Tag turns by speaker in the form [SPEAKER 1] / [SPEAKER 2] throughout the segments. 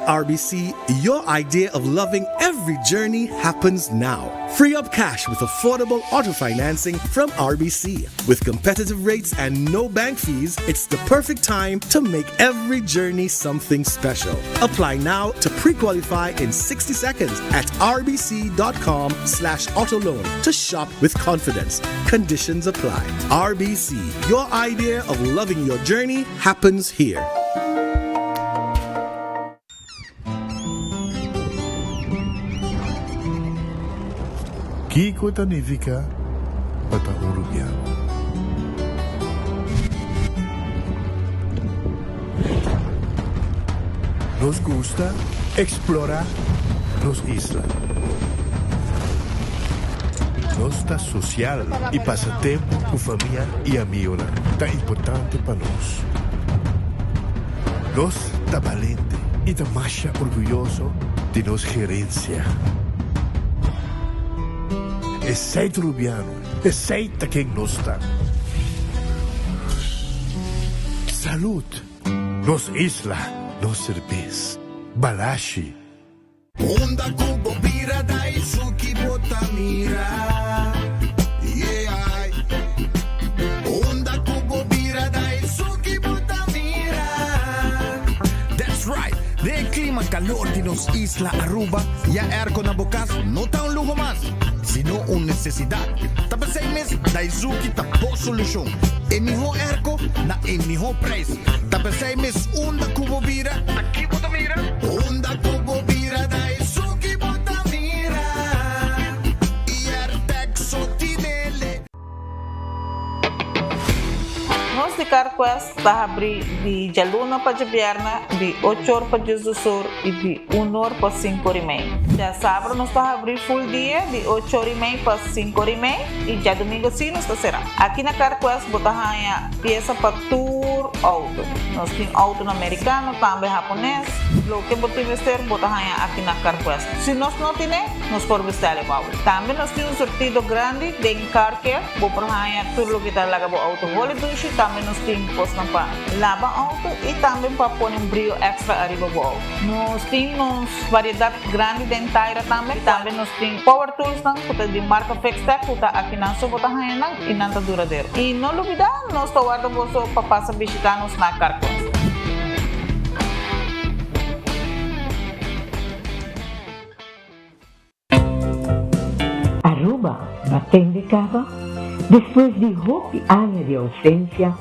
[SPEAKER 1] RBC, your idea of loving every journey happens now. Free up cash with affordable auto financing from RBC. With competitive rates and no bank fees, it's the perfect time to make every journey something special. Apply now to pre-qualify in 60 seconds at rbc.com slash autoloan to shop with confidence. Conditions apply. RBC, your idea of loving your journey happens here.
[SPEAKER 2] Kiko ta nifica pa ta un Rubiano? Nos gusta explora nos isla. Nos ta social y pasa tempo cu famia y amigonan ta importante pa nos. Nos ta balente y ta masha orguyoso di nos gerencia. Esey ta Rubiano, esey ta ken nos ta. Salud! Nos isla, nos serbes. Balashi.
[SPEAKER 3] Unda ku bo bira Daisuki bo ta mira Yeah Unda ku bo bira Daisuki bo ta mira
[SPEAKER 4] That's right! Den e klima kalor di nos isla Aruba, ya airco na bo kas no ta un luho mas, sino un nesesidat. Ta p'esei mes Daisuki ta bo solushon. E mihó airco na e mihó prijs. Ta p'esei mes unda ku bo bira,
[SPEAKER 3] Aki bo ta mira. Unda ku bo bira da esun ki bo ta mira. I Airtag so tinele.
[SPEAKER 5] Nos di CarQuest ta habri di djaluna pa djabièrnè di ocho or pa diesdos or i di un or pa sinku or i mei. Djasabra nos ta habri full dia di ocho or i mei pa sinku or i mei i djadumingu si nos ta sera. Aki na CarQuest bo ta haña piesa pa tur outo. Nos tin outonan merikano, tambe hapones. Loke bo tin mester bo ta haña aki na Carquest. Si nos no tine, nos por bestèl e bou. Tambe nos tin un surtido grandi den Car Care. Bo por haña tur loke ta laga bo outo holi dushi. Tambe nos tin kosnan pa laba outo i tambe pa pone un brio èkstra ariba bo outo. Nos tin nos variedat grandi den taira tambe. Tambe nos tin power toolsnan ku ta di marka Fixtech ku ta akinan so bo ta haña nan. I nan ta duradero. I no lubidá, nos ta warda boso pa pasa bishitá nos na Carquest.
[SPEAKER 6] Aruba batende caba? Despues di hopi aña di ausencia,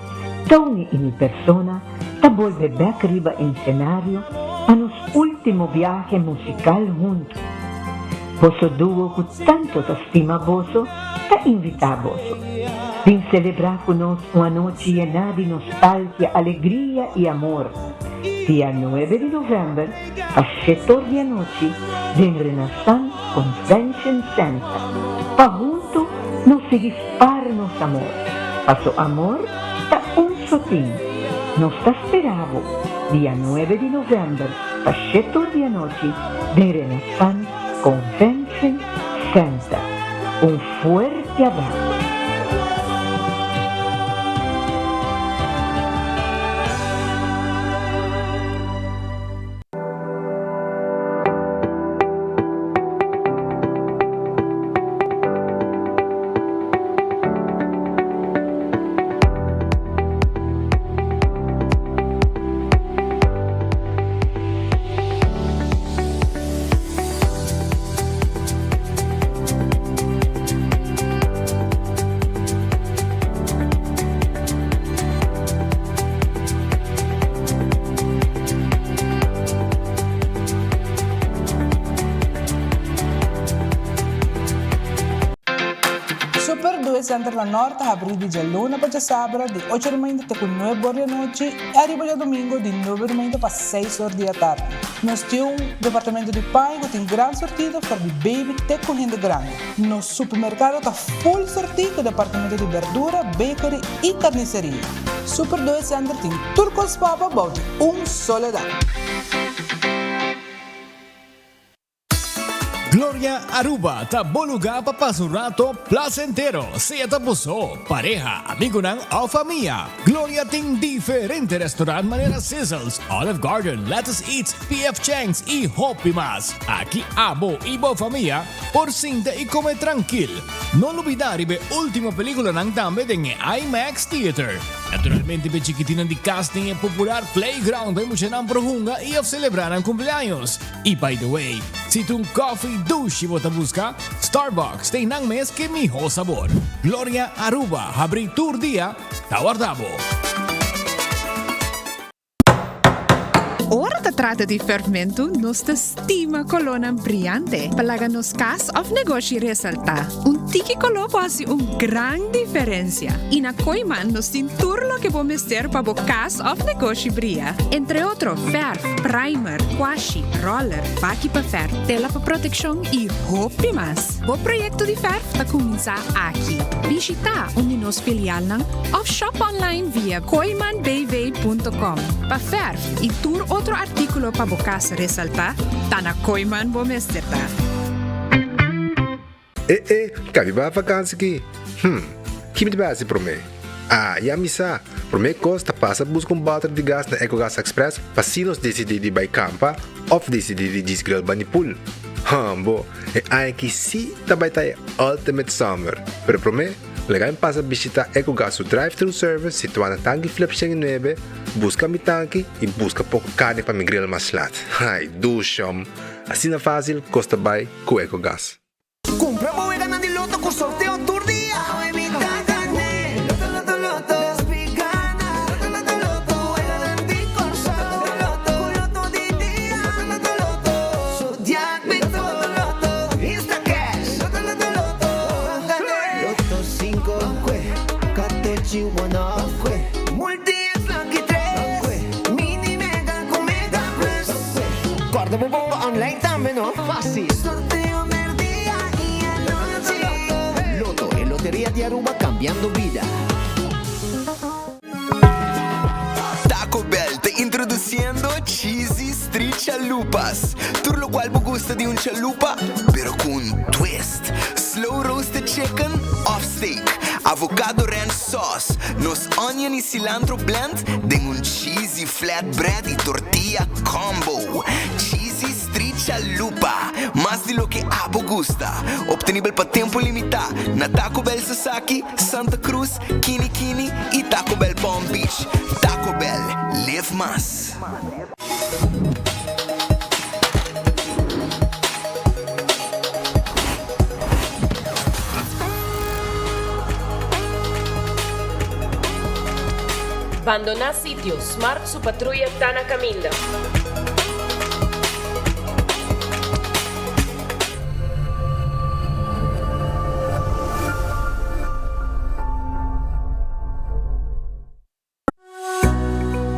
[SPEAKER 6] Tony y mi persona ta bolbe bek riba ensenario pa nos ultimo biahe musical hunto. Boso duo cu tanto ta stima boso ta invita boso. Bin celebra cu nos un anochi yená di nostalgia, alegria y amor. Dia nuebe di november pa shetor di anochi den Renaissance Convention Center pa hunto nos sigui spar nos amor. Paso amor ta un sotin. Nos ta spera bo dia nuebe di november pa shetor di anochi den Renaissance Convention Center. Un fuerte abrazo.
[SPEAKER 7] Super Due Center na Nort ta habrí di djaluna pa djasabra di ocho di mainta te ku nuebe or di anochi i ariba djadumingu di nuebe di mainta pa seis or di atardi. Nos tin un departamento di paña ku tin gran sortido for di baby te ku hende grandi. Nos supermerkado ta full sortí ku departamento di berdura, bakery i karniseria. Super Due Center tin tur kos pa bo bou di un solo dak.
[SPEAKER 8] Gloria Aruba ta bo lugar pa pasa un rato placentero, sea ta bo so, pareha, amigonan of famia. Gloria tin diferente restaurant manera Sizzles, Olive Garden, Lettuce Eats, PF Chang's y hopi mas. Aki abo y bo famia por sinta y come trankil. No lubida riba e ultimo peliculanan tambe den e IMAX Theater. Naturalmente p'e chikitinnan di cas tin e popular playground pa e muchanan por hunga y of celebra nan cumpleaños. Y by the way, si ta un coffee dushi bo ta busca, Starbucks ta einan mes ke miho sabor. Gloria Aruba habri tur dia ta warda bo.
[SPEAKER 9] Ora ta trata di ferfmentu, nos ta stima kolónan briante pa laga nos kas òf negoshi resaltá. Un tiki koló por hasi un gran diferensia. I na Kooiman nos tin tur loke bo mester pa bo kas òf negoshi bria. Entre otro fèrf, primer, kwashi, roller, baki pa fèrf, tela pa protekshon i hopi mas. Bo proyekto di fèrf ta kuminsá aki. Bishitá un di nos filialnan òf shop online via kooimanbv.com. Pa fèrf i tur otro artíkulo pa bo kas resaltá, ta na Kooiman bo mester ta.
[SPEAKER 10] E e, ka mi bai vakansi ki? Hm, ki mi ta bai hasi promé? Ah, ya mi sa! Promé kos ta pasa buska un bòter di gas na Ecogas Express pa si nos disidí di bai kampa òf disidí di djis grill bani pool. Hambo, e aña aki sí ta bai ta e ultimate summer! Pero promé, laga mi pasa bishitá Ecogas su drive-thru service situá na Tanki Flip 109, buska mi tanki i buska poko karni pa mi grill mas lat. Ai, dushom! Asina fásil kos ta bai ku Ecogas.
[SPEAKER 3] Cumpra bo weganan di loto cu sorteo tur dia. Awe mi ta gane. Loto loto loto. Despi gana. Loto loto loto. Weganan di Corsou. Loto loto. Cu loto di dia. Loto loto loto. Zodiac Loto loto loto. Insta cash. Loto loto loto. Gane. Loto cinco. Kwe. Katochi one off. Kwe. Multi X lucky tres. Kwe. Mini mega cu mega plus. Kwe. Corda bo bomba online tambe no. Facil. Sorteo merdia y anochi. Lotto, e loteria di Aruba cambiando bida.
[SPEAKER 11] Taco Bell ta introduciendo Cheesy Street Chalupas. Tur locual bo gusta di un chalupa, pero cu un twist. Slow roasted chicken of steak, avocado ranch sauce, nos onion y cilantro blend den un cheesy flatbread y tortilla combo. Cheesy Street Chalupa, mas di loke abo gusta. Obtenibel pa tempo limita na Taco Bell Sasaki, Santa Cruz, Kini Kini y Taco Bell Palm Beach. Taco Bell, live mas.
[SPEAKER 12] Bandoná sitio, Smart su patruya ta na kaminda.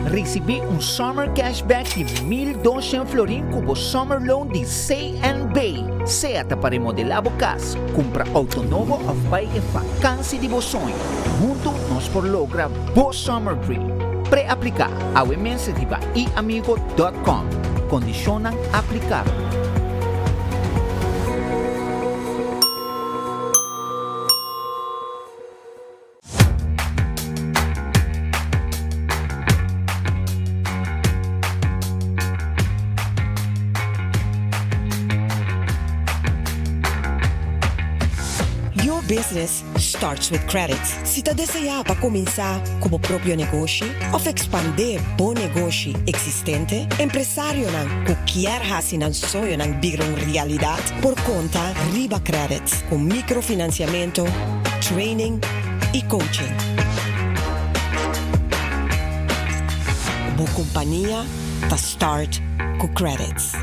[SPEAKER 13] Risibí un Summer Cashback di 1200 florin ku bo Summer Loan di CNB. Sea ta pa remodelá bo kas, kumpra outo nobo òf bai e fakansi di bo soño. Huntu nos por logra bo Summer Dream. Pre-apliká awe mes riba iamigo dòt kòm. Kondishonnan aplikabel.
[SPEAKER 14] Your business starts with credit. Si ta deseá pa kuminsá ku bo propio negoshi òf ekspandé bo negoshi eksistente, empresarionan ku kier hasi nan soñonan bira un realidat por konta riba credit ku mikrofinansiamentu, training i coaching. Bo kompania ta start ku credits.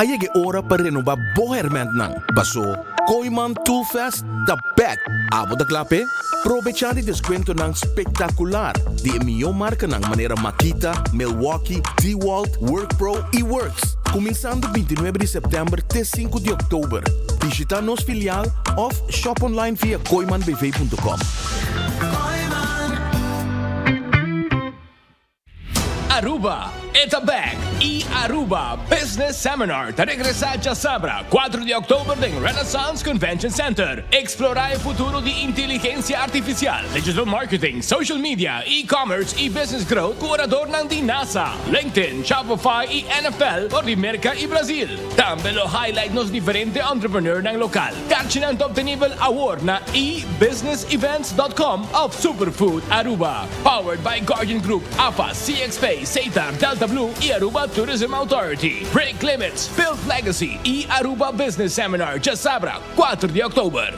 [SPEAKER 15] A yega e ora pa renoba bo hermentnan, paso Kooyman Toolfest ta bek! Abo ta kla p'e? Probecha di descuentonan spectacular di e miyo marcanan manera Makita, Milwaukee, DeWalt, WorkPro y Worx. Cuminsando 29 di september te 5 di october. Bishita nos filial of shop online via kooymanbv.com.
[SPEAKER 8] Aruba, e ta bek! E Aruba Business Seminar ta regresa djasabra, cuatro di october den Renaissance Convention Center. Explora e futuro di inteligencia artificial, digital marketing, social media, e-commerce y business growth cu oradornan di NASA, LinkedIn, Shopify y NFL for di Merca y Brazil. Tambe lo highlight nos diferente entrepreneurnan local. Karchinan ta obtenibel awor na ebusinessevents.com of Superfood Aruba. Powered by Guardian Group, AFA, CXP, Setar, Delta Blue y Aruba Tourism Authority. Break Limits, Build Legacy y Aruba Business Seminar djasabra, cuatro di october.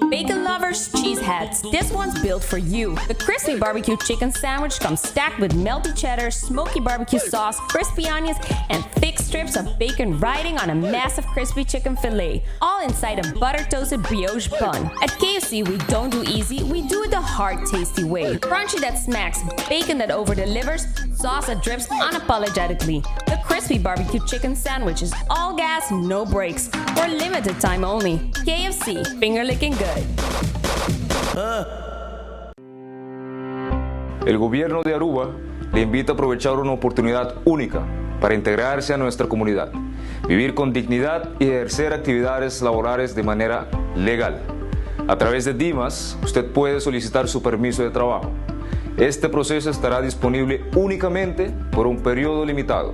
[SPEAKER 16] Bacon lovers, cheeseheads, this one's built for you. The crispy barbecue chicken sandwich comes stacked with melty cheddar, smoky barbecue sauce, crispy onions, and thick strips of bacon riding on a massive crispy chicken fillet, all inside a butter toasted brioche bun. At KFC, we don't do easy, we do it the hard, tasty way. Crunchy that smacks, bacon that over delivers, sauce that drips unapologetically. The crispy barbecue chicken sandwich is all gas, no brakes. For limited time only. KFC, finger licking good.
[SPEAKER 17] El gobierno de Aruba le invita a aprovechar una oportunidad única para integrarse a nuestra comunidad, vivir con dignidad y ejercer actividades laborales de manera legal. A través de DIMAS, usted puede solicitar su permiso de trabajo. Este proceso estará disponible únicamente por un periodo limitado.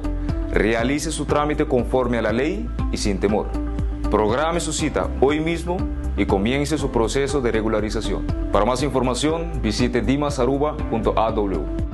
[SPEAKER 17] Realice su trámite conforme a la ley y sin temor. Programe su cita hoy mismo y comience su proceso de regularización. Para más información, visite dimasaruba.aw.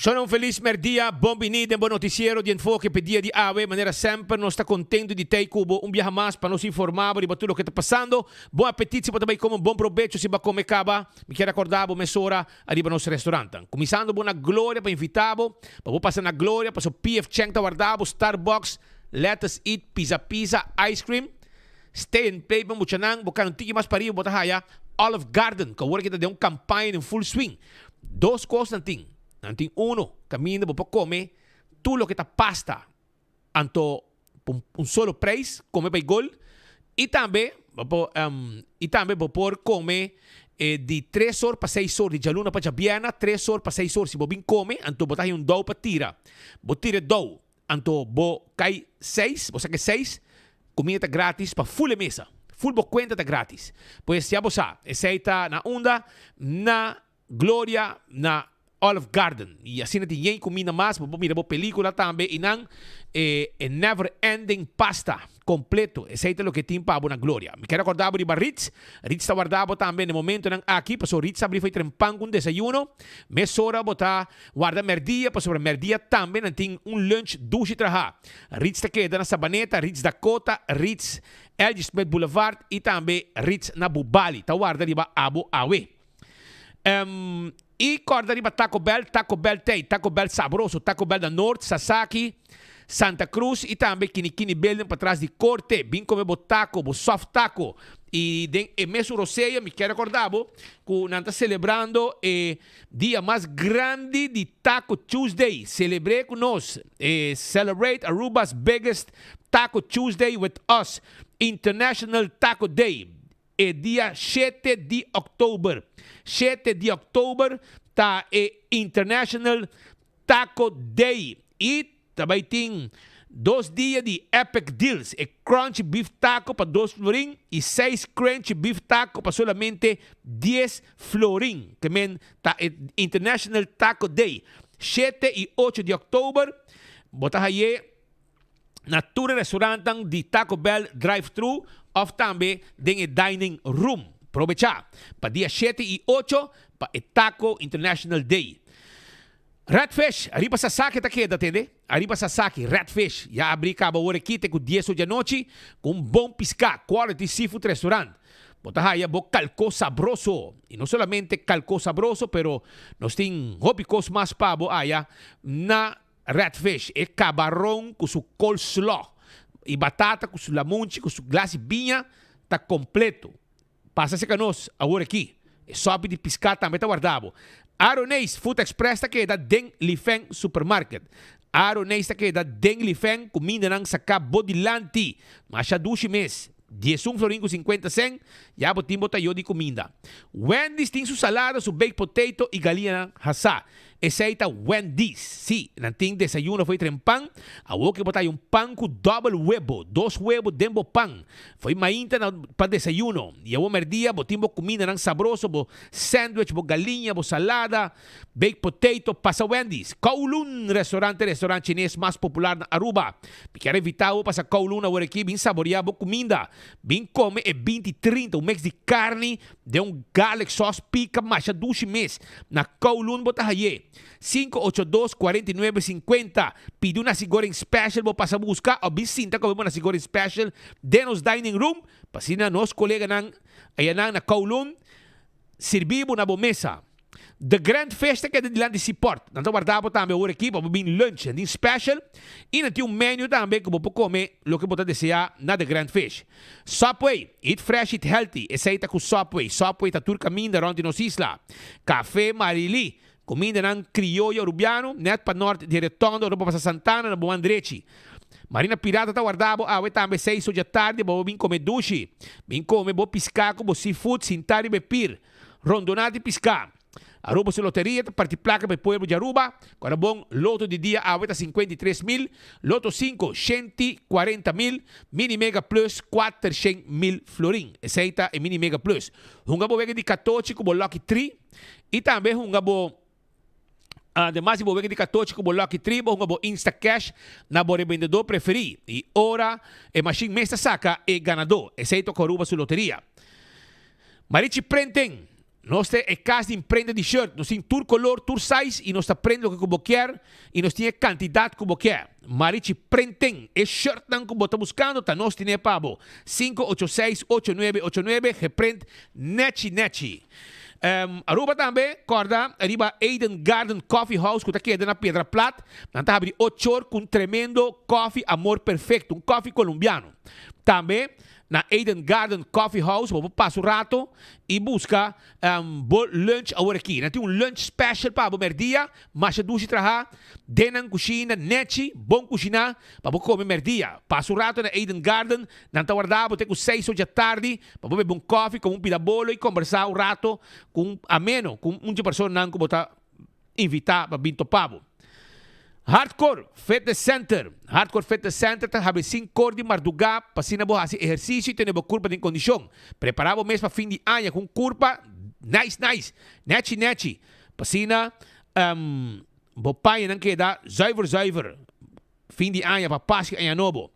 [SPEAKER 18] Shona un felis merdia, bon bini den bo noticiero di Enfoke p'e dia di awe. Manera semper nos ta contento di tei cu bo un biaha mas pa nos informa bo riba tur loke ta pasando. Bon apetit si bo ta bay come, bon probecho si bo a come caba. Mi kier acorda bo mesora ariba nos restaurantnan. Cuminsando bo na Gloria pa invita bo pa bo pasa na Gloria paso PF Chang ta warda bo, Starbucks, Let Us Eat, Pizza Pizza, Ice Cream, Stay and Play pa muchanan, bo cana un tiki mas pariba bo ta haya Olive Garden cu awor aki ta den un campaña den full swing. Dos cos nan tin, nan tin uno caminda bo por come tur loke ta pasta anto pa un solo prijs come bay gol y tambe bo por y tambe bo por come di tres or pa seis or di djaluna pa djabierna tres or pa seis or si bo bin come anto bo ta haya un dou pa tira bo tira e dou anto bo cay seis bo saca e seis comida ta gratis pa full e mesa full bo cuenta ta gratis pues ya bo sa esey ta na unda na Gloria na Olive Garden y asina tin yen cuminda mas, bo por mira bo pelicula tambe y nan e e never ending pasta. Completo, esey ta loke tin pa bo na Gloria. Mi kier recorda bo riba Ritz. Ritz ta warda bo tambe na e momentonan aki, pasobra Ritz ta abri for e trempan cu un desayuno. Mesora bo ta warda merdia, pasobra merdia tambe nan tin un lunch dushi traha. Ritz ta keda na Sabaneta, Ritz Dakota, Ritz LG Smith Boulevard y tambe Ritz na Bubali. Ta warda riba abo awe. Y corda riba Taco Bell, Taco Bell tey, Taco Bell sabroso, Taco Bell na Noord, Sasaki, Santa Cruz y tambe Kinikini Building patras di Corte. Bin come bo taco, bo soft taco. Y den e mesun rosea mi kier recorda bo cu nan ta celebrando e dia mas grandi di Taco Tuesday. Celebre cu nos. E Celebrate Aruba's biggest Taco Tuesday with us. International Taco Day. E dia shete di òktober. Shete di òktober ta e International Taco Day i ta bai tin dos dia di epic deals, e Crunchy Beef Taco pa dos florin i seis Crunchy Beef Taco pa solamente dies florin. Ke men ta e International Taco Day. Shete i ocho di òktober bo ta haye. na tur e restaurantnan di Taco Bell drive-thru of tambe den e dining room. Probecha pa dia shete i ocho pa e Taco International Day. Redfish, ariba Sasaki ta keda, tende? Ariba Sasaki, Redfish, ya abri kaba ora aki te ku dies or di anochi ku un bon piská, quality seafood restaurant. Bo ta haya bo kalko sabroso. I no solamente kalko sabroso, pero nos tin hopi kos mas pa bo haya na Redfish, e kabaron ku su coleslaw i batata ku su lamunchi ku su glas di biña ta kompleto. Pasa serka nos awor aki. E sòpi di piská tambe ta warda bo. Aroneis Food Express ta keda den Lifeng Supermarket. Aroneis ta keda den Lifeng kumindanan saká bo dilanti. Masha dushi mes. Diesun florin ku sinkuenta sèn, ya bo tin bo tayo di kuminda. Wendy's tin su salada, su baked potato i galiñanan hasá. Esei ta Wendy's. Sí, nan tin desayuno fo'i tren pan. Awor ke bo ta haña un pan ku dòbel webo, dos webo den bo pan, fo'i mainta na pa desayuno. I awor mèrdia bo tin bo kumindanan sabroso, bo sandwich, bo galiña, bo salada, baked potato. Pasa Wendy's. Kowloon Restaurant e restaurant chines mas popular na Aruba. Mi kier invita bo pasa Kowloon awor aki bin saborea bo kuminda. Bin kome e binti trinta, un mix di karni Den un garlic sauce pica masha dushi mes. Na Kowloon bo ta haye. 582 49 50. Pidi un nasi goreng special bo pasa busca of bin sinta come bo nasi goreng special den nos dining room pa asina nos coleganan ayanan na Kowloon sirbi bo na bo mesa. The Grand Fish ta keda dilanti Seaport. Nan ta warda bo tambe ora aki pa bo bin lunch. Nan tin special y nan tin un menu tambe cu bo por come loke bo ta desea na The Grand Fish. Subway, eat fresh, eat healthy. Esey ta cu Subway. Subway ta tur caminda rond di nos isla. Cafe Marily, cumindanan crioyo Arubiano, net pa nort di Retondo ora bo pasa Santana na bo man drechi. Marina Pirata ta warda bo awe tambe seis or djatardi pa bo bin come dushi. Bin come bo pisca cu bo seafood sinta riba e pier. Rondoná di piská. Aruba su loteria ta parti plaka pa e pueblo di Aruba. Kora bon, loto di dia awe ta 53 mil, loto 5, 140 mil, mini mega plus 400 mil florin. Esei ta e mini mega plus. Hunga bo wega di katochi ku bo lucky 3 i tambe hunga bo ademas di bo wega di katochi ku bo lucky 3, bo hunga bo Instacash na bo rebendedó preferí. I ora e mashin mes ta saka e ganadó. Esei ta ku Aruba su loteria. Marichi Printing, Nos ta e kas di imprenta di shirt. Nos tin tur kolor, tur size i nos ta print loke ku bo kier i nos tin e kantidat ku bo kier. Marichi Printing, E shirtnan ku bo ta buskando ta nos tine pa bo. 586 8989 Geprint nechi nechi. Aruba tambe kòrda riba Eden Garden Coffee House ku ta keda na Piedra Plat. Nan ta habri ocho or ku un tremendo kòfi Amor Perfecto, un kòfi kolombiano. Tambe na Eden Garden Coffee House bo por pasa un rato y busca bo lunch awor aki. Nan tin un lunch special pa bo merdia, masha dushi traha den nan cushina nechi, bon cushina pa bo come merdia. Pasa un rato na Eden Garden, nan ta warda bo te cu seis or dja tardi pa bo bebe un coffee, come un pida bolo y combersa un rato cu un ameno cu un dje personanan cu bo ta invita pa bin topa bo. Hardcore Fitness Center Hardcore Fitness Center ta habri sinkor di mardugá pa asina bo hasi ehersisio i tene bo kurpa den kondishon. Prepará bo mes pa fin di aña ku un kurpa nice nice, nechi nechi, pa asina bo pañanan keda zuiver zuiver fin di aña pa Paskua i Aña Nobo.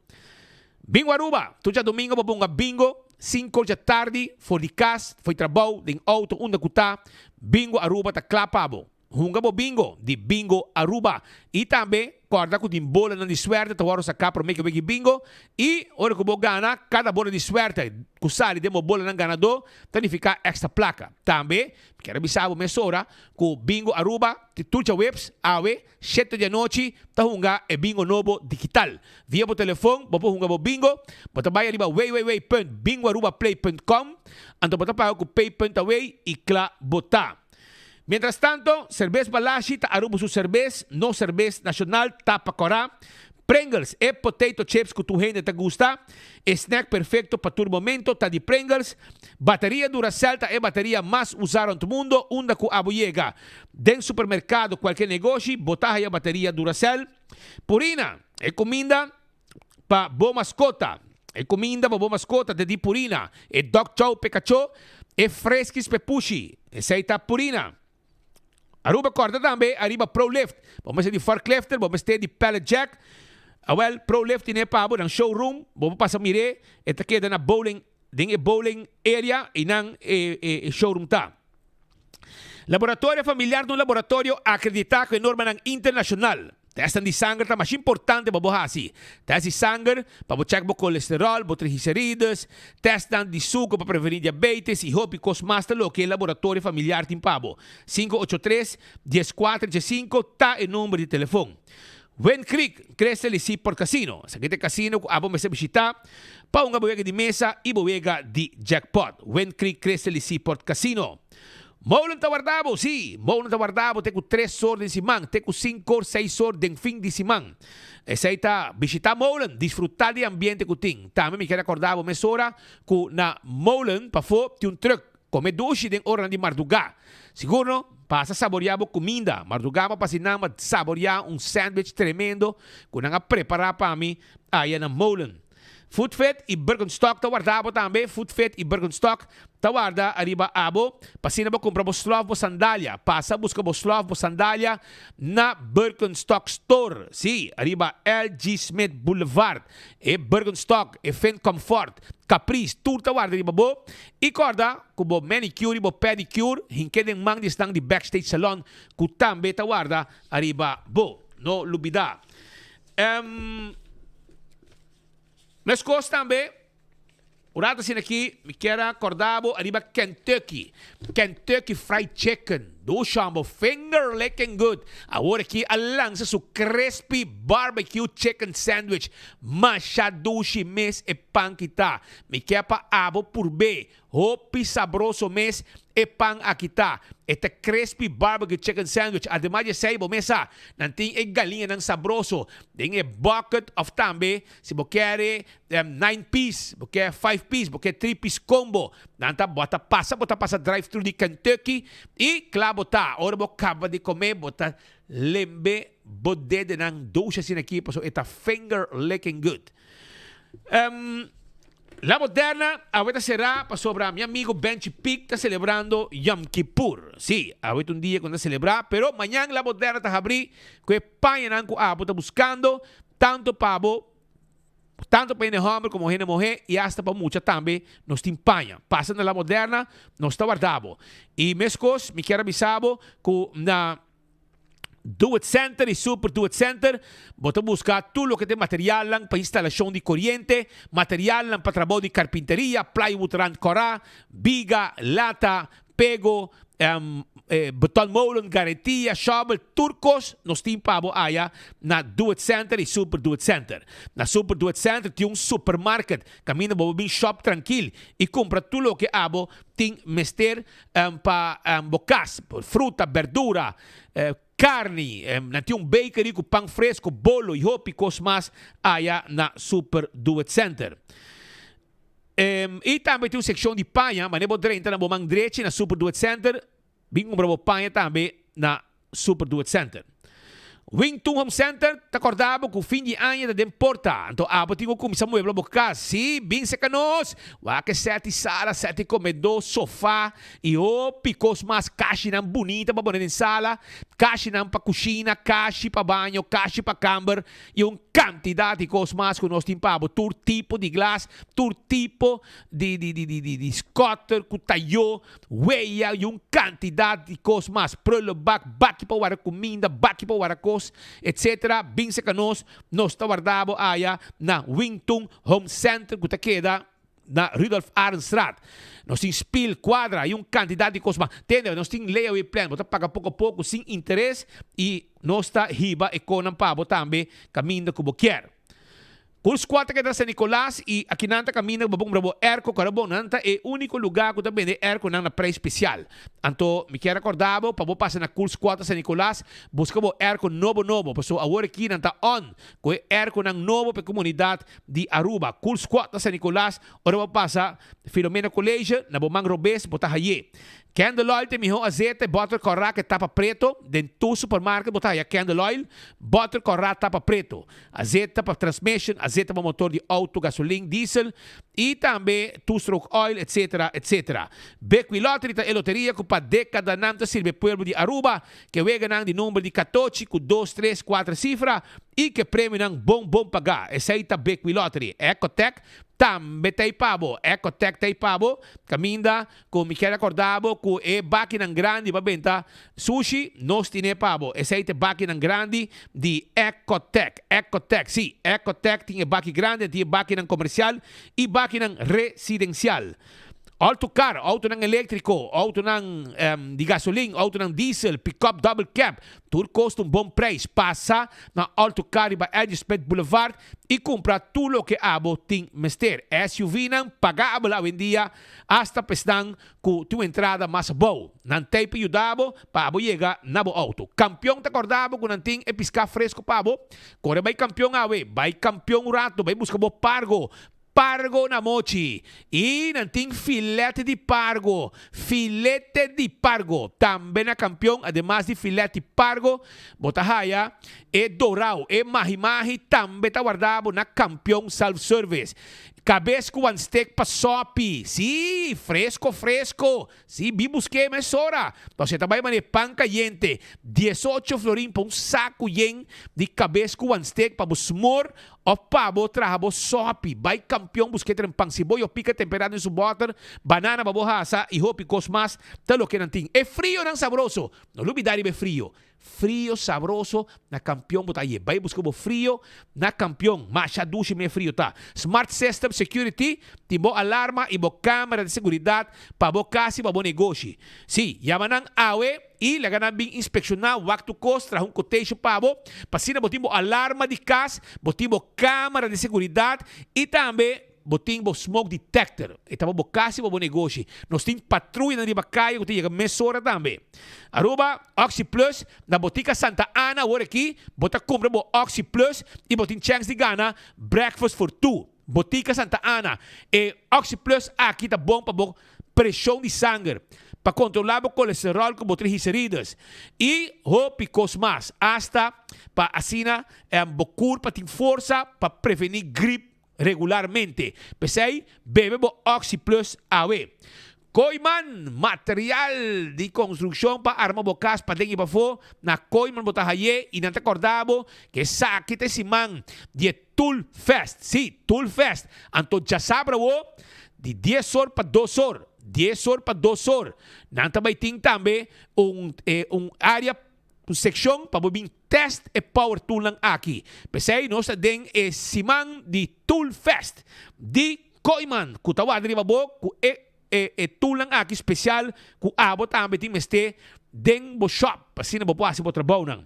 [SPEAKER 18] Bingo Aruba, tur djadomingo bo bunga bingo, sinkor djatardi, for di kas, for di trabou, den outo, unda ku ta, Bingo Aruba ta kla pa bo. Hunga bo bingo di Bingo Aruba. I tambe kòrda ku tin bolanan di suerte ta wòrdu saká promé ku wiki bingo i ora ku bo gana kada bola di suerte ku sali den bo bolanan ganadó ta nifiká èkstra plaka. Tambe mi kier a bisa bo mesora ku Bingo Aruba ti tur djaweps awe shete di anochi ta hunga e bingo nobo digital. Via bo telefon bo por hunga bo bingo. Bo ta bai ariba www.bingoarubaplay.com anto bo ta paga ku pay punt away i kla bo ta. Mientras tanto, Cerbes Balashi ta Aruba su cerbes, nos cerbes nacional ta pa cora. Pringles, e potato chips cu tur hende ta gusta, e snack perfecto pa tur momento ta di Pringles. Bateria Duracell ta e bateria mas usa rond mundo, unda cu abo yega. Den supermercado, cualkier negoshi, bo ta haya bateria Duracell. Purina, e cuminda pa bo mascota. E cuminda pa bo mascota ta di Purina. E dog chow p'e cachó, e freskis p'e pushi. Esey ta Purina. Aruba corda tambe ariba Prolift. Bo mester di forklifter, bo mester di pallet jack. Awel, Prolift tine pa bo nan showroom. Bo por pasa mir'é. E ta keda na bowling, den e bowling area, eynan e e showroom ta. Laboratorio Familiar ta un laboratorio akreditá ku e normanan internashonal. Tèstnan di sanger ta masha importante pa bo hasi. Tèst di sanger pa bo chèk bo kolesteròl, bo triglicerides, tèstnan di suku pa prevení diabetes i hopi kos mas ta loke e Laboratorio Familiar tin pa bo. 583 14 15 ta e number di telefon. Wind Creek, Crystal i Seaport Casino. Esaki ta e casino ku abo mester bishitá pa hunga bo wega di mesa i bo wega di jackpot. Wind Creek, Crystal i Seaport Casino. Molen ta warda bo, sí, molen ta warda bo te ku tres or den siman, te ku sinku or, seis or den fin di siman. Esei ta bishitá molen, disfrutá di e ambiente ku tin. Tambe mi kier rekordá bo mesora ku na molen pafó tin un trùk Kome dushi den oranan di mardugá. Sigur no, pasa saboriá bo kuminda. Mardugá bo pasa nan pa saboriá un sandwich tremendo ku nan a prepará pa mi aya na Molen. Food Fit i Birkenstock ta warda bo tambe. Food Fit i Birkenstock ta warda ariba abo pa asina bo kumpra bo slof bo sandalia. Pasa buska bo slof bo sandalia na Birkenstock Store. Sí, ariba LG Smith Boulevard. E Birkenstock, e Finn Comfort, Caprice, tur ta warda riba bo. I kòrda ku bo manicure i bo pedicure hink'é den man di esnan di Backstage Salon ku tambe ta warda ariba bo. No lubidá. Meskos tambe, un rato asina aki mi kier a kòrda bo ariba Kentucky, Kentucky Fried Chicken. Dushan bo finger licking good. Awor aki a lansa su crispy barbecue chicken sandwich. Masha dushi mes e pan ki ta. Mi ke pa abo purb'é. Hopi sabroso mes e pan aki ta. E ta crispy barbecue chicken sandwich. Ademas di esei bo mes sa, nan tin e galiñanan sabroso den e bucket of tambe si bo kier e nine piece, bo kier five piece, bo kier three piece combo. Nan ta bo ta pasa bo ta pasa drive thru di Kentucky i kla bo ta. Ora bo kaba di kome bo ta lembe bo dedenan dushi asina aki pasobra e ta finger licking good. La Moderna awe ta será pasobra mi amigo Benchi Pick ta celebrando Yom Kippur. Sí, awe ta un dia cu nan ta celebra, pero mañan La Moderna ta habrí cu e pañanan cu abo ta buscando, tanto pa bo, tanto pa hende homber como hende muher y hasta pa mucha tambe nos tin paña. Pasa na La Moderna, nos ta warda bo. Y mescos mi kier a bisa bo cu na. Do It Center y Super Do It Center, bo ta busca tur loke ta e materialnan pa instalacion di coriente, materialnan pa trabou di carpinteria, plywood rand cora, biga, lata, pego, betonmolen, garetia, shovel, tur cos nos tin pa bo aya na Do It Center y Super Do It Center. Na Super Do It Center tin un supermarket caminda bo por bin shop trankil y cumpra tur loke abo tin mester pa bo kas, fruta, berdura, karni, nan tin un bakery ku pan fresko, bolo i hopi kos mas aya na Super Do It Center. I tambe tin un sekshon di paña, manera bo drenta na bo man drechi na Super Do It Center, bin kumpra bo paña tambe na Super Do It Center. Wing Tun Home Center ta corda bo cu fin di aña ta den porta, anto abo tin cu cuminsa muebla bo cas. Sí, bin cerca nos! Wak e seti sala, seti comedor, sofa y hopi cos mas, kashinan bunita pa pone den sala, kashinan pa cushina, kashi pa baño, kashi pa camber y un cantidad di cos mas cu nos tin pa bo, tur tipo di glas, tur tipo di di di di di scotter cu tayo, Weya y un cantidad di cos mas, prullenbak, baki pa warda cuminda, baki pa warda cos, etc. Bin cerca nos, nos ta warda bo aya na Wingtun Home Center cu ta keda na Rudolf Arendstraat. Nos tin spiel, cuadra y un cantidad di cos mas. Tende, nos tin layaway plan, bo ta paga poco poco sin interes y nos ta hiba e conan pa bo tambe caminda cu bo kier. Kul squad ta keda San Nicolas y aki nan ta caminda cu bo por cumpra bo airco cu bo nan ta e unico lugar cu ta bende airconan na prijs special. Anto mi kier recorda bo pa bo pasa na Kul Squad ta San Nicolas busca bo airco nobo nobo pasobra awor aki nan ta on cu e airconan nobo pa e comunidad di Aruba. Kul Squad ta San Nicolas ora bo pasa Filomena College na bo man robes bo ta haye. Candle oil ta e miho azeta e boter cora cu e tapa preto den tur supermarket bo ta haya candle oil boter cora tapa preto. Azeta pa transmission, azeta pa motor di auto, gasolin, diesel y tambe two stroke oil etc. Etc. Bequi Lottery ta e loteria cu pa decadanan ta sirbi e pueblo di Aruba ke weganan di number di catochi cu dos, tres, cuater cifra y ke premionan bon bon paga. Esey ta Bequi Lottery. Ecotec tambe ta ey pa bo. Ecotec ta ey pa bo. Caminda Ku mi kier akorda bo ku e bakinan grandi pa benta sushi, nos tine pa bo. Esei ta e bakinan grandi di Ecotec. Ecotec, sí, Ecotec tin e baki grandi, tin e bakinan komersial i bakinan residensial. Auto kar, outonan eléktriko, outonan di gasolin, outonan diesel, pikòp double cab, tur kos ta un bon preis. Pasa na Auto Car riba Edgesmith Boulevard i kumpra tur loke abo tin mester. SUV-nan pagabel awendia Asta pa esnan ku tin un entrada mas abou, nan t'ei pa yuda bo pa abo yega na bo outo. Kampion ta kòrda bo ku nan tin e piská fresko pa bo. Kore bai Kampion awe, bai Kampion un ratu, bai buska bo pargo, pargo na mochi. I nan tin filete di pargo, filete di pargo. Tambe na Kampion, ademas di filet di pargo, bo ta haya e dorau, e mahi-mahi tambe ta warda bo na Kampion Self Service. Kabes ku wan stek pa sopi. Sí, fresko fresko. Sí, bin busk'é mesora. Pasobra e ta bai manera pan kayente. Diesocho florin pa un saku yen di kabes ku wan stek pa bo smor òf pa bo traha bo sopi. Bai Kampion busk'é tren pan siboyo pika temperá den su bòter, banana pa bo hasa i hopi kos mas ta loke nan tin. E frionan sabroso. No lubidá riba e frio. Frio sabroso na Kampion bo ta aye. Bai buska bo frio na Kampion. Masha dushi mi e frio ta. Smart System Security tin bo alarma y bo camera di seguridad pa bo cas y pa bo negoshi. Si, yama nan awe y laga nan bin inspecciona wak tu cos, traha un quotation pa bo, pa asina bo tin bo alarma di cas, bo tin bo camera di seguridad y tambe Bo tin bo smoke detector. E ta pa bo kas i pa bo negoshi. Nos tin patruyanan riba kaya ku ta yega mesora tambe. Aruba, Oxi Plus, na Botica Santa Ana awor aki bo ta kumpra bo Oxi Plus i bo tin chèns di gana breakfast for two. Botica Santa Ana, e Oxi Plus aki ta bon pa bo preshon di sanger, pa kontrolá bo kolesteròl ku bo triglicerides i hopi kos mas. Asta pa asina bo kurpa tin forsa pa prevení grip regularmente. P'esei, bebe bo Oxi Plus awe. Kooiman, material di konstrukshon pa arma bo kas paden i pafó, na Kooiman bo ta hay'é i nan ta kòrda bo ku esaki ta e siman di e Tool Fest. Sí, Tool Fest. Anto djasabra awo di dies or pa dos or, dies or pa dos or, nan ta bai tin tambe un un área Un sekshon pa bo bin test e power toolnan aki. P'esei nos ta den e siman di Tool Fest di Kooiman ku ta warda riba bo ku e e e toolnan aki spesial ku abo tambe tin mester den bo shop pa asina bo por hasi bo trabounan.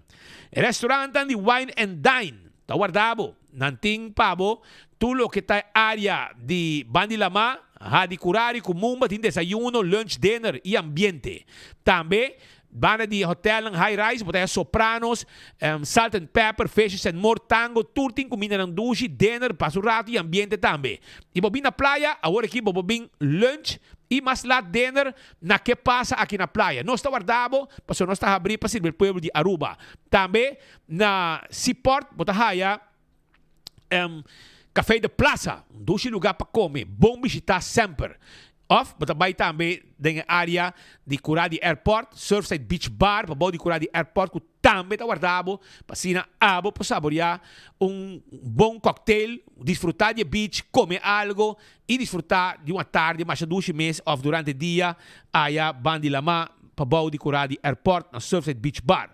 [SPEAKER 18] E restaurantnan di Wine and Dine ta warda bo. Nan tin pa bo tur loke ta e area di Bandi Lama, Hadi Curari ku Mumba tin desayuno, lunch, dinner i ambiente. Tambe. Banda di hotelnan high rise bo ta haya Sopranos, Salt and Pepper, Fishes and More, Tango, tur tin cumindanan dushi, dinner, pasa un rato y ambiente tambe. Y bo bin na playa, awor aki bo por bin lunch y mas laat dinner na Ke Pasa aki na playa. Nos ta warda bo pasobra nos ta habri pa sirbi el pueblo di Aruba. Tambe na Seaport bo ta haya Café de Plaza, un dushi lugar pa come, bon bishita semper. Of bo ta bay tambe den e area di cura di airport, Surfside Beach Bar, pabou di cura di airport cu tambe ta warda bo pa asina abo por saborea un bon cocktail, disfruta di e beach, come algo y disfruta di un atardi masha dushi mes of durante dia aya ban di lama pabou di cura di airport na Surfside Beach Bar.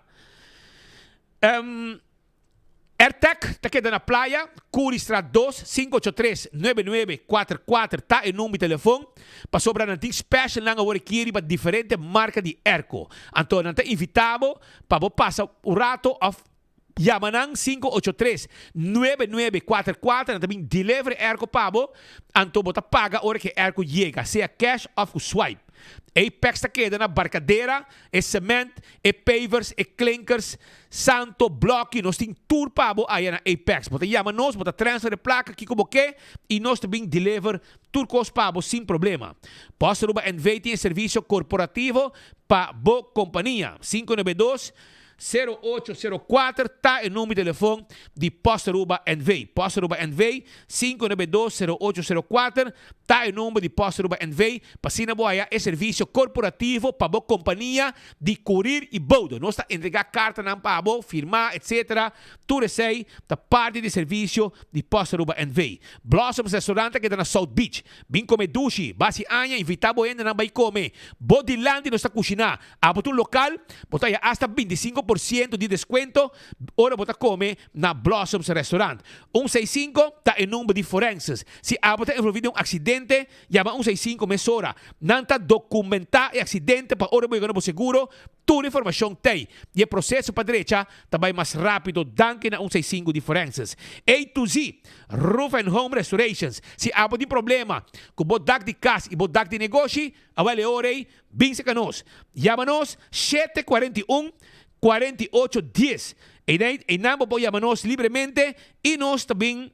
[SPEAKER 18] Airtec ta keda na Playa, Curiestraat dos, sinku ocho tres, nuebe nuebe kuater kuater ta e number di telefon, pasobra nan tin specialnan awor aki riba diferente marka di airco. Anto nan ta invita bo pa bo pasa un rato of yama nan sinku ocho tres, nuebe nuebe kuater kuater, nan ta bin deliver e airco pa bo, anto bo ta paga ora ku e airco yega, sea cash of ku swipe. Apex ta keda na Barcadera, e cement, e pavers, e klinkers, Santo bloki, nos tin tur pa bo aya na Apex. Bo ta yama nos, bo ta transfer e plaka kiko bo ke i nos ta bin deliver tur kos pa bo sin problema. Post Aruba NV tin e servisio korporativo pa bo kompania. 592 0804 ta e number di telefon di Post Aruba NV. Post Aruba NV, 592 0804 ta e number di Post Aruba NV pa asina bo haya e servisio korporativo pa bo kompania di kurir i boudo. Nos ta entregá kartanan pa bo, firmá, etc. Tur esei ta parti di servisio di Post Aruba NV. Blossoms Restaurant ta keda na South Beach. Bin kome dushi, basi aña, invitá bo hendenan bai kome. Bo dilanti nos ta kushiná. Abo ta un lokal, bo ta haya asta 25 por siento di deskuento ora bo ta kome na Blossoms Restaurant. 165 ta e number di forenses. Si abo ta envolví den un aksidente, Yama un seis sinku mesora. Nan ta dokumentá e aksidente pa ora bo yega na bo seguro, tur informashon t'ei. I e proseso pa drecha ta bai mas rápido danki na un seis sinku di Forenses. A to Z, Roof and Home Restorations. Si abo tin problema ku bo dak di kas i bo dak di negoshi, awel e ora ei bin serka nos. Yama nos 7 41 48 10. Einan bo por yama nos libremente i nos ta bin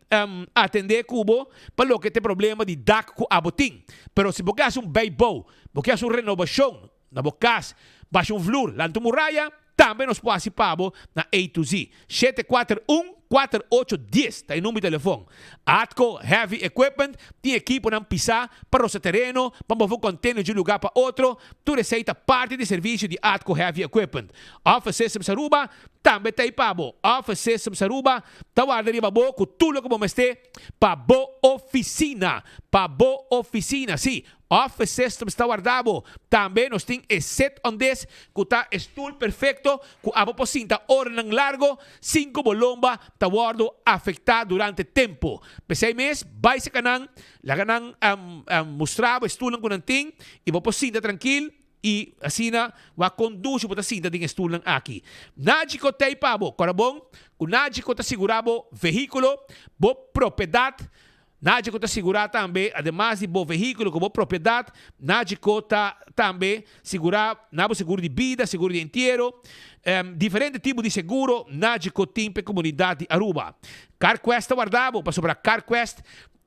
[SPEAKER 18] atendé ku bo pa loke ta e problema di dak ku abo tin. Pero si bo ke hasi un bijbouw, bo ke hasi un renobashon na bo kas, basha un vloer, lanta un muraya, tambe nos por hasi pa bo na A to Z. 7 4 1 4 8 10 ta e number di telefon. Atco Heavy Equipment tin ekiponan pisá pa rosa tereno, pa move un container di un lugá pa otro. Tur esei ta parti di servisio di Atco Heavy Equipment. Office Systems Aruba tambe ta ei pa bo. Office Systems Aruba ta warda riba bo ku tur loke bo mester pa bo ofisina. Pa bo ofisina, sí. Office Systems ta warda bo. Tambe nos tin e sit on desk ku ta e stul perfekto ku abo por sinta oranan largo sin ku bo lomba ta wòrdu afektá durante tempu. P'esei mes, bai serka nan, laga nan mustra bo e stulnan ku nan tin i bo por sinta trankil i asina wak kon dushi bo ta sinta den e stulnan aki. Nagico t'ei pa bo. Kòrda bon ku Nagico ta sigurá bo vehíkulo, bo propiedat. Nagico ta sigurá tambe, ademas di bo vehíkulo ku bo propiedat, Nagico ta tambe sigurá na bo seguro di bida, seguro di entiero, diferente tipo di seguro Nagico tin pa e komunidat di Aruba. CarQuest ta warda bo, pasobra CarQuest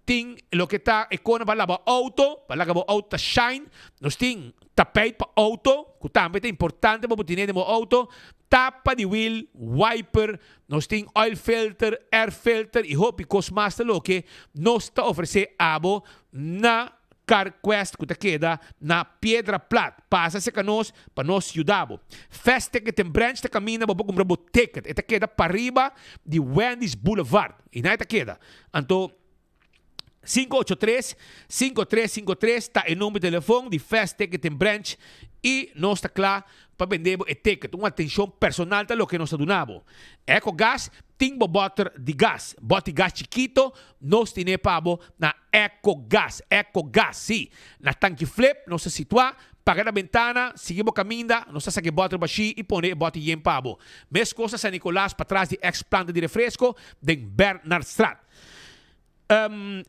[SPEAKER 18] tin loke ta e kona pa laba outo, pa laga bo outo ta shine. Nos tin tapijt pa outo, ku tambe ta importante pa bo tine den bo outo, tapa di wiel, wiper, nos tin oil filter, air filter i hopi kos mas ta loke nos ta ofresé abo na CarQuest ku ta keda na Piedra Plat. Pasa serka nos pa nos yuda bo. Fast Ticket den Branch ta kaminda bo por kumpra bo ticket. E ta keda pariba di Wendy's Boulevard. I nan e ta keda. Anto 583 5353 ta e number di telefon di Fast Ticket den Branch i nos ta kla pa bende bo e ticket. Un atencion personal ta loke nos ta duna bo. Ecogas tin bo boter di gas. Bot di gas chikito nos tine pa bo na Ecogas. Ecogas, si. Na Tanki Flip nos ta situa. Paga na bentana, sigui bo caminda, nos ta saca e boter bashi i pone e bot yen pa bo. Mescos na San Nicolas patras di ex planta di refresco den Bernardstraat.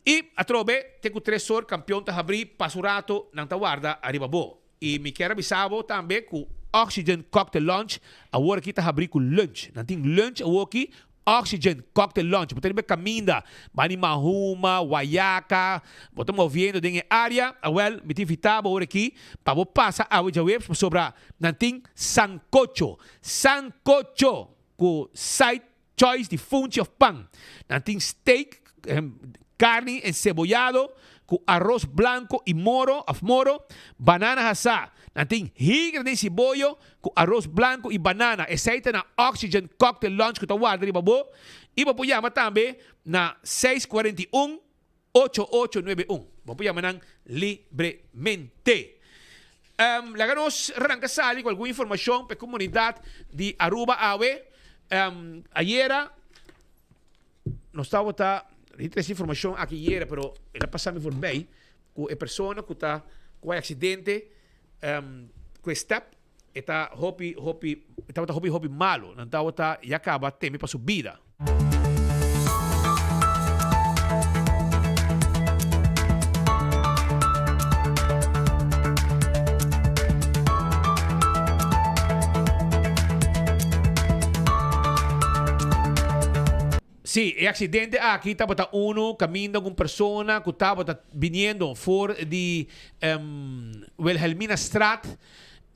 [SPEAKER 18] I atrobe te ku tres or kampion ta habrí, pasa un rato nan ta warda ariba bo. I mi kier a bisa bo tambe ku. Oxygen Cocktail Lounge awor aki ta habri ku lunch. Nan tin lunch awor aki, Oxygen Cocktail Lounge. Bo ta riba e kaminda, bani Mahuma, Wayaca, bo ta moviendo den e area, awel mi ta invita bo awor aki pa bo pasa awe djaweps pasobra nan tin sancocho. Sancocho ku side choice di funchi of pan. Nan tin steak, carni encebollado cu arroz blanco y moro of moro, banana hasá. Nan tin higra den siboyo cu arroz blanco y banana. Esey ta na Oxygen Cocktail Lounge cu ta warda riba bo. Y bo por yama tambe na 641 8891. Bo por yama nan libremente. Laga nos ranka sali ku algun informashon pa e komunidat di Aruba awe. Ayera nos tabata trese informashon aki ayera pero el a pasa mi voorbij ku e persona ku ta ku a aksidente ku e step e ta hopi hopi e tabata hopi hopi malo. Nan tabata ya kaba teme pa su bida. Sí, e aksidente aki tabata unu kaminda ku un persona ku tabata biniendo for di Wilhelminastraat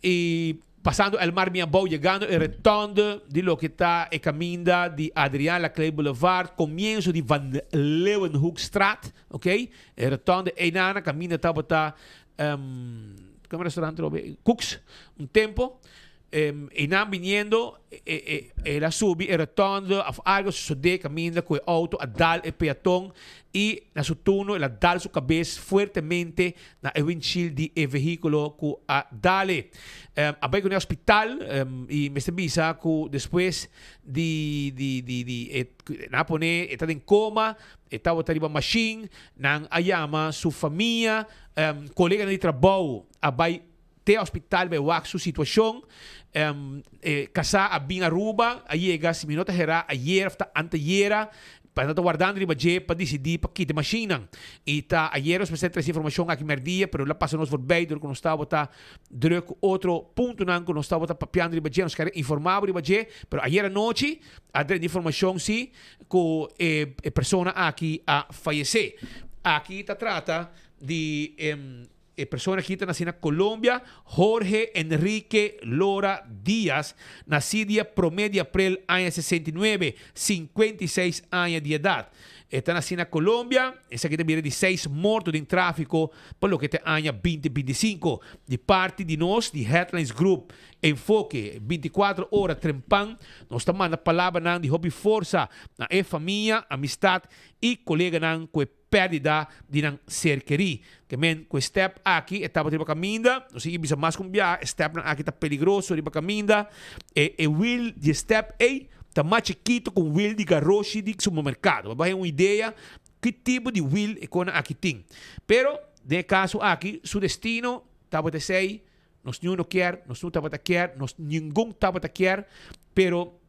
[SPEAKER 18] i pasando El Mar Miabou yegando e rotonde di loke ta e kaminda di Adriaan Laclé Boulevard, komienso di Van Leeuwenhoekstraat, ok, e rotonde einan kaminda tabata como e restaurant atrobe? Cooks un tempo. Einan biniendo el a subi e rotonde of algo a sosode kaminda ku e outo a dal e peaton i na su turno el a dal su kabes fuertemente na e windshield di e vehíkulo ku a dal e. A bai kuné hospital i mester bisa ku despues di di di di e nan a pone e ta den koma, e tabata riba mashin, nan a yama su famia, koleganan di trabou a bai Te hospital bai wak su situacion. E casa a bin Aruba, a yega, si mi no ta hera, ayer of ta antayera, pa nan ta wardando riba dje pa dicidi pa kita e mashinnan. Y ta ayer nos mester trece informacion aki merdia, pero lo pasa nos voorbij door cu nos tabata druk cu otro puntonan cu nos tabata papiando riba dje, nos kere informa bo riba dje, pero ayer anochi a drenta informacion si cu e persona aki a fayece. Aki ta trata di. E persona aki ta nací na Colombia, Jorge Enrique Lora Diaz, nací dia promé di aprel aña 69, 56 aña di edad. E ta nací na Colombia, esaki ta bira di seis morto den tráfico pa loke ta e aña 2025. Di parti di nos di Headlines Group, Enfoke, 24 ora trempan, nos ta manda palabranan di hopi forsa na e famia, amistad y coleganan cu e pèrdida di nan ser kerí. Ke men ku e stèp aki e tabata riba kaminda, nos sigui bisa mas ku un biaha, e stèpnan aki ta peligroso riba kaminda. E e wil di e stèp ei ta mas chikitu ku un wil di garoshi di supermerkado. Bo haña un idea ki tipo di wil e konan aki tin. Pero den e kaso aki su destino tabata esei, nos niun no kier, nos no tabata kier, nos ningun tabata kier, pero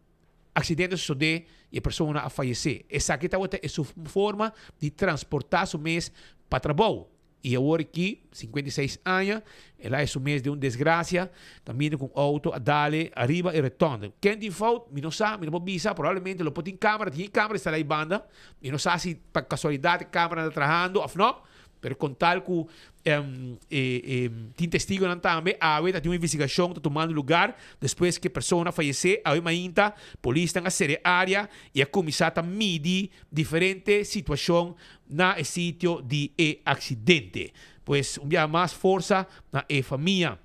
[SPEAKER 18] Accidente a sosode y e persona a fayece. Esaki tabata e su forma di transporta su mes pa trabou. Y awor aki, 56 aña, el a haci su mes den un desgracia, caminda cu un auto a dale ariba e rotonde. Ken tin fout? Mi no sa, mi no por bisa, probablemente lo por tin camera, tin e camera sta lai banda, mi no sa si pa casualidad e camera ta trahando of no. Pero con tal cu tin testigonan tambe, awe ta tin un investigacion ta tumando lugar despues cu e persona a fayece. Awe mainta polisnan a cera e area y a cuminsa ta midi diferente situacion na e sitio di e accidente. Pues un biaha mas forsa na e famia.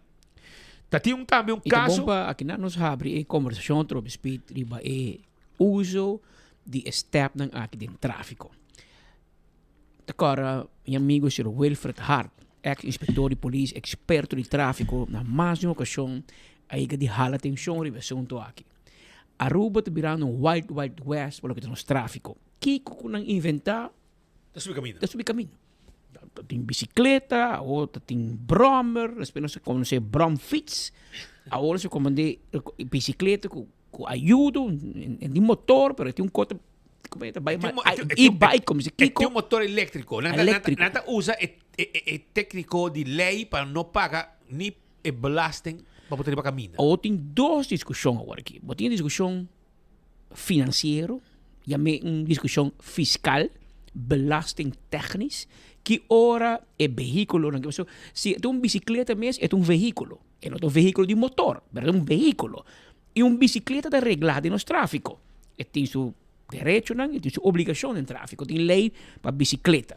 [SPEAKER 18] Ta tin un tambe un
[SPEAKER 19] Y ta bon
[SPEAKER 18] caso.
[SPEAKER 19] pa akinan nos habri e conversacion otro bes Piet riba e uso di e stepnan aki den trafico. Ta kòrda mi amigo señor Wilfred Hart, ex inspektor di polis, eksperto di tráfiko, na mas di un okashon a yega di hala atenshon riba e asuntu aki. Aruba ta birando un wild wild west pa loke ta nos tráfiko. Kiko ku nan inventá
[SPEAKER 18] Ta subi kaminda.
[SPEAKER 19] Ta subi kaminda. Ta tin bisikleta, awor ta tin bròmer, despues nos a konosé bròmfits, awor nos a komand'é bisikleta ku Cu ayudo, en di motor, pero tin un cota, como ta bay e-bike, como se
[SPEAKER 18] kiko. Tin un motor eléctrico. Nan ta usa e, e, e, e técnico di ley pa no paga ni e belasting. pa bo ta riba kaminda.
[SPEAKER 19] Awor tin dos diskushon awor aki. Bo tin e diskushon finansiero, yam'é un diskushon fiskal, belastingtechnisch, ki ora e vehíkulonan, pasobra si e ta un bisikleta mes e ta un vehíkulo, e no ta un vehíkulo di motor, pero e ta un vehíkulo. I un bisikleta ta reglá den nos tráfiko, e tin su derechonan, e tin su obligashon den tráfiko, tin lei pa bisikleta.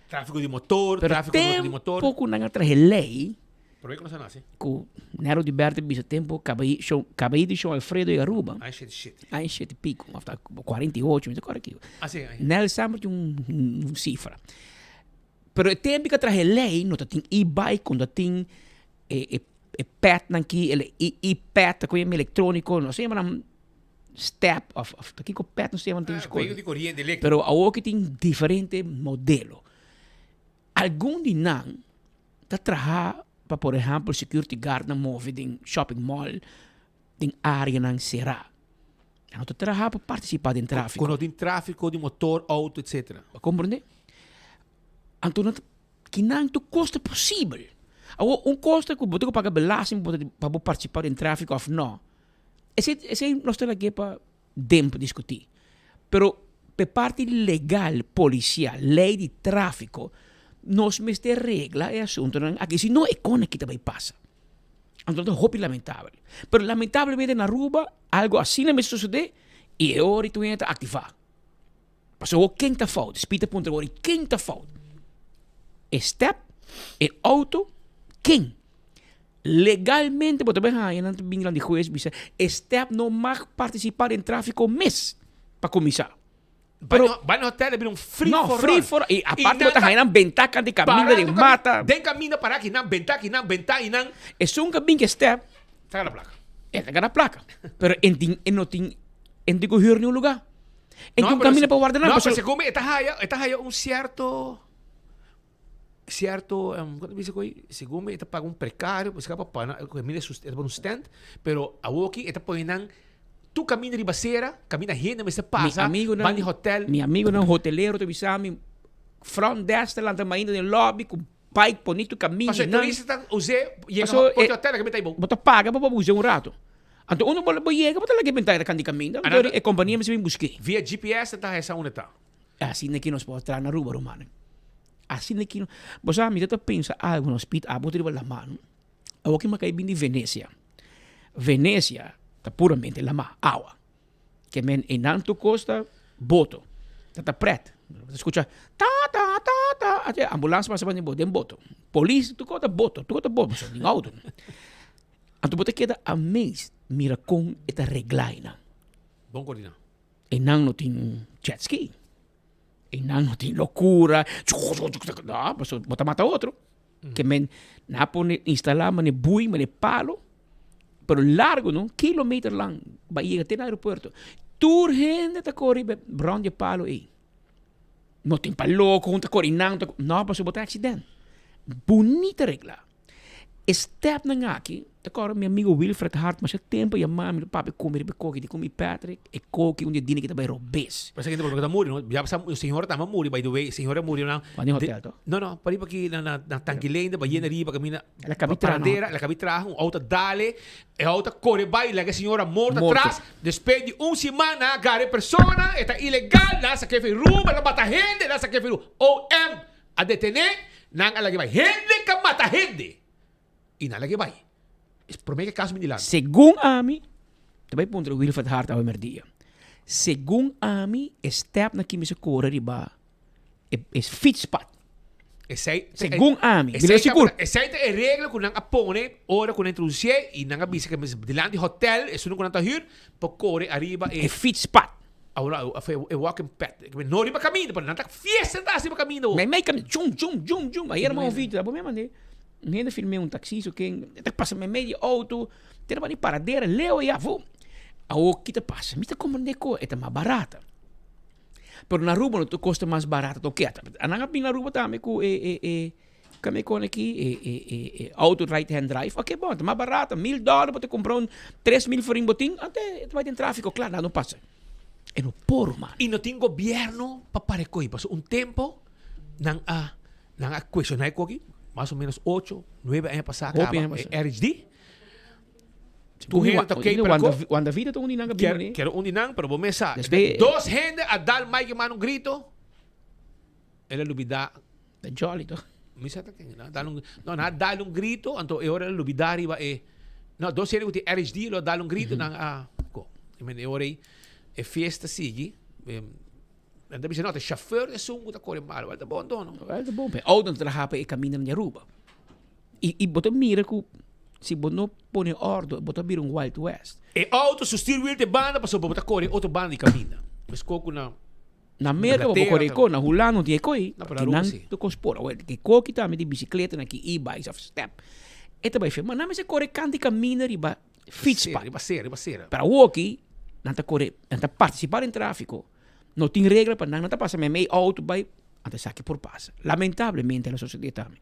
[SPEAKER 18] Tráfiko di motor,
[SPEAKER 19] Pero
[SPEAKER 18] tráfiko no di motor.
[SPEAKER 19] Tempo ku nan a traha e lei,
[SPEAKER 18] Promé ku nos a nase.
[SPEAKER 19] Ku Nero di Bertha bisa tempo kabai shon kabai di shon Alfredo i Aruba.
[SPEAKER 18] Aña shete shete.
[SPEAKER 19] Aña shete pico of ta 48 mi ta kòrda kiko.
[SPEAKER 18] Ah si aña.
[SPEAKER 19] Nel semper tin un un sifra. Pero e tempo ku a traha e lei no ta tin e-bike no ta tin e e e pad nan ki e e-pad ta ku yama elektroniko no se yama nan step of of ta kiko pad no se yama tin skol.
[SPEAKER 18] Vehículo di koriente eléktriko.
[SPEAKER 19] Pero awor ki tin diferente modelo. Algun di nan ta traha pa por ehèmpel security guard nan move den shopping mall den areanan será. Nan no ta traha pa partisipá den tráfiko.
[SPEAKER 18] Ku no tin tráfiko di motor, outo etcetera.
[SPEAKER 19] Bo komprendé? Anto nan ta kinan tur kos ta posibel. Awor un kos ta ku bo tin ku paga belasting pa bo partisipá den tráfiko òf no, esei esei nos ta lag'é pa den pa diskutí. Pero p'e parti legal, polisial, lei di tráfiko, nos mester regla e asuntunan aki, si no e kon aki ta bai pasa. Anto ta hopi lamentabel. Pero lamentablemente na Aruba algo asina mester sosodé i e ora tur hende ta aktivá. Pasobra awor ken ta fout? Speed ta puntra awor ken ta fout? E step, e auto, ken? Legalmente bo ta bay haña nan ta bin dilanti hues bisa e step no mag participa den trafico mes pa cuminsa.
[SPEAKER 18] Pero Bay na hotel a bira un free
[SPEAKER 19] no,
[SPEAKER 18] for all.
[SPEAKER 19] free for all. Y aparte bo ta haña nan benta kant di caminda den mata.
[SPEAKER 18] Den caminda para aki nan benta aki nan benta ayi nan.
[SPEAKER 19] Esun ka bin ke step.
[SPEAKER 18] Ta gana placa.
[SPEAKER 19] E ta gana placa. Pero en tin e no tin en tin cu huur ni un lugar. En tin un caminda pa warda nan.
[SPEAKER 18] No, pero segun mi e ta haya e ta haya un cierto. Cierto, um, ¿cómo dice coi? Según me, eta paga un precario, pues pa pa mira su eta un stand, pero awoki eta pone nan tu camina riba cera, camina hende mester pasa,
[SPEAKER 19] Mi amigo
[SPEAKER 18] nan, di hotel.
[SPEAKER 19] Mi amigo nan hotelero te bisa mi front desk te lanta mainta den lobby ku bike poni tu camina
[SPEAKER 18] Paso
[SPEAKER 19] nan.
[SPEAKER 18] turista tan use yega
[SPEAKER 19] Paso,
[SPEAKER 18] porque
[SPEAKER 19] eh,
[SPEAKER 18] hotel que meta ibo.
[SPEAKER 19] Bo ta paga pa bo usa un rato. Anto uno bo bo yega bo ta laga bentaya ta kandi caminda, anto
[SPEAKER 18] Anto-
[SPEAKER 19] e compania mester bin buske.
[SPEAKER 18] Via GPS ta esa unda ta.
[SPEAKER 19] Asina ki nos por traha na Aruba, rumannan. Asina ki no. Bo sa, mi ta pensa algu nos pit abo riba laman. Awor ki mi a kai bin di Venecia. Venecia ta puramente lama, awa. Ke men einan tur kos ta boto. Ta ta pret. Bo ta skucha ta ta ta ta. Ate ambulans pasa pa den boto. Polis tur kos ta boto, tur kos ta boto, pasobra tin auto. Anto bo ta keda amazed mira kon e ta regla einan.
[SPEAKER 18] Bon koordiná.
[SPEAKER 19] Einan no tin jet ski. Einan no tin locura. No, paso bo ta mata otro. Ke men na pone instala mane bui, mane palo, pero largo no, kilometer lang, ba yega te na aeropuerto. Tur hende ta kore rond di e palo ei. No tin pa loco, un ta kore einan, no, paso bo ta accident. Bunita regla. E stepnan aki, ta kòrda mi amigo Wilfred Hart masha tempu a yama mi, papia ku mi riba e koki, di ku mi Patrick, e koki un di e dina ki ta bai robes.
[SPEAKER 18] Pasa kende por ta muri no, ya pasa señora tambe a muri by the way, señora a muri na.
[SPEAKER 19] Cuando den hotel to?
[SPEAKER 18] No no, pariba aki na na na Tanki Lane ba yena riba caminda.
[SPEAKER 19] El a cabi traha na
[SPEAKER 18] Paradera, el a cabi traha, un auto a dale, e auto a core bai laga e señora morto
[SPEAKER 19] Morto.
[SPEAKER 18] atras, despues di un siman nan a gara e persona, e ta ilegal, nan a sake fi Aruba, nan a mata hende, nan a sake fi Aruba. OM A detené, nan a lag'é bai. Hende ka mata hende! I nan a lag'é bai. Es promé ke kaso bin dilanti.
[SPEAKER 19] Segun ami, ta bai puntra Wilfred Hart awe merdia. Segun ami, e stèpnan ki mester kore riba e e fietspad.
[SPEAKER 18] Esei,
[SPEAKER 19] Segun ami, mi
[SPEAKER 18] esei
[SPEAKER 19] no sigur.
[SPEAKER 18] tabata, esei ta e regla ku nan a pone ora ku nan introdusié i nan a bisa ke mester dilanti hotel, esun ku nan ta hür, pa kore ariba e.
[SPEAKER 19] E fietspad.
[SPEAKER 18] Awor e walking pad. No riba caminda, pero nan ta fiesta ta riba caminda.
[SPEAKER 19] Mei mei caminda, chum chum chum chum. Ayer mi un video, abo mi mande. Un hende filmé un taxista ken ta pasa mei mei di auto, te riba di paradera, leu ya, fu. Awor ki ta pasa? Mi ta comprende cu e ta mas barata. Pero na Aruba no ta costa mas barata tokiata. Nan a bin na Aruba tambe cu e e e Kami kon aki e e e e auto right hand drive oke bon ta mas barato mil dollar bo ta kumpra un 3000 florin bo tin ante e ta bai den trafiko kla nan no pasa e no por man.
[SPEAKER 18] Y no tin gobierno pa para e koe pasobra un tempo nan a nan a cuestiona e koki mas o menos ocho nuebe aña pasa
[SPEAKER 19] Hopi
[SPEAKER 18] caba
[SPEAKER 19] aña
[SPEAKER 18] e
[SPEAKER 19] pasa.
[SPEAKER 18] RHD. Tur hende ta oké, pero
[SPEAKER 19] Wanda, Wanda Vida ta un di nan
[SPEAKER 18] Kier, kier un di nan, pero bo mes sa. Dos hende a dal Mike Eman un grito, el a lubida.
[SPEAKER 19] Ta jolly toch?
[SPEAKER 18] Mi sa ta ken, nan a dal un, no, nan a dal un grito, anto e ora el a lubida riba e, no, dos hende ku tin RHD lo a dal un grito, nan a ko. I men e ora ei e fiesta sigui, nan ta bisa no, ta e chauffeur esun ku ta kore mal, wel ta bon tono.
[SPEAKER 19] Wel ta bon, pero e auto no ta traha pa e kaminda di Aruba. I, i bo ta mira ku si bo no pone ordo, bo ta bira un Wild West.
[SPEAKER 18] E auto su steer wheel ta e banda pasobra bo ta kore e otro banda di kaminda. Meskos ku na
[SPEAKER 19] Na Merka bo por kore e ko, na Hulanda no tin e ko ei.
[SPEAKER 18] No, pero Aruba si.
[SPEAKER 19] Nan ta kos por. Awor, e ko ki tambe di bisikletanan ki e-bikes of step, e ta bai fe. Ma nan mester kore kant di kaminda riba fietspad.
[SPEAKER 18] Riba sera, riba sera.
[SPEAKER 19] Pero awor aki, nan ta kore, nan ta partisipá den tráfiko. No tin regla pa nan, nan ta pasa meimei auto bai, anto esaki por pasa. Lamentablemente a sosodé tambe.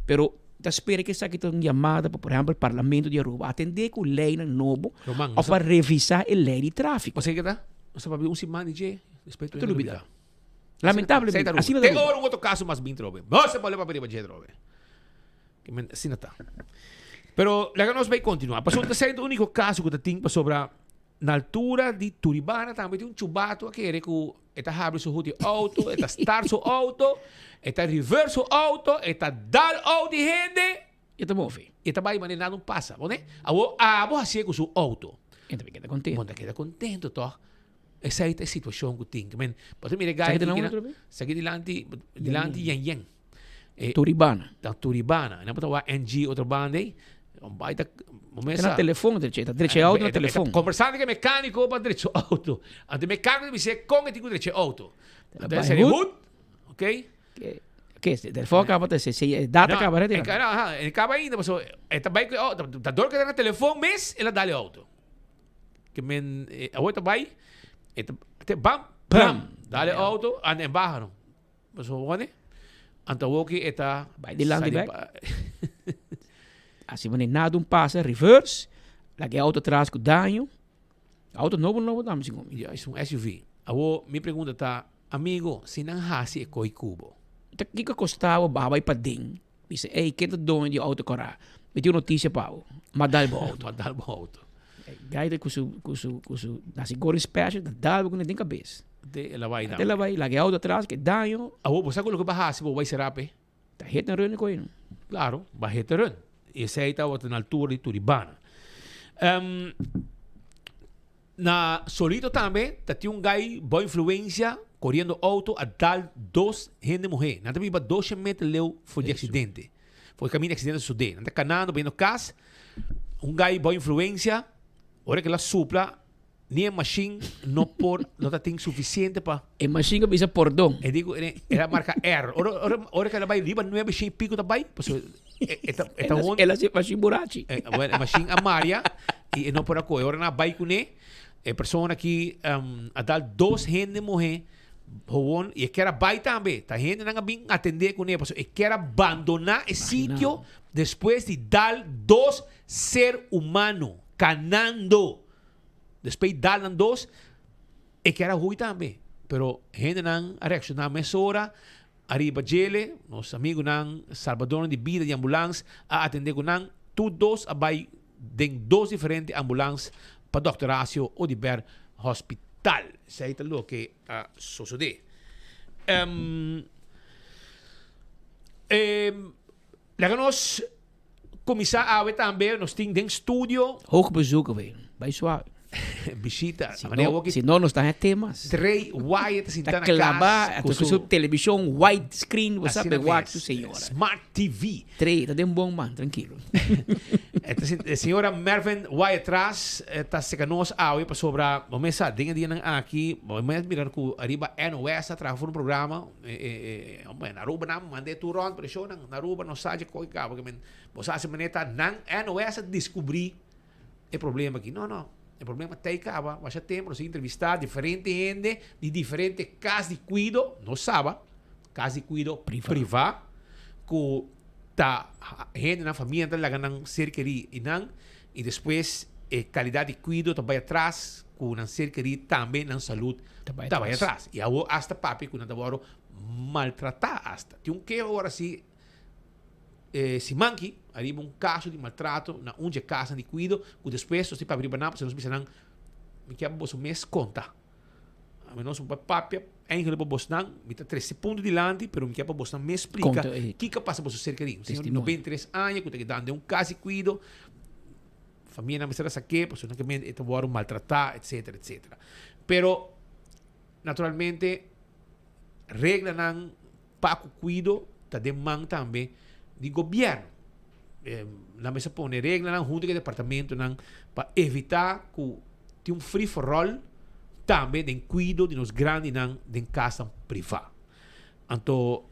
[SPEAKER 19] Pero ta spera ku esaki ta un yamada pa, por ehèmpel, Parlamento di Aruba atendé ku leinan nobo òf pa revisá e lei di tráfiko.
[SPEAKER 18] Bo sa kiko ta? Nos ta papia un siman di dje, despues tur hende lubida.
[SPEAKER 19] Lamentablemente,
[SPEAKER 18] asina ta. Te ora un otro caso mas bin trobe. Nos ta bolbe papia riba dje trobe. Asina ta. Pero laga nos bay continua. Pasobra ta sey unico caso cu ta tin pasobra na altura di Turibana tambe tin un chubato a kere cu e ta habri su hood di auto, e ta start su auto, e ta reverse su auto, e ta dal auto di hende.
[SPEAKER 19] E ta move.
[SPEAKER 18] E ta bai manera nada no pasa. Bo ne? Awor abo hacié cu su auto.
[SPEAKER 19] E ta keda contento.
[SPEAKER 18] Bo ta keda contento toch? Esei ta e situacion cu tin. Men, bo ta mira e gai
[SPEAKER 19] Sa ki ta na
[SPEAKER 18] Sa ki dilanti, dilanti yen yen.
[SPEAKER 19] E, Turibana.
[SPEAKER 18] Ta Turibana. E no ta wa NG otro banda ei. Un bai ta, bo
[SPEAKER 19] mesa. Ta na telefon drecha, ta drecha e auto na telefon.
[SPEAKER 18] Conversando cu e mecanico pa drecha su auto. Anto e mecanico ta bis'é con e tin cu drecha e auto. Anto e sali hoed, ok?
[SPEAKER 19] Ke e telefon kaba ta se e data kaba
[SPEAKER 18] rete. No, aha, e kaba ainda paso e ta bai ku e auto, ta dor ku e ta na telefon mes el a dal e auto. Ke men awor e ta bai e ta te bam bam dal e auto anda en baha no. Paso wone anto awor ki e ta
[SPEAKER 19] bai dilanti bek. Asi manera nada un pasa reverse laga e auto atras ku daño. Auto nobo nobo tambe segun mi.
[SPEAKER 18] Ya, es un SUV. Awor mi pregunta ta, amigo, si nan hasi e koi ku bo?
[SPEAKER 19] Ta kiko kosta bo baha bai paden, bisa, ey, ken ta doño di e auto kora? Mi tin un notisia pa bo, m'a dal bo auto.
[SPEAKER 18] M'a dal bo auto.
[SPEAKER 19] Guy ta ku su, ku su, ku su nasi goreng special, ta dal bo ku den kabes.
[SPEAKER 18] Te el a bai
[SPEAKER 19] Te el a bai, laga e auto atras, ke daño.
[SPEAKER 18] Awor bo sa ku loke bo a hasi, bo bai sera p'e?
[SPEAKER 19] Ta hit and run koe no.
[SPEAKER 18] Claro, ba hit and run. Y esey tabata na altura di Turibana. Um, na Solito tambe ta tin un guy bo influencia corriendo auto a dal dos hende muher. Nan ta biba 200 meter leu for di accidente. For di camino di accidente sucede. Nan ta canando bayendo cas. Un guy bo influencia, ora que la supla Ni e mashin no por, no ta tin suficiente pa.
[SPEAKER 19] E mashin a bisa pordon.
[SPEAKER 18] E dico, e era marca R. Ora, ora, ora que ela bai riba nueve shen y pico ta bai, paso e, e ta, e ta hon.
[SPEAKER 19] Ela si mashin burachi.
[SPEAKER 18] E, bueno, e mashin a maria y e no por a coge. Ora na bai cune, e persona ki um, a dal dos hende muhe gewoon y e kier a bai tambe. Ta hende nan a bin atende cune, paso e kier a bandona e sitio despues di dal dos ser humano canando. Despues dal nan dos, e kier a hui tambe. Pero hendenan a reacciona mesora ariba djele. Nos amigunan salbadornan di bida di ambulans a atende cu nan. Tur dos a bay den dos diferente ambulans pa Dòkter Horacio Oduber Hospital. Esey ta loke a sosode. Laga nos Kuminsá awe tambe nos tin den studio.
[SPEAKER 19] Hoog bezoek awe. Bai suave.
[SPEAKER 18] Bishita.
[SPEAKER 19] Si no, si no nos ta haña temas.
[SPEAKER 18] Trey Wyatt ta sinta na
[SPEAKER 19] kas. Ta klaba ku su televishon white screen. Bo sa be wak su señora.
[SPEAKER 18] Smart TV.
[SPEAKER 19] Trey ta den bon man, trankilo.
[SPEAKER 18] E señora Mervin Wyatt Ras ta seka nos awe pasobra bo mes sa den e dianan aki bo mes mira ku ariba NOS a traha for un programa. Hombre, na Aruba nan mand'é tur rond, pero show nan na Aruba no sa dje koe kaba, porque men, bo sa hasi manera ta nan NOS a descubrí e problema aki. No, no, e problema ta ei kaba, masha tempo nos a entrevistá diferente hende di diferente kas di kuido, no saba, kas di kuido privá, ku ta hende nan famia ta laga nan ser kerí i nan, i despues e kalidat di kuido ta bai atras ku nan ser kerí tambe nan salud ta bai atras. I awor asta papia ku nan ta wòrdu maltratá asta. Tin un keho ora si siman ki. Ariba un kaso di maltrato na un dje kasnan di kuido ku despues nos tin papia riba nan pasobra nos bisa nan mi kier pa boso mes konta. Ami nos por papia eigenlijk pa bosnan mi ta trese punto dilanti pero mi kier pa bosnan mes splika kiko a pasa boso serka di un señor di 93 aña ku ta keda den un kas di kuido famianan mester a sak'é pasobra nan e ta wòrdu maltratá etcetera etcetera. Pero naturalmente reglanan Pa ku kuido ta den man tambe di gobièrnu. Nan mester pone reglanan huntu ku e departamentonan pa evitá ku tin un free for all tambe den kuido di nos grandinan den kasnan privá. Anto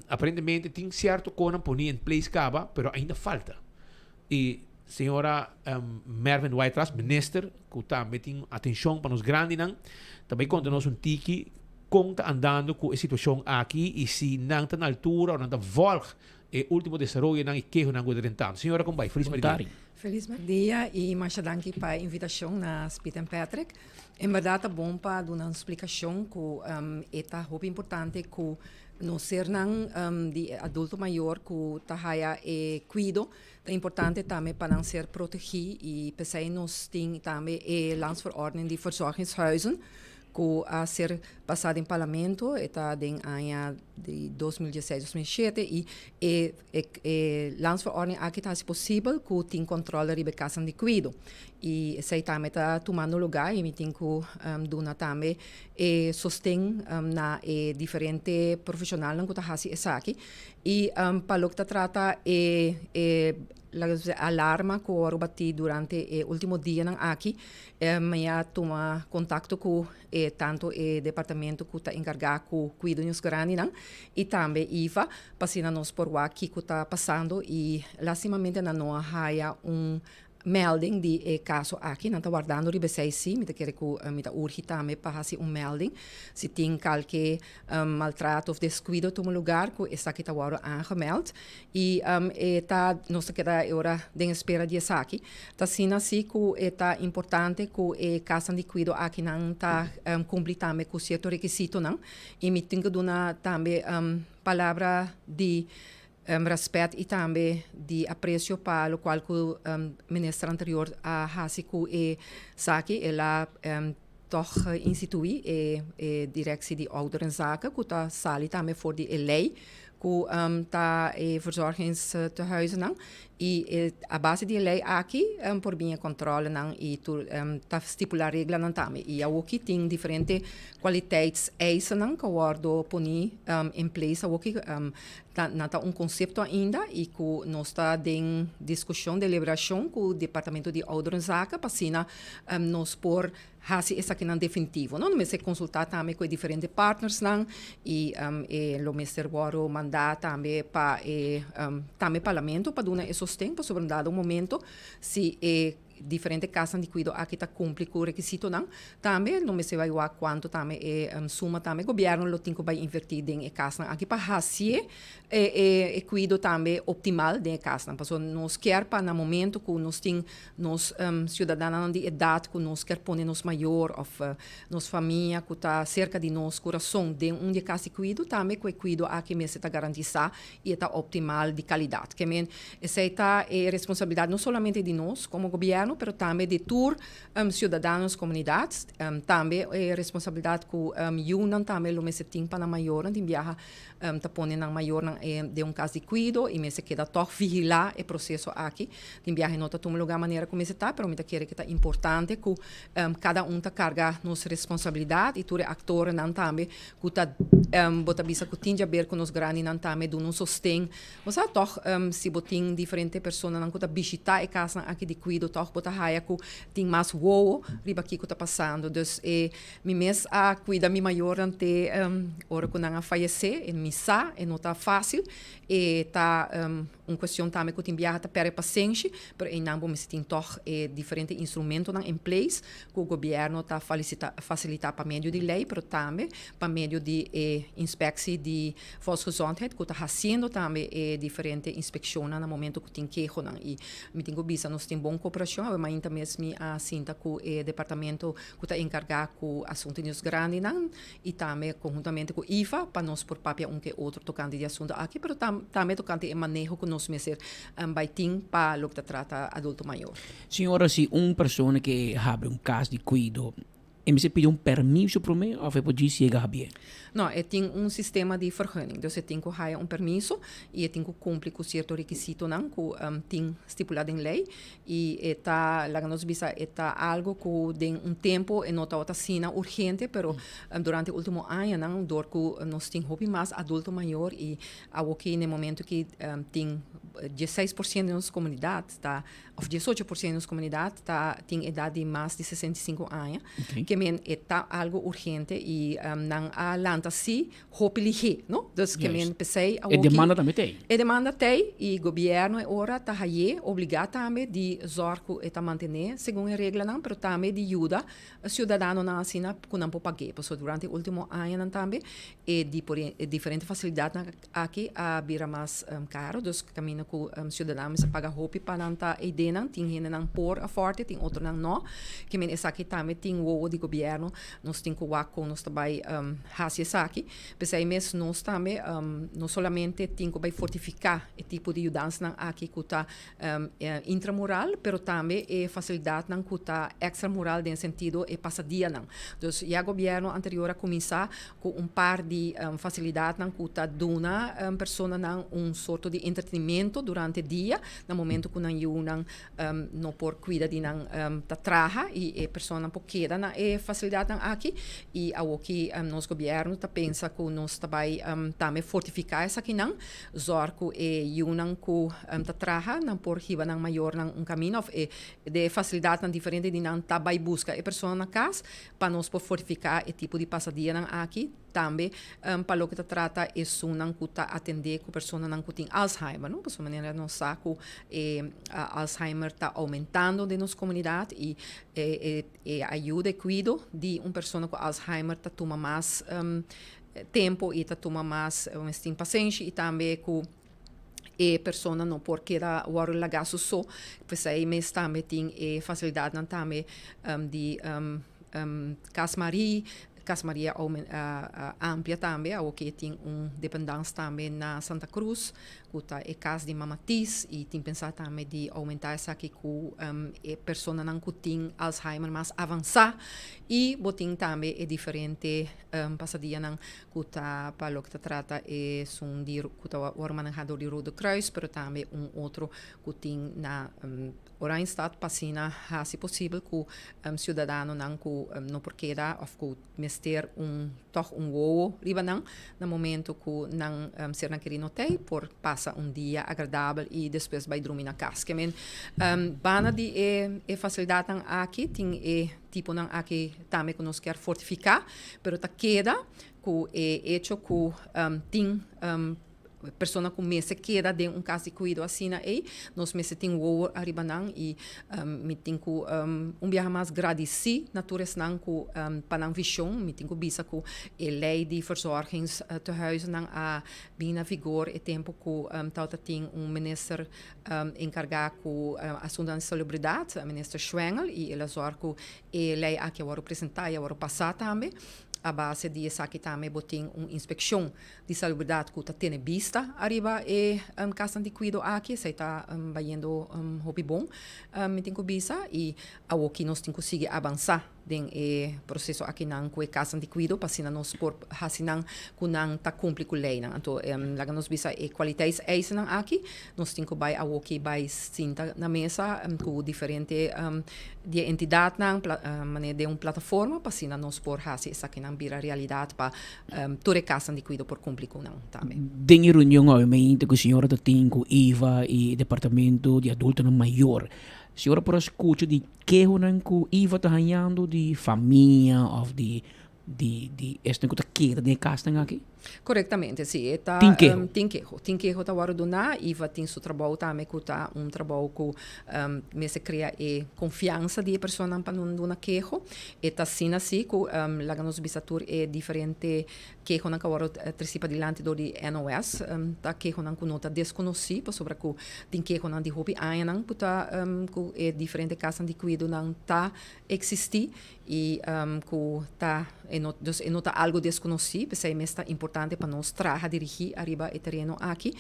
[SPEAKER 18] aparentemente tin sierto konan poni en place kaba pero ainda falta. I señora Mervin Whiteras, minister, ku tambe tin atenshon pa nos grandinan, ta bai konta nos un tiki kon ta andando ku e situashon aki i si nan ta na altura o nan ta vòlg e último desaroyonan i kehonan ku ta drentando. Señora kon bai? Felis merdia.
[SPEAKER 20] Felis merdia i masha danki pa e invitashon na Speed and Patrick. En bèrdat ta bon pa duna un splikashon ku e ta hopi importante ku Nos sernan di e adulto mayor ku ta haya e kuido ta importante tambe pa nan ser protegí i p'esei nos tin tambe e Landsverordening di Verzorgingshuizen ku a ser pasá den parlamento, e ta den aña di 2016, 2017 i e e Landsverordening aki ta hasi posibel ku tin kòntròl riba e kasnan di kuido i esei tambe ta tumando lugá i mi tin ku duna tambe e sosten na e diferente profesionalnan ku ta hasi esaki i pa loke ta trata e e laga nos bisa alarma ku a wòrdu batí durante e último dianan aki mi a tuma kontakto ku e tantu e departamento ku ta enkargá ku kuido di nos grandinan i tambe IVA pa asina nos por wak kiko ta pasando i lastimamente nan no a haya un melding di e kaso aki. Nan ta wardando riba esei si. Mi ta kere ku mi ta urgi tambe pa hasi un melding si tin kalke maltrato of deskuido tuma lugar ku esaki ta wòrdu aangemeld. I e ta nos ta keda e ora den espera di esaki. Ta asina si ku e ta importante ku e kasnan di kuido aki nan ta kumpli tambe ku sierto rekisitonan. I mi tin ku duna tambe palabra di Respet y tambe di aprecio pa locual cu minister anterior a haci cu e saki. El a toch institui e directie di ouderenzaken cu ta sali tambe for di e ley cu ta e verzorgingstehuizennan y a base di e ley aki por bin e controlenan y tur ta stipula reglanan tambe y awoki tin diferente kwaliteitseisennan cu a wordo poni in place awoki. Ta nan ta un konsepto ainda i ku nos ta den diskushon, deliberashon ku Departamento di Ouderenzaken pa asina nos por hasi esakinan definitivo. No mester konsultá tambe ku e diferente partnersnan i e lo mester wòrdu mandá tambe pa e tambe Parlamento pa duna e sosten pasobra un dado momento si e Diferente kasnan di kuido aki ta kumpli ku rekisitonan. Tambe lo mester bai wak kuantu tambe e suma tambe gobièrnu lo tin ku bai invertí den e kasnan aki pa hasié e kuido tambe optimal den e kasnan. Pasobra nos kier pa na momento ku nos tin nos siudadanonan di edat ku nos kier pone nos mayor òf nos famia ku ta serka di nos kurason den un di e kas di kuido tambe ku e kuido aki mester ta garantisá i e ta optimal di kalidat. Ke men esei ta e responsabilidat no solamente di nos komo gobièrnu pero tambe di tur siudadano nos komunidat. Tambe e responsabilidat ku yunan tambe lo mester tin pa nan mayornan. Tin biaha ta pone nan mayornan den un kas di kuido i mester keda tòg vigilá e proseso aki. Tin biaha e no ta tuma lugá manera ku mester ta pero mi ta kere ku ta importante ku kada un ta karga nos responsabilidat i tur e aktornan tambe ku ta bo ta bisa ku tin djaber ku nos grandinan tambe duna un sosten. Bo sa tòg si bo tin diferente personanan ku ta bishitá e kasnan aki di kuido tòg bo ta haya ku tin mas wowo riba kiko ta pasando. Dus e mi mes a kuida mi mayornan te ora ku nan a fayesé e mi sa e no ta fásil e ta un kuestion tambe ku tin biaha ta pèrdè pasenshi pero einan bo mester tin tòg e diferente instrumentonan in place ku gobièrnu ta fasilitá pa medio di lei pero tambe pa medio di e inspeksie di Volksgezondheid ku ta hasiendo tambe e diferente inspekshonnan na momento ku tin kehonan. I mi tin ku bisa nos tin bon kooperashon. Awe mainta mes mi a sinta ku e departamento ku ta enkargá ku asuntu di nos grandinan i tambe konhuntamente ku IFA pa nos por papia un ke otro tokante di asuntu aki, pero tambe tokante e maneho ku nos mester bai tin pa loke ta trata adulto mayor.
[SPEAKER 19] Señora, si un persona ke habri un kas di kuido, e mester pidi un permiso promé òf e por djis yega habié?
[SPEAKER 20] No, e tin un sistema di vergunning. Dus e tin ku haya un permiso i e tin ku kumpli ku sierto rekisitonan ku tin stipulá den lei. I e ta, laga nos bisa, e ta algo ku den un tempu e no tabata asina urgente, pero durante e ultimo añanan dor ku nos tin hopi mas adulto mayor i awoki na e momento ki tin 16% di nos komunidat ta of 18% di nos komunidat ta tin edat di mas di 65 aña, ke men e ta algo urgente i nan a lanta si hopi lihé, no? Dus ke men p'esei
[SPEAKER 19] awoki. E demanda tambe t'ei.
[SPEAKER 20] E demanda t'ei i gobièrnu e ora ta hay'é obligá tambe di zòrg ku e ta mantené segun e reglanan, pero tambe di yuda siudadanonan asina ku nan por pag'é. Pasobra durante e último añanan tambe e diferente fasilidatnan aki a bira mas karo, dus kaminda ku siudadano mester paga hopi pa nan ta eidenan. Tin hendenan por afòrte, tin otronan nò. Ke men esaki tambe tin wowo di gobièrnu. Nos tin ku wak kon nos ta bai hasi esaki. P'esei mes nos tambe no solamente tin ku bai fortifiká e tipo di yudansanan aki ku ta intramural, pero tambe e fasilidatnan ku ta ekstramural den sentido e pasadianan. Dus ya gobièrnu anterior a kuminsá ku un par di fasilidatnan ku ta duna personanan un sorto di entretenimento durante dia na momento ku nan yunan no por kuida di nan ta traha i e personanan por keda na e fasilidatnan aki i awoki nos gobièrnu ta pensa ku nos ta bai tambe fortifiká esakinan zòrg ku e yunan ku ta traha nan por hiba nan mayornan un kaminda òf e den e fasilidatnan diferente di nan ta bai buska e persona na kas pa nos por fortifiká e tipo di pasadianan aki tambe pa loke ta trata esunnan ku ta atendé ku personanan ku tin Alzheimer, no? Pasobra manera nos sa ku e Alzheimer ta oumentando den nos komunidat i e e ayuda, e kuido di un persona ku Alzheimer ta tuma mas tempu i ta tuma mas, mester tin pasenshi i tambe ku e persona no por keda wòrdu lagá su so. P'esei mes tambe tin e fasilidatnan tambe di Cas Marie. Cas Marie a amplia tambe, awoke tin un dependans tambe na Santa Cruz ku ta e kas di Mama Tis i tin pensá tambe di oumentá esaki ku e personanan ku tin Alzheimer mas avansá i bo tin tambe e diferente pasadianan ku ta pa loke ta trata esun di ku ta wòrdu manehá dor di Rode Kruis pero tambe un otro ku tin na Oranjestad pa asina hasi posibel ku siudadanonan ku no por keda òf ku mester un tòg un wowo riba nan na momento ku nan sernan kerí no tei por pasa un dia agradabel i despues bai drumi na kas. Ke men banda di e fasilidatnan aki tin e tiponan aki tambe ku nos kier fortifiká pero ta keda ku e echo ku tin persona ku mester keda den un kas di kuido asina ei, nos mester tin wowo ariba nan i mi tin ku un biaha mas gradisí na tur esnan ku pa nan vishon. Mi tin ku bisa ku e lei di verzorgingstehuizennan a bin na vigor e tempu ku tabata tin un minister enkargá ku asuntunan di salubridat, minister Schwengle, i el a zòrg ku e lei aki a wòrdu presentá i a wòrdu pasá tambe. A base di esaki tambe bo tin un inspekshon di salubridat ku ta tene bista ariba e kasnan di kuido aki, esei ta bayendo hopi bon mi tin ku bisa i awoki nos tin ku sigui abansá den e proseso akinan ku e kasnan di kuido pa asina nos por hasi nan ku nan ta kumpli ku leinan. Anto laga nos bisa e kwaliteitseisennan aki nos tin ku bai awoki bai sinta na mesa ku diferente di e entidatnan manera den un plataforma pa asina nos por hasi esakinan bira realidat pa Tur e kasnan di kuido por kumpli ku nan tambe.
[SPEAKER 19] Den e reunion obviamente ku señora ta tin ku IVA i departamento di adultonan mayor, señora por a skucha di kehonan ku IVA ta hañando di famia òf di di di esnan ku ta keda den e kasnan aki?
[SPEAKER 20] Korektamente, si. E ta
[SPEAKER 19] Tin keho.
[SPEAKER 20] Tin keho. Tin keho ta wòrdu duná. IVA tin su trabou tambe ku ta un trabou ku mester krea e konfiansa di e personanan pa nan duna keho. E ta asina si ku laga nos bisa tur e diferente kehonan ku a wòrdu tresí padilanti dor di NOS ta kehonan ku no ta deskonosí pasobra ku tin kehonan di hopi añanan ku ta ku e diferente kasnan di kuidonan ta eksistí i ku ta e no dus e no ta algu deskonosí p'esei mes ta importante pa nos traha dirigí ariba e tereno aki.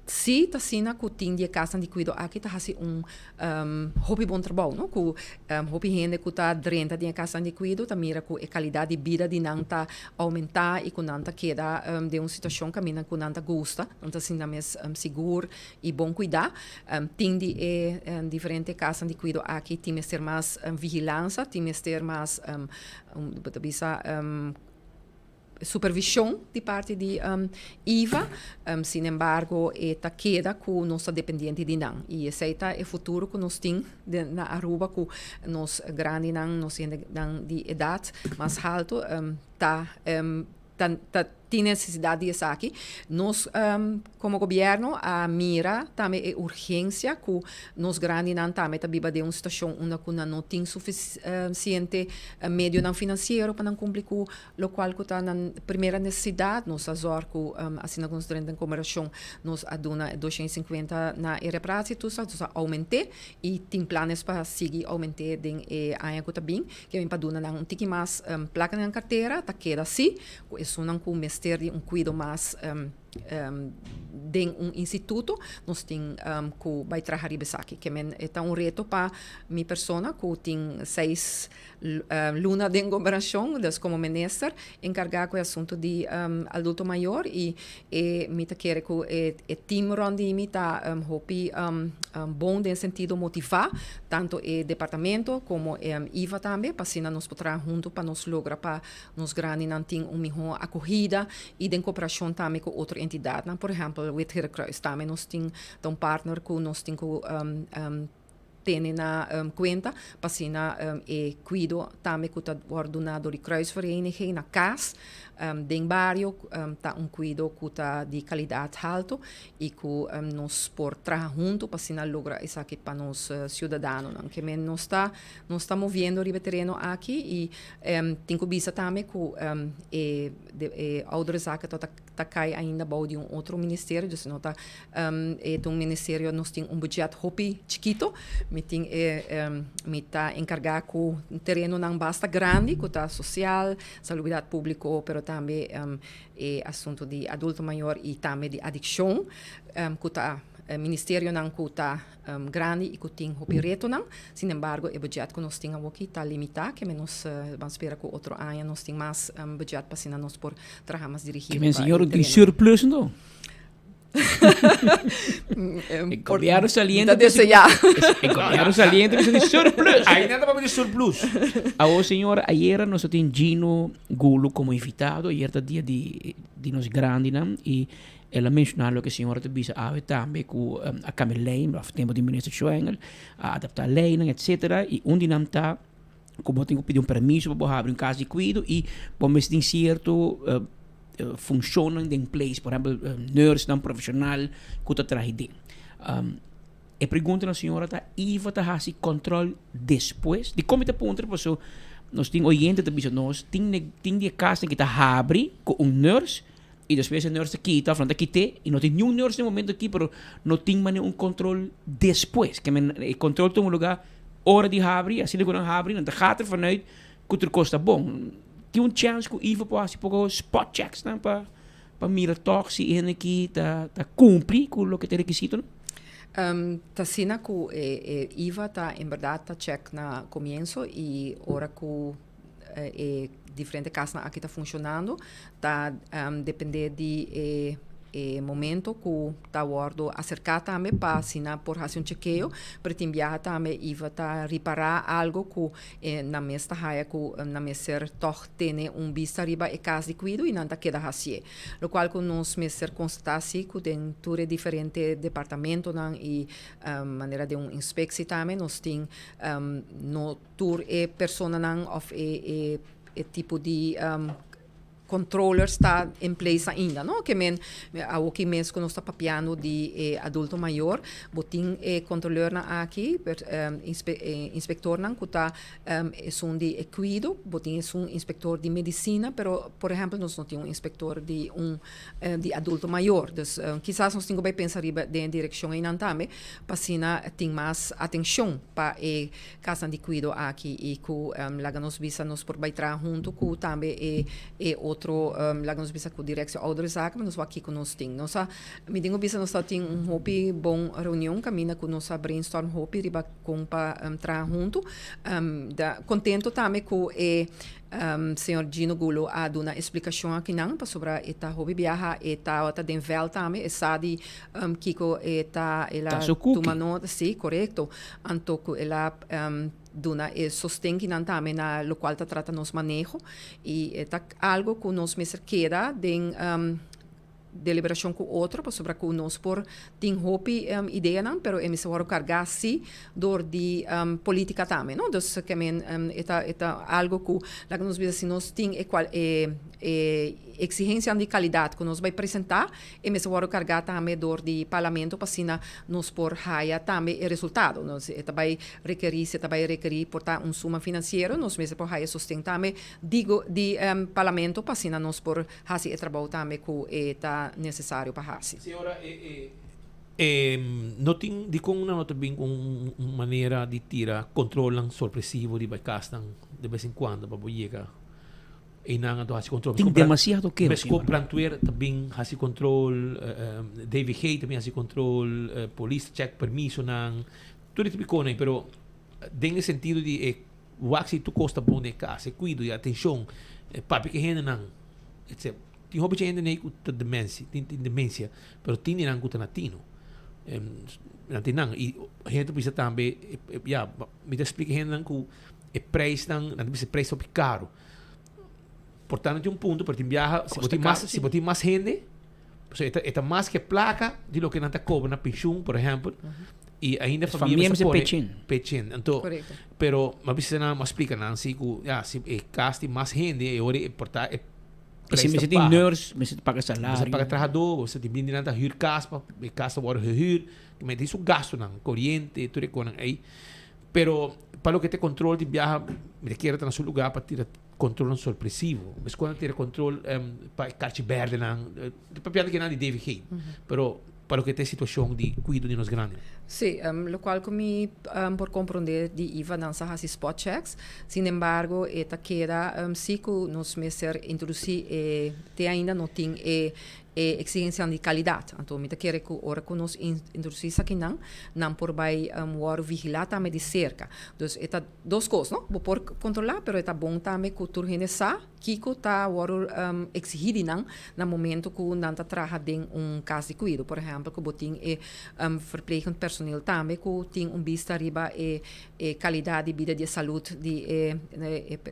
[SPEAKER 20] Sí ta asina ku tin di e kasnan di kuido aki ta hasi un hopi bon trabou no ku hopi hende ku ta drenta den e kasnan di kuido ta mira ku e kalidat di bida di nan ta oumentá i ku nan ta keda den un situashon kaminda ku nan ta gusta nan ta sinti nan mes sigur i bon kuidá. Tin di e diferente kasnan di kuido aki tin mester mas vigilansa, tin mester mas bo ta bisa supervishon di parti di IVA. Sin embargo e ta keda ku nos ta dependiente di nan i esei ta e futuro ku nos tin na Aruba ku nos grandinan, nos hendenan di edat mas haltu ta ta tin nesesidat di esaki. Nos komo gobièrnu a mira tambe e urgensia ku nos grandinan tambe ta biba den un situashon unda ku nan no tin sufisiente medionan finansiero pa nan kumpli ku lokual ku ta nan primera nesesidat. Nos a zòrg ku asina ku nos drenta den komerashon nos a duna 250 na e reparatietoeslag, nos a oument'é i tin planes pa sigui oument'é den e aña ku ta bin. Ke bin pa duna nan un tiki mas plaka den nan kartera, ta keda si ku esunnan ku mester di un kuido mas den un instituto, nos tin ku bai traha riba esaki. Ke men e ta un reto pa mi persona ku tin seis luna den gobernashon, dus komo minister enkargá ku e asuntu di adulto mayor i e mi ta kere ku e team rònt di mi ta hopi bon den sentido motivá tanto e departamento komo IVA tambe pa asina nos por traha huntu pa nos logra pa nos grandinan tin un mihó akohida i den koperashon tambe ku otro entidatnan por ehèmpel Wit Gele Kruis tambe nos tin ta un partner ku nos tin ku tene na kuenta pa asina e kuido tambe ku ta wòrdu duná dor di Kruisvereniging na kas den bario ta un kuido ku ta di kalidat haltu i ku nos por traha huntu pa asina logra esaki pa nos siudadanonan. Ke men nos ta nos ta moviendo riba e tereno aki i tin ku bisa tambe ku e e ouderenzaken ta ta kai ainda bou di un otro ministerio, dus no ta e ta un ministerio nos tin un budget hopi chikito, mi tin e mi ta enkargá ku terenonan basta grandi ku ta sosial, salubridat públiko, pero tambe e asuntu di adulto mayor i tambe di adikshon ku ta ministerionan ku ta grandi i ku tin hopi retonan. Sin embargo, e budget ku nos tin awoki ta limitá, ke nos ban spera ku otro aña nos tin mas budget pa asina nos por traha mas dirigí
[SPEAKER 19] Ke men
[SPEAKER 20] riba e
[SPEAKER 19] señor tin
[SPEAKER 20] tereno.
[SPEAKER 19] surplus anto? E gobierno saliente
[SPEAKER 20] Ta deseá.
[SPEAKER 19] E gobierno saliente bisa di surplus.
[SPEAKER 18] Ahí nan ta papia di surplus.
[SPEAKER 19] Awo señor, ayera nos a tin Gino Gulu como invitado. Ayer ta dia di di nos grandinan i El a menshoná loke señora ta bisa awe tambe ku a kambia lei af tempu di minister Schwengle, a adaptá leinan etcetera i un di nan ta ku bo tin ku pidi un permiso pa bo habri un kas di kuido i bo mester tin sierto funshonnan den place, por ehèmpel nùrsnan profeshonal ku ta traha den. E pregunta na señora ta Iva ta hasi kòntròl despues? Dikon mi ta puntra? Pasobra nos tin oyente ta bisa nos tin tin di e kasnan ki ta habri ku un nùrs I despues e nurse ta kita of nan ta kit'é i no tin niun nurse den momento aki pero no tin manera un control despues. Ke men e control tuma lugar ora di habri asina ku nan habri nan ta gata vanuit ku tur kos ta bon. Tin un chance ku Ivo por hasi poko spot checks nan pa pa mira tòg si e hende aki ta ta kumpli ku loke ta e rekisitonan?
[SPEAKER 20] Ta asina ku e e Iva ta en bèrdat ta check na komienso i ora ku e diferente kasnan aki ta funshonando ta depende di e e momento ku ta wòrdu aserká tambe pa asina por hasi un chekeo pero tin biaha tambe iva ta ripará algu ku e nan mes ta haya ku nan mester tòg tene un bista riba e kas di kuido i nan ta keda hasié lokual ku nos mester konstatá si ku den tur e diferente departamentonan i manera den un inspeksie tambe nos tin no Tur e personanan of e e e tipo di controllers ta in place ainda, no? Ke men awoki mes ku nos ta papiando di e adulto mayor, bo tin e controleurnan aki, inspectornan ku ta esun di e kuido, bo tin esun inspector di medicina, pero por ehempel nos no tin un inspector di un di adulto mayor. Dus kisas nos tin ku bai pensa riba den e direkshon einan tambe pa asina tin mas atenshon pa e Kasnan di kuido aki i ku laga nos bisa nos por bai traha huntu ku tambe e e otro laga nos bisa ku Directie Ouderenzaken pa nos wak kiko nos tin. Nos a mi tin ku bisa nos tabatin un hopi bon reunion kaminda ku nos a brainstorm hopi riba kon pa traha huntu. Da kontento tambe ku e Señor Gino Gulo a duna e splikashon akinan pasobra e ta hopi biaha e tabata den vèlt tambe e sa di kiko e ta el a tuma nota si korekto. Anto ku el a duna e sosten kinan tambe na lokual ta trata nos maneho i e ta algu ku nos mester keda den deliberashon ku otro pasobra ku nos por tin hopi ideanan pero e mester wòrdu kargá si dor di politika tambe no dus ke men e ta e ta algu ku laga nos bisa si nos tin e e e eksigensianan di kalidat ku nos bai presentá E mester wòrdu kargá tambe dor di Parlamento pa asina nos por haya tambe e resultado. Nos e ta bai rekerí, si e ta bai rekerí por ta un suma finansiero, nos mester por haya sosten tambe di di Parlamento pa asina nos por hasi e trabou tambe ku e ta nesesario pa hasi.
[SPEAKER 18] Señora, e e no tin dikon nan no ta bin ku un manera di tira kontrolnan sorpresivo riba e kasnan de bes en kuando pa bo yega Einan anto hasi control.
[SPEAKER 19] Tin demasiado keho,
[SPEAKER 18] Mes
[SPEAKER 19] señor.
[SPEAKER 18] brandweer ta bin hasi control, DVG ta bin hasi control, polis ta check permisonan, tur e tipo di konan, pero den e sentido di e wak si tur kos ta bon den e kas, e kuido i atenshon, papia ku e hendenan, etc. Tin hopi hende nei ku ta demensia, tin demensia, pero tin di nan ku ta na tino. Nan tin nan i hende ta bisa tambe, ya, mi ta splika hendenan ku e prijsnan, nan ta bisa e prijs ta hopi karo. Por tanto tin un punto, pero tin biaha, si bo tin mas, si bo tin mas hende, so e ta, e ta mas ke plaka di loke nan ta kobra na penshun, por ehempel, i ainda
[SPEAKER 19] Es
[SPEAKER 18] famia
[SPEAKER 19] famia
[SPEAKER 18] mester
[SPEAKER 19] mester
[SPEAKER 18] pone
[SPEAKER 19] pechin.
[SPEAKER 18] pechin. Anto,
[SPEAKER 20] Correcto.
[SPEAKER 18] pero m'a bisa nan, m'a splika nan si ku, ya, si e kas tin mas hende, e ora e por ta e
[SPEAKER 19] I si
[SPEAKER 18] prijs ta
[SPEAKER 19] mester tin
[SPEAKER 18] baha.
[SPEAKER 19] nurse, mester paga
[SPEAKER 18] Mester
[SPEAKER 19] salario.
[SPEAKER 18] paga trahadó, mester tin bindi nan ta hür kas pa e kas ta wòrdu gehuur, men tin su gastunan, koriente, tur e konan ei. Pero pa loke ta e control di biaha, mi ta kere ta na su lugar pa tira controlnan sorpresivo. Mescua nan tira control pa e carchi berdenan, ta papiando kinan di DVG, pero pa loke ta e situacion di cuido di nos grandinan.
[SPEAKER 20] Sí, locual cu mi por comprende di Iva nan sa haci spot checks, sin embargo e ta keda si cu nos mester introduci e, te ainda no tin e E eksigensianan di kalidat. Anto mi ta kere ku ora ku nos introdusí esakinan, nan por bai wòrdu vigilá tambe di serka. Dus e ta dos kos, no? Bo por kontrolá, pero e ta bon tambe ku tur hende sa kiko ta wòrdu eksigí di nan na momento ku nan ta traha den un kas di kuido. Por ehèmpel, ku bo tin e verplegend personeel tambe ku tin un bista riba e e kalidat di bida di e salud di e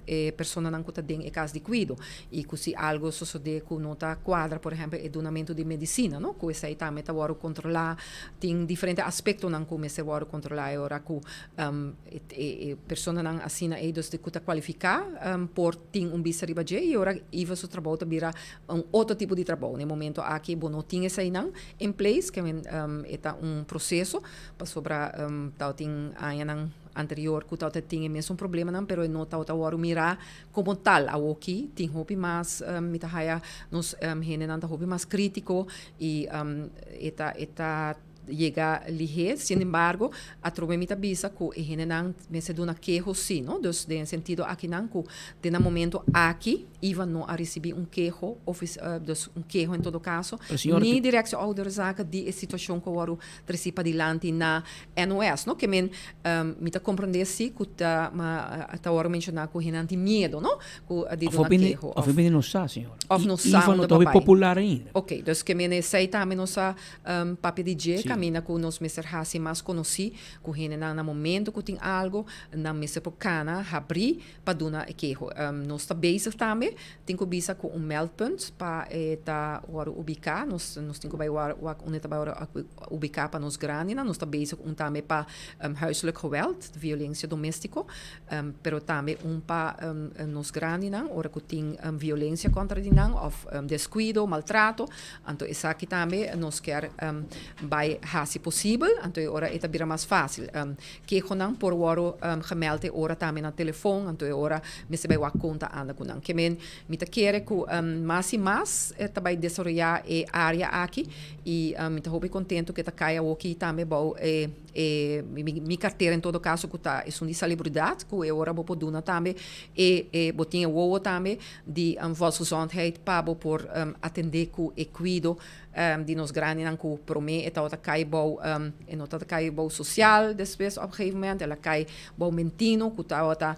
[SPEAKER 20] e personanan ku ta den e kas di kuido i ku si algo sosodé ku no ta kuadra por ehèmpel e dunamentu di medisina no ku esei tambe ta wòrdu kontrolá tin diferente aspektonan ku mester wòrdu kontrolá e ora ku e e personanan asina ei dus ku ta kualifiká por tin un bista riba dje i ora Iva su trabou ta bira un otro tipo di trabou. Na e momento aki bo no tin eseinan in place ke e ta un proseso Pasobra tabatin añanan anterior ku tabata tin e mesun problemanan, pero e no tabata wòrdu mirá komo tal. Awoki tin hopi mas, mi ta haya nos hendenan ta hopi mas krítiko i e ta e ta yega lihé. Sin embargo, atrobe mi ta bisa ku e hendenan mester duna keho sí, no? Dus den e sentido akinan ku den e momento aki Ivan no a risibí un keho, dus un keho en todo kaso, ni Directie Ouderenzaken di e situashon ku a wòrdu Tresi padilanti na NOS, no? Ke men, mi ta komprendé si ku ta, ma ta wòrdu menshoná ku hendenan tin miedo, no? Ku di duna keho.
[SPEAKER 19] Òf e bini no sa, señor.
[SPEAKER 20] Òf no sa
[SPEAKER 19] Ivan no
[SPEAKER 20] unda
[SPEAKER 19] ta hopi
[SPEAKER 20] pa bai.
[SPEAKER 19] popular ainda.
[SPEAKER 20] Oké, dus ke men esei tambe nos a papia di dje. Kaminda ku nos mester hasi mas konosí ku hendenan na momento ku tin algu, nan mester por kana habrí pa duna e keho. Nos ta bezig tambe, tin ku bisa ku un meldpunt pa e ta wòrdu ubiká. Nos nos tin ku bai wak unda e ta bai wòrdu ubiká pa nos grandinan. Nos ta bezig un tambe pa huiselijk geweld, violensia doméstiko, pero tambe un pa nos grandinan ora ku tin violensia kontra di nan òf deskuido, maltrato. Anto esaki tambe nos kier bai hasi posibel, anto e ora e ta bira mas fásil. Kehonan por wòrdu gemeld e ora tambe na telefon, anto e ora mester bai wak kon ta anda ku nan. Ke men mi ta kere ku mas i mas ta bai desaroyá e área aki i mi ta hopi kontentu ku e ta kai awoki tambe bou e e mi kartera en todo kaso ku ta esun di salibridat ku e ora bo por duna tambe e e bo tin e wowo tambe di volksgezondheid pa bo por atendé ku e kuido di nos grandinan ku promé e tabata kai bou e no tabata kai bou sosial despues op gegeven moment el a kai bou mentino ku tabata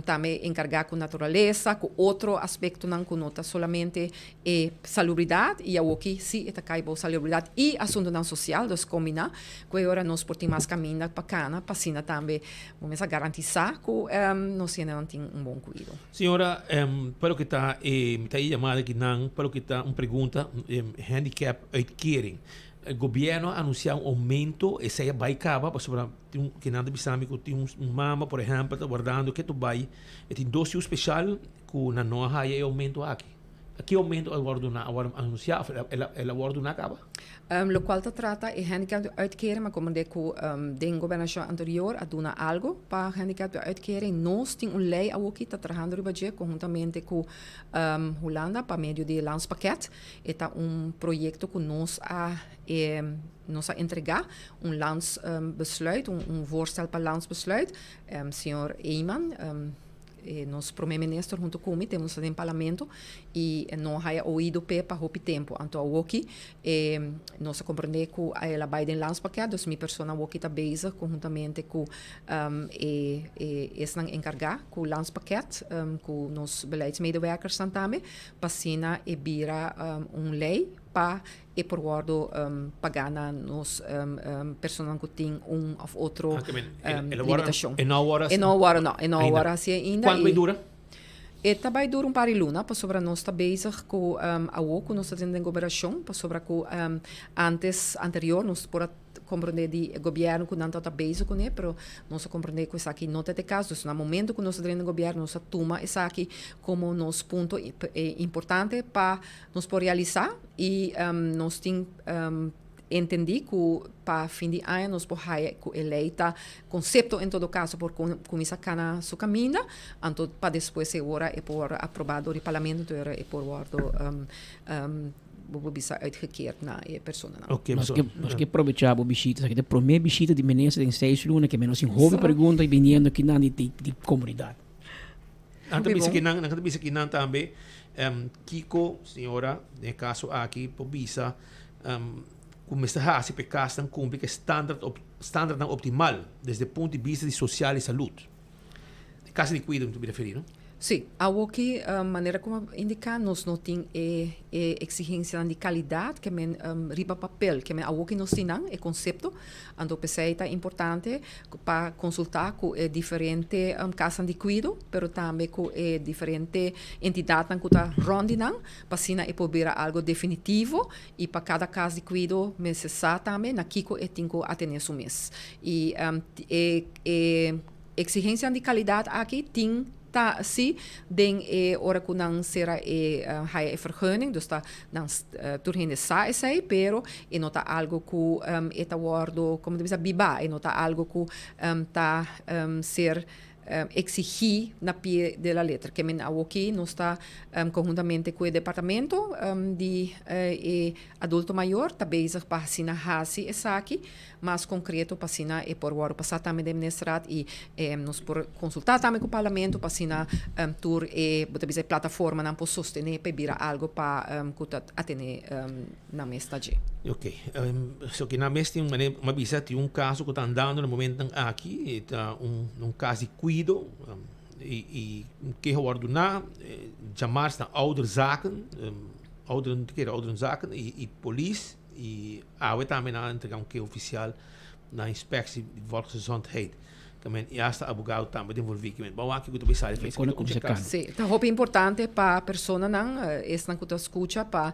[SPEAKER 20] tambe enkargá ku naturalesa ku otro aspektonan ku no ta solamente e salubridat i awoki si e ta kai bou salubridat i asuntunan sosial dus kombiná ku e ora nos por tin mas kaminda pa kana pa asina tambe bo mester garantisá ku nos hendenan tin un bon kuido.
[SPEAKER 18] Señora, pa loke ta e, mi ta e yamada aki nan, pa loke ta un pregunta, handicap uitkering. Gobierno a anuncia un aumento, esey a bay caba, pasobra tin un, kinan ta bisa mi cu tin un mama, por ehempel, ta wardando ke to bay, e tin dos yu special cu nan no a haya e aumento aki. Ki aumento a wordo duna, a wordo anuncia of el a wordo duna caba?
[SPEAKER 20] Locual ta trata e handicap uitkering, ma como de cu den gobernacion anterior a duna algo pa handicap uitkering, nos tin un ley awoki ta trahando riba dje conhuntamente cu Hulanda pa medio di landspakket. E ta un proyecto cu nos a nos a entrega un landsbesluit, un voorstel pa landsbesluit. Señor Eman, E nos prome minister hunto cu mi tempo nos ta den parlamento y no haya oido p'e pa hopi tempo. Anto awoki e nos a comprende cu el a bay den landspakket, dus mi persona awoki ta bezig conhuntamente cu e e esnan encarga cu landspakket, cu nos beleidsmedewerkersnan tambe, pa asina e bira un ley pa e por wordo paga na nos personanan cu tin un of otro limitacion.
[SPEAKER 18] E no wordo
[SPEAKER 20] E no wordo, no. E no wordo haci ainda.
[SPEAKER 18] Cuanto bay dura?
[SPEAKER 20] E ta bay dura un par di luna pasobra nos ta bezig cu awo cu nos ta den gobernacion pasobra cu antes, anterior nos por a comprende di e gobierno cu nan tabata bezig cune, pero nos a comprende cu esaki no ta e caso. Dus na momento cu nos a drenta den gobierno nos a tuma esaki como nos punto importante pa Nos por realisá i nos tin entendí ku pa fin di aña nos por haya ku e lei ta konsepto en todo kaso por kuminsá kana su kaminda, anto pa despues e ora e por wòrdu aprobá dor di parlamento anto e ora e por wòrdu bo por bisa uitgekeerd na e personanan.
[SPEAKER 19] Nos ke nos ke probechá bo bishita, esaki ta e promé bishita di minister den seis luna ke menos tin hopi pregunta biniendo kinan di di komunidat.
[SPEAKER 18] Nan ta bisa kinan, nan ta bisa kinan tambe, Kiko, señora, den e kaso aki por bisa ku mester hasi pa e kasnan kumpli ku e standard op, standardnan optimal desde punto di bista di sosial i salud. E kasa di kuido mi ta referí, no?
[SPEAKER 20] Sí, awoki manera ku a indiká nos no tin e e eksigensianan di kalidat ke men riba papel, ke men awoki nos tin nan, e konsepto, Anto p'esei ta importante pa konsultá ku e diferente kasnan di kuido, pero tambe ku e diferente entidatnan ku ta rònt di nan, pa asina e por bira algu definitivo i pa kada kas di kuido mester sa tambe na kiko e tin ku atené su mes. I e e eksigensianan di kalidat aki tin. Ta si den e ora ku nan sera e haya e vergunning, dus ta nan tur hende sa esei, pero e no ta algo ku e ta wòrdu, komo ta bisa, bibá, e no ta algo ku ta ser eksigí na pie de la letra. Ke men awoki nos ta konhuntamente ku e departamento di e adulto mayor ta bezig pa asina hasi esaki. Mas konkreto pa asina e por wòrdu pasá tambe den Ministerraad i nos por konsultá tambe ku Parlamento pa asina tur e bo ta bisa e plataformanan por sostené pa e bira algu pa ku ta atené nan mes ta dje.
[SPEAKER 18] Ok. So ki nan mes tin manera mi a bisa tin un kaso ku ta andando na momentonan aki e ta un kas di kuido i un keho wòrdu duná djamars na ouderzaken, ouderen, ouderenzaken i polis. Y awe tambe nan a entrega un keho oficial na inspectie di Volksgezondheid. Ke men y hasta abogado tambe ta envolvi. Ke men bo wak kico ta bay sali for esaki ta un checa.
[SPEAKER 20] Si, ta hopi importante pa personanan, esnan cu ta scucha pa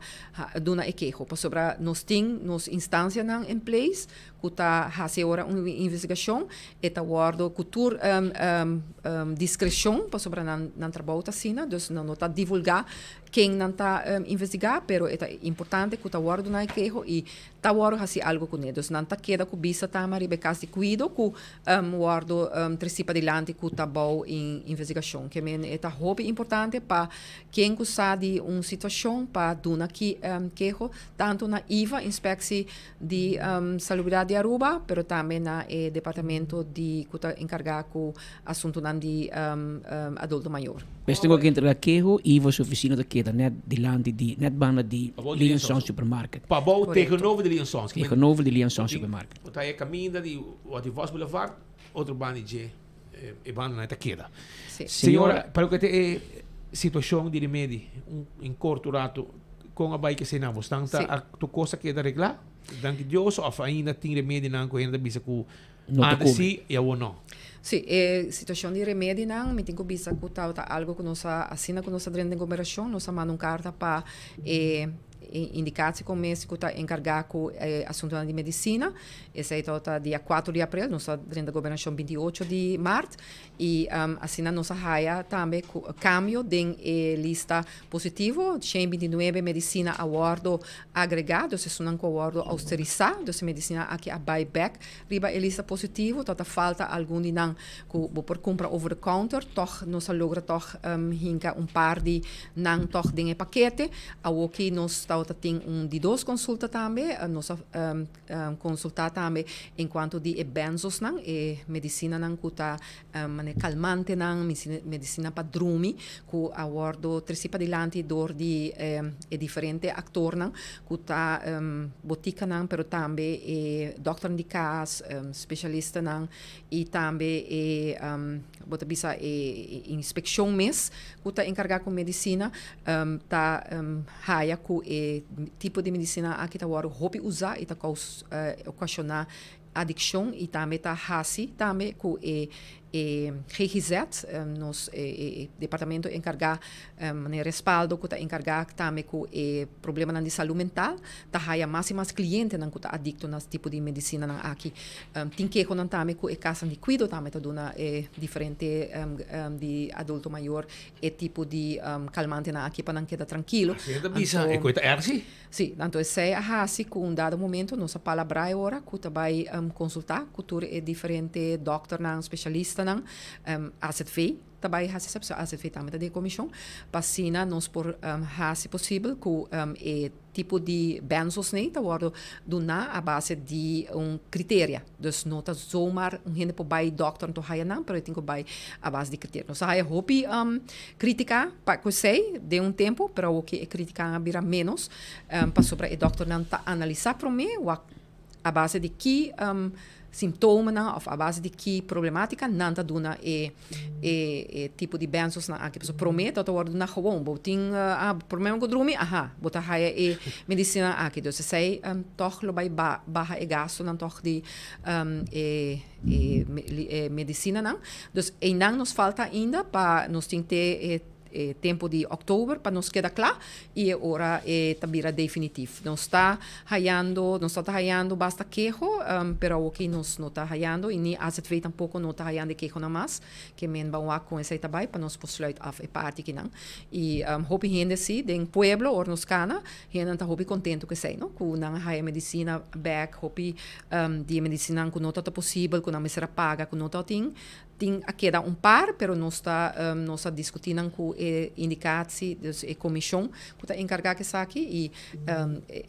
[SPEAKER 20] duna e keho. Pasobra nos tin nos instancianan in place cu ta haci ora un investigacion, e ta wordo cu tur discrecion pasobra nan nan trabou ta asina, dus nan no ta divulga ken nan ta investiga, pero e ta importante cu ta wordo duna e keho y ta wordo haci algo cune. Dus nan ta keda cu bisa tama riba e cas di cuido cu wordo treci padilanti cu ta bou investigacion. Ke men e ta hopi importante pa ken cu sa di un situacion pa duna ki keho tanto na IVA, Inspectie di Salubridad di Aruba, pero tambe na e departamento di cu ta encarga cu asuntonan di adulto mayor.
[SPEAKER 19] Bes tengo que entrega keho, Ivo su oficina ta keda net dilanti di, net banda di Liansons Supermarket.
[SPEAKER 18] Pabou tegenover di Liansons.
[SPEAKER 19] Tegenover di Liansons Supermarket.
[SPEAKER 18] Bo ta e caminda di Watervos Boulevard, otro banda di dje, e banda nan ta keda. Señora, pa loke ta e situacion di remedi, un corto rato, Kon a bai kesei nan? Bosnan ta a tur kos a keda reglá? Danki Dios òf ainda tin remedinan ku hende ta bisa ku antes sí i awor no?
[SPEAKER 20] Sí, e situashon di remedinan mi tin ku bisa ku tabata algu ku nos a asina ku nos a drenta den goberashon nos a manda un karta pa e indikatiekommissie ku ta enkargá ku e asuntunan di medisina. Esei tabata dia kuater di aprel, nos a drenta gobernashon binti ocho di mart. I asina nos a haya tambe ku kambio den e lista positivo, 129 medisina a wòrdu agregá, dus esunnan ku a wòrdu ousterisá, dus e medisina aki a bai bèk riba e lista positivo, ta ta falta algun di nan ku bo por kumpra over the counter, tòg nos a logra tòg hinka un par di nan tòg den e pakete. Awoki nos tabata tin un di dos konsulta tambe, nos a Konsultá tambe en kuanto di e benzosnan, e medisinanan ku ta manera kalmantenan, medisina pa drumi, ku a wòrdu tresí padilanti dor di e diferente aktornan ku ta botikanan, pero tambe e dòkternan di kas, spesialistanan i tambe e bo ta bisa e inspekshon mes ku ta enkargá ku medisina ta haya ku e tipo di medisina aki ta wòrdu hopi usá i ta kous okashoná adikshon i tambe ta hasi tambe ku e e GGZ nos e departamento enkargá manera respaldo ku ta enkargá tambe ku e problemanan di salú mental ta haya mas i mas klientenan ku ta adikto na tipo di medisinanan aki. Tin kehonan tambe ku e kasnan di kuido tambe ta duna e diferente di adulto mayor e tipo di kalmantenan aki pa nan keda trankilo.
[SPEAKER 18] Asina ta bisa e koe ta erg si?
[SPEAKER 20] Si, anto esei a hasi ku un dado momento nos a palabrá e ora ku ta bai konsultá ku tur e diferente dòkternan, spesialistanan, AZV ta bai hasi esei, pasobra AZV tambe ta den e komishon, pa asina nos por hasi posibel ku e tipo di benzos nei ta wòrdu duná a base di un kriteria. Dus no ta zomaar un hende por bai dòkter anto haya nan, pero e tin ku bai a base di kriteria. Nos a haya hopi kritika pa ku esei den un tempu, pero awoki e kritikanan a bira ménos, pasobra e dòkternan ta analisá promé wak a base di ki simptomanan òf a base di ki problematika nan ta duna e e tipo di benzosnan aki. Pasobra promé ta wòrdu duna gewoon, bo tin problema ku drumi, aha, bo ta haya e medisinanan aki. Dus esei tòg lo bai baha e gastunan tòg di e e medisinanan. Dus einan nos falta ainda pa nos tin te e e tempu di òktober pa nos keda kla i e ora e ta bira definitif. Nos ta hayando, nos ta hayando basta keho, pero awoki nos no ta hayando i ni AZV tampoko no ta hayando e kehonan mas. Ke men ban wak kon esei ta bai pa nos por sluit af e parti kinan. I hopi hende si den pueblo ora nos kana, hendenan ta hopi kontentu ku esei no, ku nan a haya medisina bèk, hopi di e medisinanan ku no tabata posibel, ku nan mester a paga ku no tabatin, Tin a keda un par, pero nos ta nos a diskutí nan ku e indikatsie, dus e komishon ku ta enkargá ku esaki i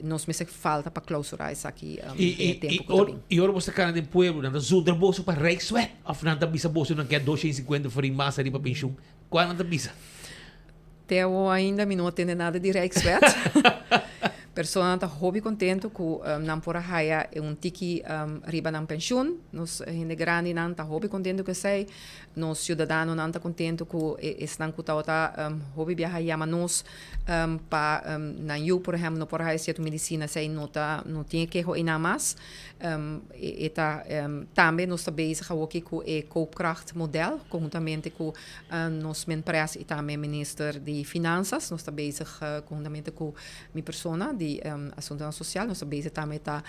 [SPEAKER 20] nos mester falta pa klousurá esaki den e tempu ku ta bin.
[SPEAKER 18] I ora boso ta kana den pueblo, nan ta zundra boso pa Rijkswet òf nan ta bisa boso nan ke 250 florin mas ariba penshun? Kua nan ta bisa?
[SPEAKER 20] Te awor ainda mi no a tende nada di Rijkswet. Personanan ta hopi contento cu nan por a haya un tiki riba nan pensioen. Nos hende grandinan ta hopi contento cu esey. Nos ciudadanonan ta contento cu esnan cu tabata hopi biaha yama nos pa nan yu por ehempel no por a haya cierto medicina esey no ta no tin e keho eynan mas. E ta tambe nos ta bezig awoki cu e koopkracht model conhuntamente cu nos Minpres y tambe Minister di Finanzas. Nos ta bezig conhuntamente cu mi persona di Asuntonan Social. Nos ta bezig tambe ta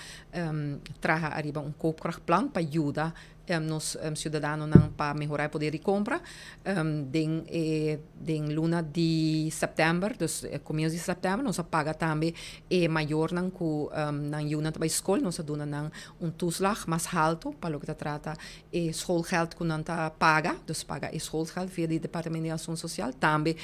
[SPEAKER 20] traha ariba un koopkrachtplan pa yuda nos ciudadanonan pa mehora e poder di compra. Den e den luna di september, dus comienzo di september, nos a paga tambe e mayornan cu nan yunan ta bay scol. Nos a duna nan un toeslag mas halto pa loke ta trata e schoolgeld cu nan ta paga, dus paga e schoolgeld via di Departamento di Asunto Social. Tambe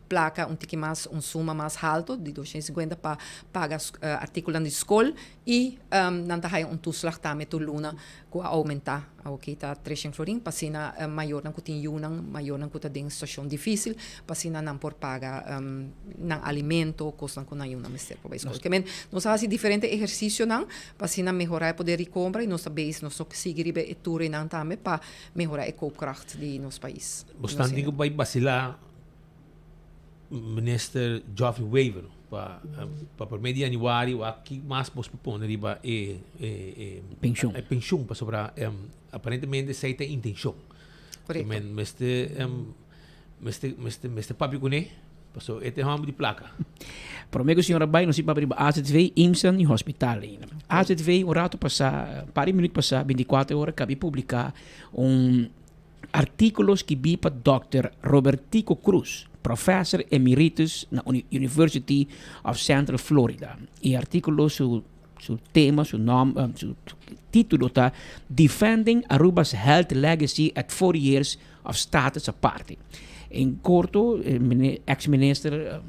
[SPEAKER 20] placa un tiki mas, un suma mas halto di 250 pa paga articulonan di scol y nan ta haya un toeslag tambe tur luna cu a aumenta, awoki ta 300 florin, pa asina mayornan cu tin yunan, mayornan cu ta den situacion dificil, pa asina nan por paga nan alimento, cosnan cu nan yunan mester pa bay scol. Ke men, nos a haci diferente ehercicionan pa asina mehora e poder di compra y nos ta bezig, nos ta sigui riba e toerennan tambe pa mehora e koopkracht di nos pais.
[SPEAKER 18] Bosnan tin cu bay bacila Minister Geoffrey Wever pa pa prome di januari wak ki mas bos por pone riba e e e
[SPEAKER 19] Pensioen.
[SPEAKER 18] e pensioen pasobra aparentemente esei ta e intencion.
[SPEAKER 20] Correcto.
[SPEAKER 18] Men mester mester mester mester papia kuné pasobra e ta e hòmber di plaka.
[SPEAKER 19] Prome ku señor a bai nos a papia riba AZV, IMSAN i hospital ainda. AZV un rato pasá, un par di minüt pasá, 24 ora kabi publiká un Artíkulo skibí pa Dòkter Robertico Cruz, professor emeritus na University of Central Florida. E artíkulo su su tema, su nom, su título ta Defending Aruba's Health Legacy at 40 Years of Status Aparte. En korto, ex minister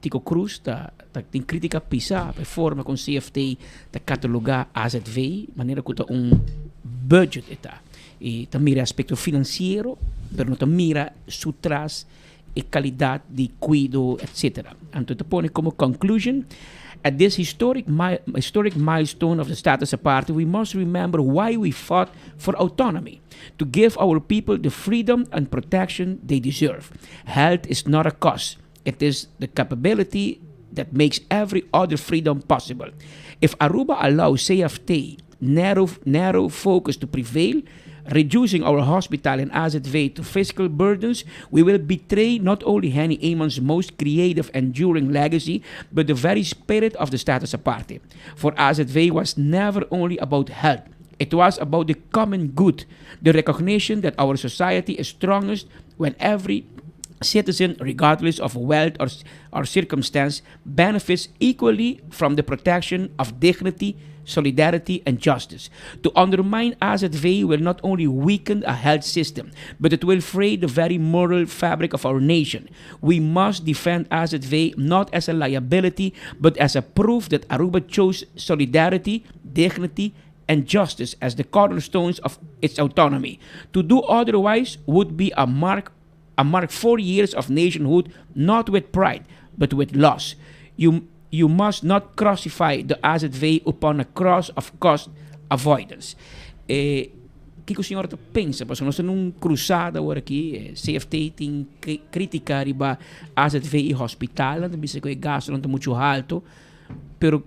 [SPEAKER 19] Tico Cruz ta ta tin krítika pisá pa e forma kon CFT ta katalogá AZV, manera ku ta un budget e ta. E ta mira e aspecto financiero, pero no ta mira su tras e calidad di cuido, etcetera. Anto ta pone como conclusion, At this historic, historic milestone of the status aparte, we must remember why we fought for autonomy, to give our people the freedom and protection they deserve. Health is not a cost, it is the capability that makes every other freedom possible. If Aruba allows CFT narrow, narrow focus to prevail, reducing our hospital and AZV to fiscal burdens, we will betray not only Henny Eman's most creative, enduring legacy, but the very spirit of the status aparte. For AZV was never only about health. It was about the common good, the recognition that our society is strongest when every citizen, regardless of wealth or, or circumstance, benefits equally from the protection of dignity, solidarity, and justice. To undermine AZV will not only weaken a health system, but it will fray the very moral fabric of our nation. We must defend AZV not as a liability, but as a proof that Aruba chose solidarity, dignity, and justice as the cornerstones of its autonomy. To do otherwise would be a mark a mark 4 years of nationhood not with pride, but with loss. You must not crucify the AZV upon a cross of cost avoidance. Kiko señor ta pensa? Pasobra nos ta den un cruzada awor aki. CFT tin critica riba AZV y hospital, nan ta bisa cu e gastonan ta mucho halto. Pero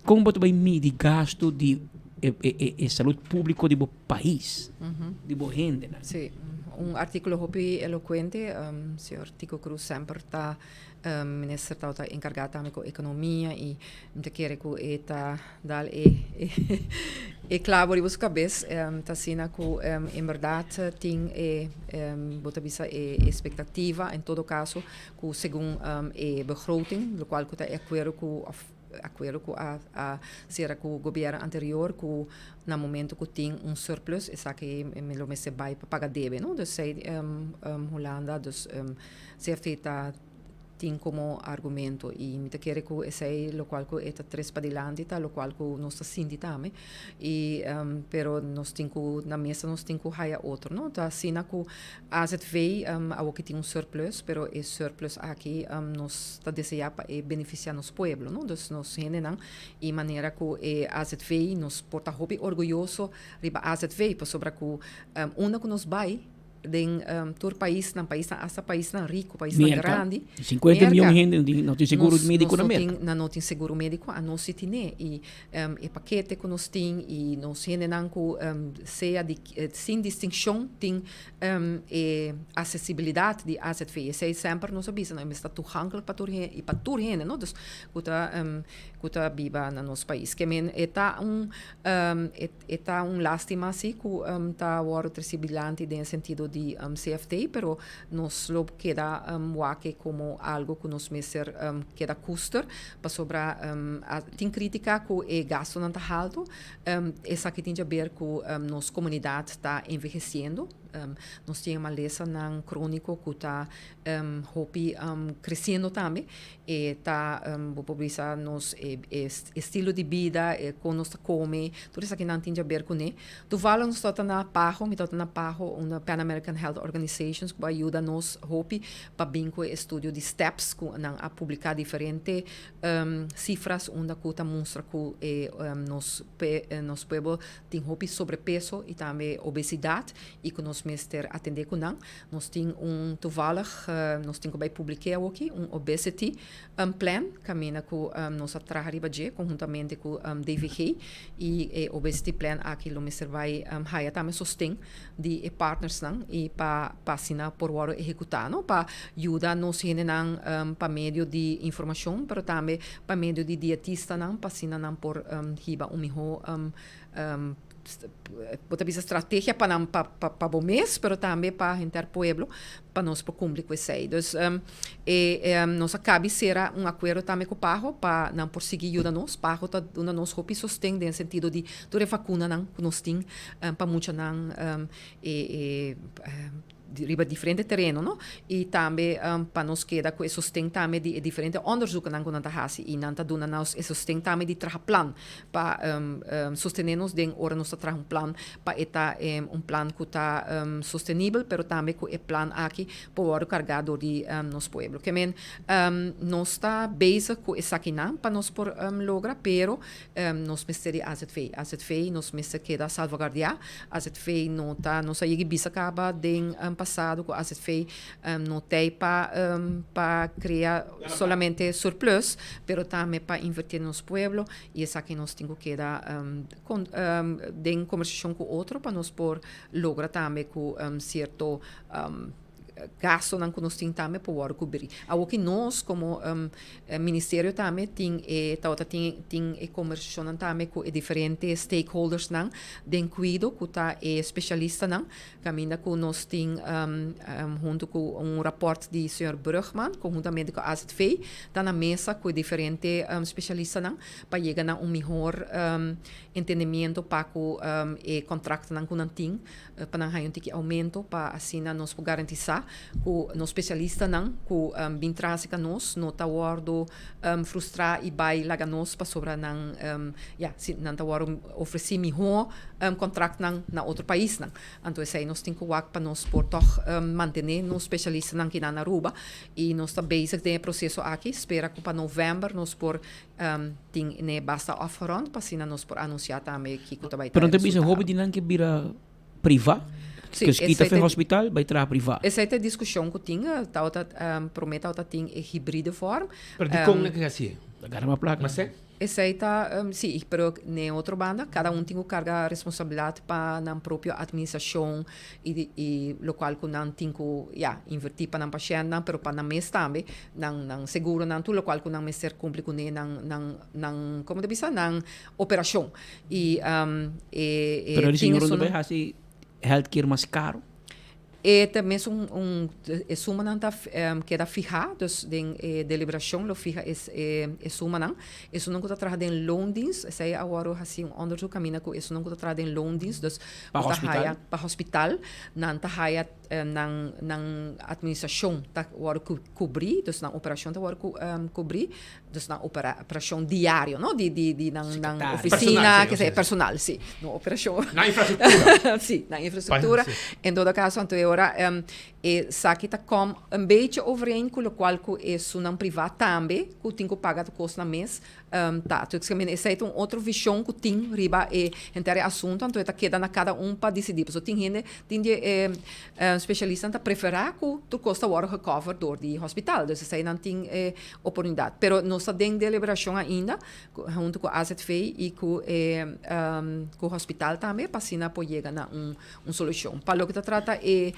[SPEAKER 19] con bo ta bay midi gasto di e salud publico di bo pais, di bo hendenan?
[SPEAKER 20] Sí, un artículo hopi elocuente, señor Tico Cruz semper ta minister ta encarga tambe cu economia y mi ta kere cu e ta dal e clavo riba su cabes. Ta asina cu en berdad tin e bo ta bisa e expectativa en todo caso cu segun e begroting, locual cu ta e acuerdo cu of acuerdo cu a cera cu gobierno anterior cu na momento cu tin un surplus esaki lo mester bay pa paga debe, no? Dus Hulanda, dus CFT ta. tin komo argumento i mi ta kere ku esei lokual ku e ta tres padilanti ta lokual ku nos ta sinti tambe i pero nos tin ku na mesa nos tin ku haya otro no ta asina ku AZV awoki tin un surplus pero e surplus aki nos ta desea pa e benefisia nos pueblo no dus nos hendenan i manera ku e AZV nos por ta hopi orguyoso riba AZV pasobra ku unda ku nos bai den tur paisnan, paisnan hasta paisnan rico, paisnan
[SPEAKER 19] Merca,
[SPEAKER 20] grandi.
[SPEAKER 19] 50
[SPEAKER 20] Merca,
[SPEAKER 19] miyon hende no tin, no tin seguro
[SPEAKER 20] nos,
[SPEAKER 19] médico
[SPEAKER 20] nos
[SPEAKER 19] na
[SPEAKER 20] no
[SPEAKER 19] Merca.
[SPEAKER 20] tin, nan no tin seguro médico, anos si tine. Y e pakete cu nos tin y nos hendenan cu sea di, sin distincion tin e accesibilidad di AZV. Esey semper nos a bisa, no, e mester ta toegankelijk pa tur hende y pa tur hende, no, dus cu ta cu ta biba na nos pais. Ke men e ta un e. E ta un lastima si cu ta wordo treci dilanti den e sentido di CFT, pero nos lo keda wak como algo cu nos mester keda custer, pasobra tin critica cu e gastonan ta halto, esaki tin djaber cu nos comunidad ta envejeciendo, nos tin e malesanan cronico cu ta hopi creciendo tambe. E ta, bo por bisa nos e estilo di bida, e kon nos ta kome, tur esakinan tin djaber kuné. Toevallig nos tabata na PAHO, mi tabata na PAHO, un Pan American Health Organizations ku a yuda nos hopi pa bin ku e estudio di STEPS ku nan a publiká diferente sifras unda ku ta mustra ku e nos nos pueblo tin hopi sobrepeso i tambe obesidat i ku nos mester atendé ku nan. Nos tin un toevallig, nos tin ku bai publik'é awoki, un obesity plan kaminda ku nos a traha riba dje konhuntamente ku DVG i e obesity plan aki lo mester bai haya tambe sosten di e partnersnan i pa pa asina por wòrdu ehekutá no pa yuda nos hendenan pa medio di informashon pero tambe pa medio di dietistanan pa asina nan por hiba un mihó bo ta bisa strategia pa nan pa pa pa bo mes pero tambe pa henter pueblo pa nos por cumpli cu esey. Dus e nos a cabi cera un acuerdo tambe cu PAHO pa nan por sigui yuda nos. PAHO ta duna nos hopi sosten den sentido di tur e vacunanan cu nos tin pa muchanan e e riba diferente tereno no y tambe pa nos keda cu e sosten tambe di e diferente onderzoekennan cu nan ta haci y nan ta duna nos e sosten tambe di traha plan pa sostene nos den ora nos ta traha un plan pa e ta un plan cu ta sostenibel pero tambe cu e plan aki por wordo carga door di nos pueblo. Ke men nos ta bezig cu esakinan pa nos por logra pero Nos mester di azv. Azv nos mester keda salvaguardiá. Azv no ta, nos a yega bisa kaba den pasado ku azv no t'ei pa pa krea solamente surplus, pero tambe pa invertí den nos pueblo i esaki nos tin ku keda kon den kombersashon ku otro pa nos por logra tambe ku sierto gastonan ku nos tin tambe por wòrdu kubrí. Awoki nos komo ministerio tambe tin e tabata tin tin e kombersashonnan tambe ku e diferente stakeholdersnan den kuido ku ta e spesialistanan kaminda ku nos tin huntu ku un rapòrt di señor Brugman konhuntamente ku AZV ta na mesa ku e diferente spesialistanan pa yega na un mihor entendimiento pa ku e kontraktonan ku nan tin pa nan haña un tiki aumento pa asina nos por garantisá ku nos spesialistanan ku bin traha serka nos no ta wòrdu frustrá i bai laga nos pasobra nan ya si nan ta wòrdu ofresí mihó kontraktnan na otro paisnan. Anto esei nos tin ku wak pa nos por tòg mantené nos spesialistanan kinan na Aruba i nos ta bezig den e proseso aki spera ku pa novèmber nos por Tin ne basta afgerond pa asina nos por anuncia tambe kico ta bay ta
[SPEAKER 19] Pero
[SPEAKER 20] e
[SPEAKER 19] no ta bisa
[SPEAKER 20] resultado.
[SPEAKER 19] hopi di nan ke bira priva?
[SPEAKER 20] Sí,
[SPEAKER 19] Kes kita
[SPEAKER 20] esei
[SPEAKER 19] fe
[SPEAKER 20] ta
[SPEAKER 19] hospital bay traha priva.
[SPEAKER 20] Esei ta e discusion cu tin, tawata prome tawata tin e hybride vorm.
[SPEAKER 18] Pero dicon nan ke hacié?
[SPEAKER 19] Ta gana mas placa.
[SPEAKER 18] Mas e?
[SPEAKER 20] Esei ta, sí, pero n'e otro banda cada un tin cu carga responsabilidad pa nan propio administracion y y locual cu nan tin cu ya inverti pa nan pashentnan pero pa nan mes tambe nan nan seguronan tur locual cu nan mester cumpli cune nan nan nan como ta bisa nan operacion y e e
[SPEAKER 19] Pero di
[SPEAKER 20] tin
[SPEAKER 19] señor no
[SPEAKER 20] esun
[SPEAKER 19] bay haci healthcare mas caro?
[SPEAKER 20] E ta mes un un e sumanan ta keda fihá, dus den e deliberashon lo fiha e e sumanan. Esunnan ku ta traha den loondienst, esei a wòrdu hasi un onderzoek kaminda ku esunnan ku ta traha den loondienst, dus
[SPEAKER 19] Pa
[SPEAKER 20] ku ta
[SPEAKER 19] hospital?
[SPEAKER 20] haya pa hospital, nan ta haya nan nan administrashon ta wòrdu kubrí, dus nan operashon ta wòrdu kubrí, dus nan operashon diario, no, di di di nan nan oficina,
[SPEAKER 18] Personal, sí,
[SPEAKER 20] personal, sí, no operashon.
[SPEAKER 18] Nan infrastruktura.
[SPEAKER 20] Sí, nan infrastruktura. En todo caso, anto e ora esaki ta kom un beetje overeen ku lokual ku esunnan privá tambe ku tin ku paga tur kos nan mes ta. Entonces, ke mende esei ta un otro vision ku tin riba e henter e asunto, anto e ta keda na kada un pa disidí. Pasobra tin hende, tin di e spesialistanan ta preferá ku tur kos ta wòrdu gecover dor di hospital. Dus esei nan tin e oportunidat. Pero nos ta den deliberashon ainda huntu ku AZV i ku e ku hospital tambe pa asina por yega na un un solushon. Pa loke ta trata e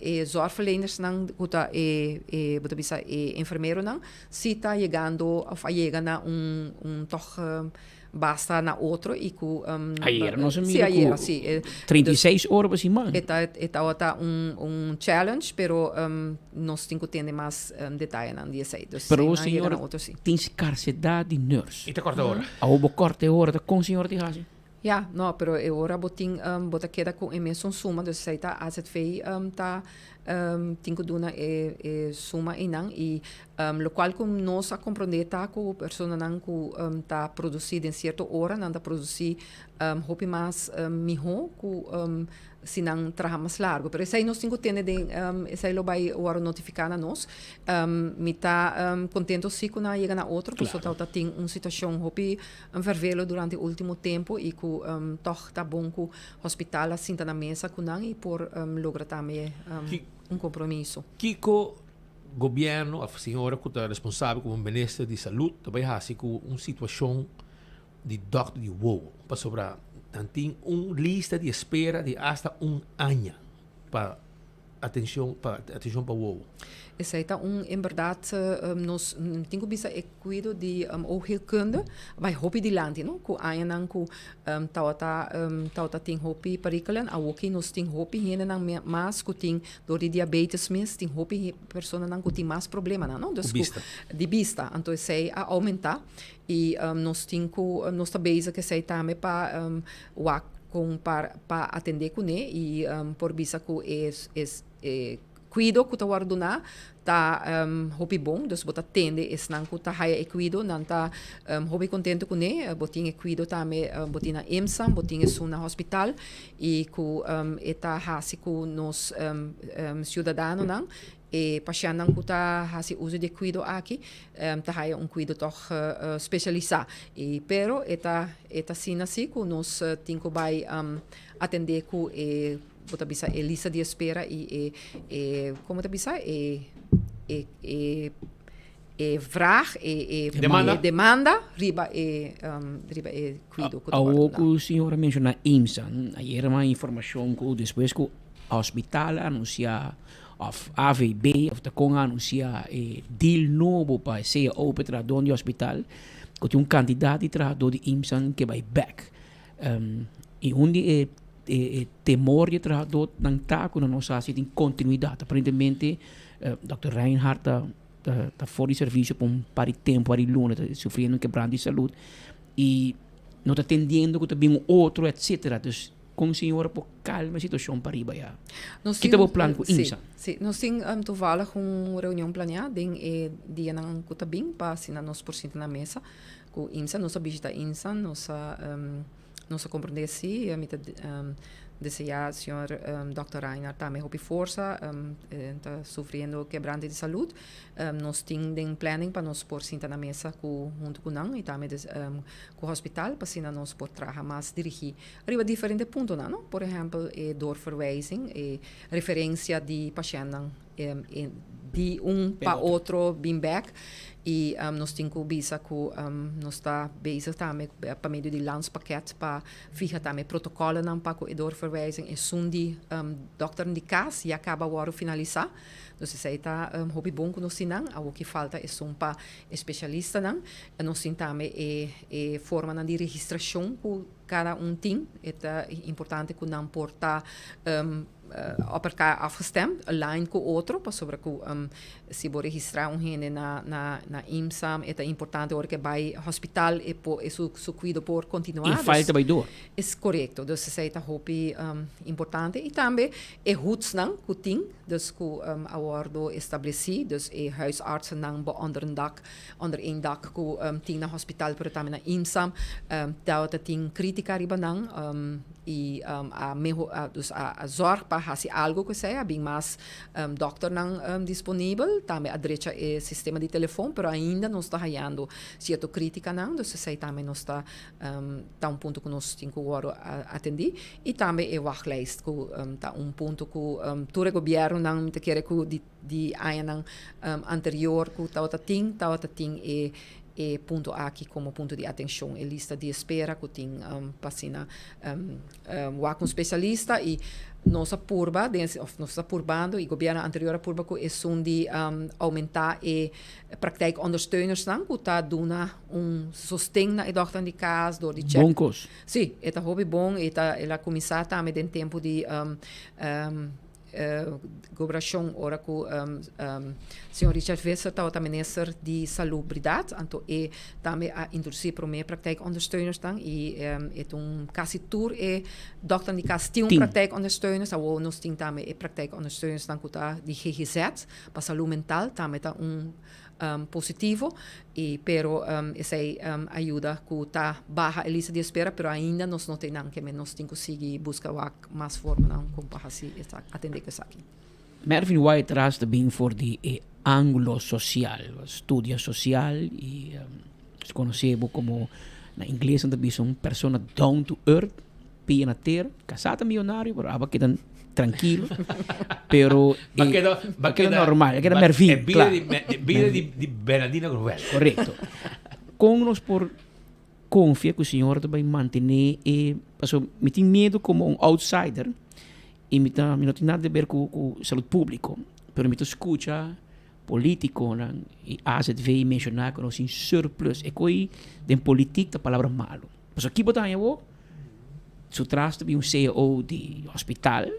[SPEAKER 20] e zorgverlenersnan ku ta e e bo ta bisa e enfermeronan si ta yegando of a yega na un un tòg basta na otro y cu
[SPEAKER 19] Ayer nos a
[SPEAKER 20] sí,
[SPEAKER 19] mira
[SPEAKER 20] ayer,
[SPEAKER 19] cu
[SPEAKER 20] sí.
[SPEAKER 19] 36 ora pa siman.
[SPEAKER 20] E ta e tabata un un challenge pero nos tin cu tende mas detayenan di esey. Dus
[SPEAKER 19] Pero
[SPEAKER 20] nan yega
[SPEAKER 19] señor
[SPEAKER 20] na otro sí.
[SPEAKER 19] tin scarsedad di nurse.
[SPEAKER 18] Y ta corta ora.
[SPEAKER 19] Awor bo corta e ora ta con señor tin haci?
[SPEAKER 20] Ja, no, pero e ora bo tin bo ta keda cu e mesun suma, dus esey ta AZV ta tin cu duna e e suma eynan y Locual cu nos a comprende ta cu personanan cu ta produci den cierto ora, nan ta produci hopi mas miho cu si nan traha mas largo. Pero esey nos tin cu tene den, esey lo bay worde notifica na nos. Mi ta contento si cu nan a yega na otro, pasobra tabata tin un situacion hopi vervelo durante ultimo tempo y cu tog ta bon cu hospital a sinta na mesa cu nan y por logra tambe un compromiso.
[SPEAKER 18] Kico Gobierno of señora cu ta responsabel como minister di salud ta bay haci cu un situacion di dokter di wowo pasobra nan tin un lista di espera di hasta un aña pa atencion pa atencion pa wowo.
[SPEAKER 20] Esey ta un en berdad nos tin cu bisa e cuido di oogheelkunde bay hopi dilanti no cu añanan cu tabata tabata tin hopi perikelen awoki nos tin hopi hendenan mas cu tin Dor di diabetes mes tin hopi personanan ku tin mas problemanan, no? Dus ku di bista. Anto esei a oumentá i nos tin ku nos ta bezig esei tambe pa wak kon pa pa atendé kuné i por bisa ku e e kuido ku ta wòrdu duná ta hopi bon. Dus bo ta tende esnan ku ta haya e kuido, nan ta hopi kontentu kuné. Bo tin e kuido tambe, bo tin na IMSA, bo tin esun na hospital. I ku e ta hasi ku nos siudadanonan, e pashèntnan ku ta hasi uso di e kuido aki, ta haya un kuido tòg spesialisá. I pero e ta e ta asina si ku nos tin ku bai atendé ku e bo ta bisa e lista di espera i e e komo ta bisa e e e E vraag, e e
[SPEAKER 18] Demanda.
[SPEAKER 20] e demanda riba e riba e cuido cu ta
[SPEAKER 19] Awo
[SPEAKER 20] wordo dá.
[SPEAKER 19] cu señor a menciona IMSA, ayer a informacion cu despues cu hospital a anuncia of AVB of ta con a anuncia e deal nobo pa e cao pa e trahador di hospital cu tin un cantidad di trahador di IMSA ke bay bek. Y un di e e temor di e trahadornan ta cu nan no sa si tin continuidad. Aparentemente Dòkter Reinhard ta ta for di servicio pa un par di tempo, par di luna, ta sufriendo un quebranto di salud y no ta tendiendo cu ta bin un otro etcetera. Dus con señora por calma e situacion pariba ya?
[SPEAKER 20] Nos
[SPEAKER 19] Kita
[SPEAKER 20] tin,
[SPEAKER 19] bo plan cu
[SPEAKER 20] sí,
[SPEAKER 19] IMSA?
[SPEAKER 20] sí, nos tin toevallig un reunion planea den e dianan cu ta bin pa asina nos por sinta na mesa cu IMSA. Nos a bishita IMSA, nos a Nos a comprende si, mi ta desea señor Dòkter Reinhard tambe hopi forsa, e ta sufriendo kebrante di salud. Nos tin den planning pa nos por sinta na mesa cu hunto cu nan y tambe cu hospital pa asina nos por traha mas dirigi riba diferente puntonan, no? Por ehempel e doorverwijzing, e referencia di pashentnan di un pa otro bin bek y nos tin cu bisa cu nos ta bezig tambe pa medio di landspakket pa fiha tambe protocolonan pa cu e doorverwijzing esun di dokternan di cas ya caba wordo finalisa. Dus esey ta hopi bon cu nos tin nan. Awor ki falta esun pa e specialistanan. Nos tin tambe e formanan di registracion cu cada un tin. E ta importante cu nan por ta. op elkaar afgestemd, aligned ku otro, pasobra ku si bo registrá un hende na na na IMSA e ta importante ora ku e bai hospital e por e su su kuido por kontinuá.
[SPEAKER 19] E file ta bai dor.
[SPEAKER 20] Es korekto, dus esei ta hopi importante i tambe e hutsnan ku tin, dus ku a wòrdu establesí, dus e huisartsennan bo onder een dak, onder één dak ku tin na hospital pero tambe na IMSA, tabata tin krítika riba nan i a meho dus a zòrg pa hasi algu ku esei, a bin mas dòkternan disponibel, tambe a drecha e sistema di telefòn, pero ainda nos ta hayando sierto krítikanan, dus esei tambe nos ta ta un punto ku nos tin ku wòrdu atendí. I tambe e wachtlijst ku ta un punto ku tur e gobièrnunan mi ta kere ku di di añanan anterior ku tabata tin, tabata tin e e punto aki komo punto di atenshon, e lista di espera ku tin pa asina wak un spesialista i nos a purba den òf nos ta purbando i gobièrnu anterior a purba ku esun di oumentá e praktijkondersteunersnan ku ta duna un sosten na e dòkternan di kas dor di chèk.
[SPEAKER 19] Bon kos.
[SPEAKER 20] Sí, e ta hopi bon, e ta el a kuminsá tambe den tempu di goberashon ora ku señor Richard Visser tabata minister di Salubridat, anto e tambe a introdusí promé praktijkondersteunersnan i e ta un kasi tur e dòkternan di kas tin un praktijkondersteuners, awor nos tin tambe e praktijkondersteunersnan ku ta di GGZ pa salú mental tambe ta un positivo y pero esey a yuda cu ta baha e lista di espera pero ainda nos no ta einan keme nos tin cu sigui busca wak mas formanan con pa haci esaki atende cu esaki.
[SPEAKER 19] Mervin White ras ta bin for di e angulo social, studia social y nos conoce bo como na ingles nan ta bisa un persona down to earth. Pia na tera, casá ta millonario, pero aba keda tranquilo. Pero
[SPEAKER 18] Ba keda,
[SPEAKER 19] ba keda normal, a keda Mervin,
[SPEAKER 18] E bida
[SPEAKER 19] claro.
[SPEAKER 18] di, e bida di, di Bernardino Grovel.
[SPEAKER 19] Correcto. Con nos por confia cu Señor ta bay mantene e, paso mi tin miedo como un outsider y mi ta, mi no tin nada de ver cu, cu salud publico, pero mi ta scucha politiconan y AZV menciona cu nos tin surplus. E coi den politic ta palabra malo. Pasobra ki bo ta haña bo? Su tras ta bin un CEO di hospital,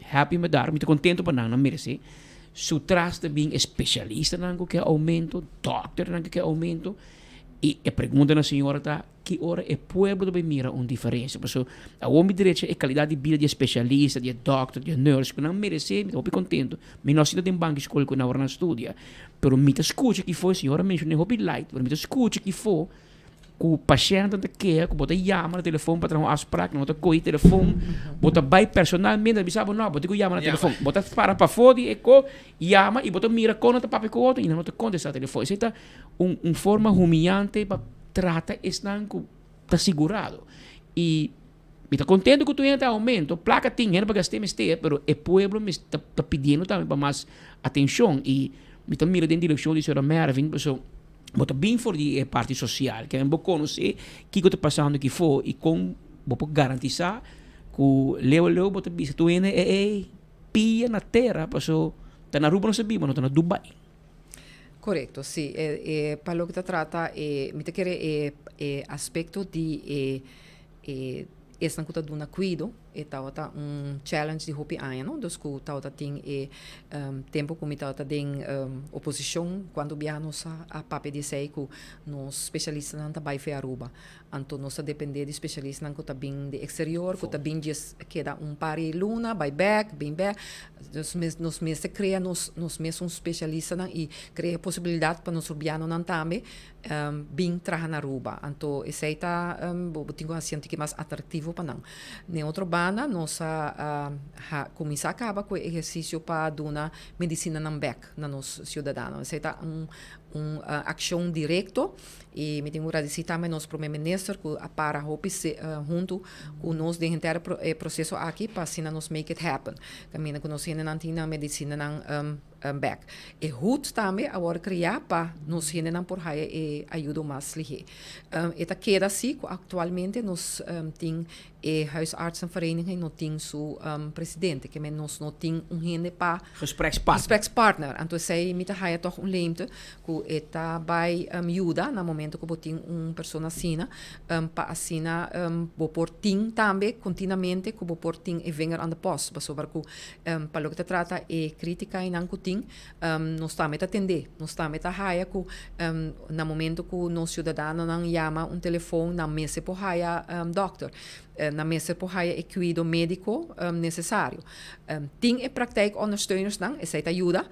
[SPEAKER 19] happy me dar, mi ta contento pa nan, nan merece. Su tras ta bin especialistanan cu ke aumento, dokternan cu ke aumento. Y e pregunta na señora ta, ki ora e pueblo ta bay mira un diferencia? Pasobra awor mi drecha e calidad di bida di e specialista, di e dokter, di e nurse, cu nan merece, mi ta hopi contento. Mi no a sinta den banki school cu nan ora nan studia, pero mi ta scucha kifo, e señora menciona hopi light, pero mi ta scucha kifo Ku pashèntnan ta keha ku bo ta yama na telefòn pa traha un afsprak, no ta kohe telefòn, bo ta bai personalmente, nan bisa bo no, bo tin ku yama na telefòn. Bo ta para pafó di e ko, yama i bo ta mira kon nan ta papia ku otro i nan no ta kontestá telefòn. Esei ta un un forma humiyante pa trata esnan ku ta sigurado. I mi ta kontento ku tur hende ta oumento, plaka tin, hende pa gast'é mester, pero e pueblo ta ta pidiendo tambe pa mas atenshon i mi ta mira den direkshon di señora Mervin pasobra Bo ta bin for di e parti sosial, ke men bo konosé kiko ta pasando kifó i kon bo por garantisá ku leu leu bo ta bisa tur hende e ei pia na tera paso ta na Aruba nos ta biba no ta na Dubai.
[SPEAKER 20] Korekto, si. E pa loke ta trata e mi ta kere e e aspekto di e e esnan ku ta duna kuido E tabata un challenge di hopi aña no, dus ku tabata tin e tempu ku mi tabata den oposishon kuantu biaha nos a papia di esei ku nos spesialistanan ta bai fe Aruba. Anto nos ta depende di spesialistanan ku ta bin di eksterior ku ta bin djes keda un par di luna bai bek bin bek. Dus nos mester krea nos nos mesun spesialistanan i krea posibilidat pa nos rubianonan tambe bin traha na Aruba. Anto esei ta bo tin ku hasi un tiki mas atraktivo pa nan. Den otro banda nos a kuminsá kaba ku e ehersisio pa duna medisinanan bèk na nos siudadano. Esei ta un un akshon direkto i mi tin ku gradisí tambe nos prome minister ku a para hopi huntu ku nos den henter e proseso aki pa asina nos make it happen. Kaminda ku nos hendenan tin nan medisinanan. bek. E hut tambe a wòrdu kreá pa nos hendenan por haya e ayudo mas lihé. E ta keda si ku aktualmente nos tin e huisartsenvereniging no tin su presidente, ke men nos no tin un hende pa
[SPEAKER 19] Gesprekspartner.
[SPEAKER 20] Gesprekspartner. Anto esei mi ta haya tòg un leemte ku e ta bai yuda na momento ku bo tin un persona asina pa asina bo por tin tambe kontinuamente ku bo por tin e vinger aan de post pasobra ku pa loke ta trata e kritika einan ku tin nos tambe ta tende nos tambe ta haya ku na momento ku nos siudadanonan yama un telefon nan mester por haya dòkter nan mester por haya e kuido médiko nesesario tin e praktijkondersteunersnan esei ta yuda.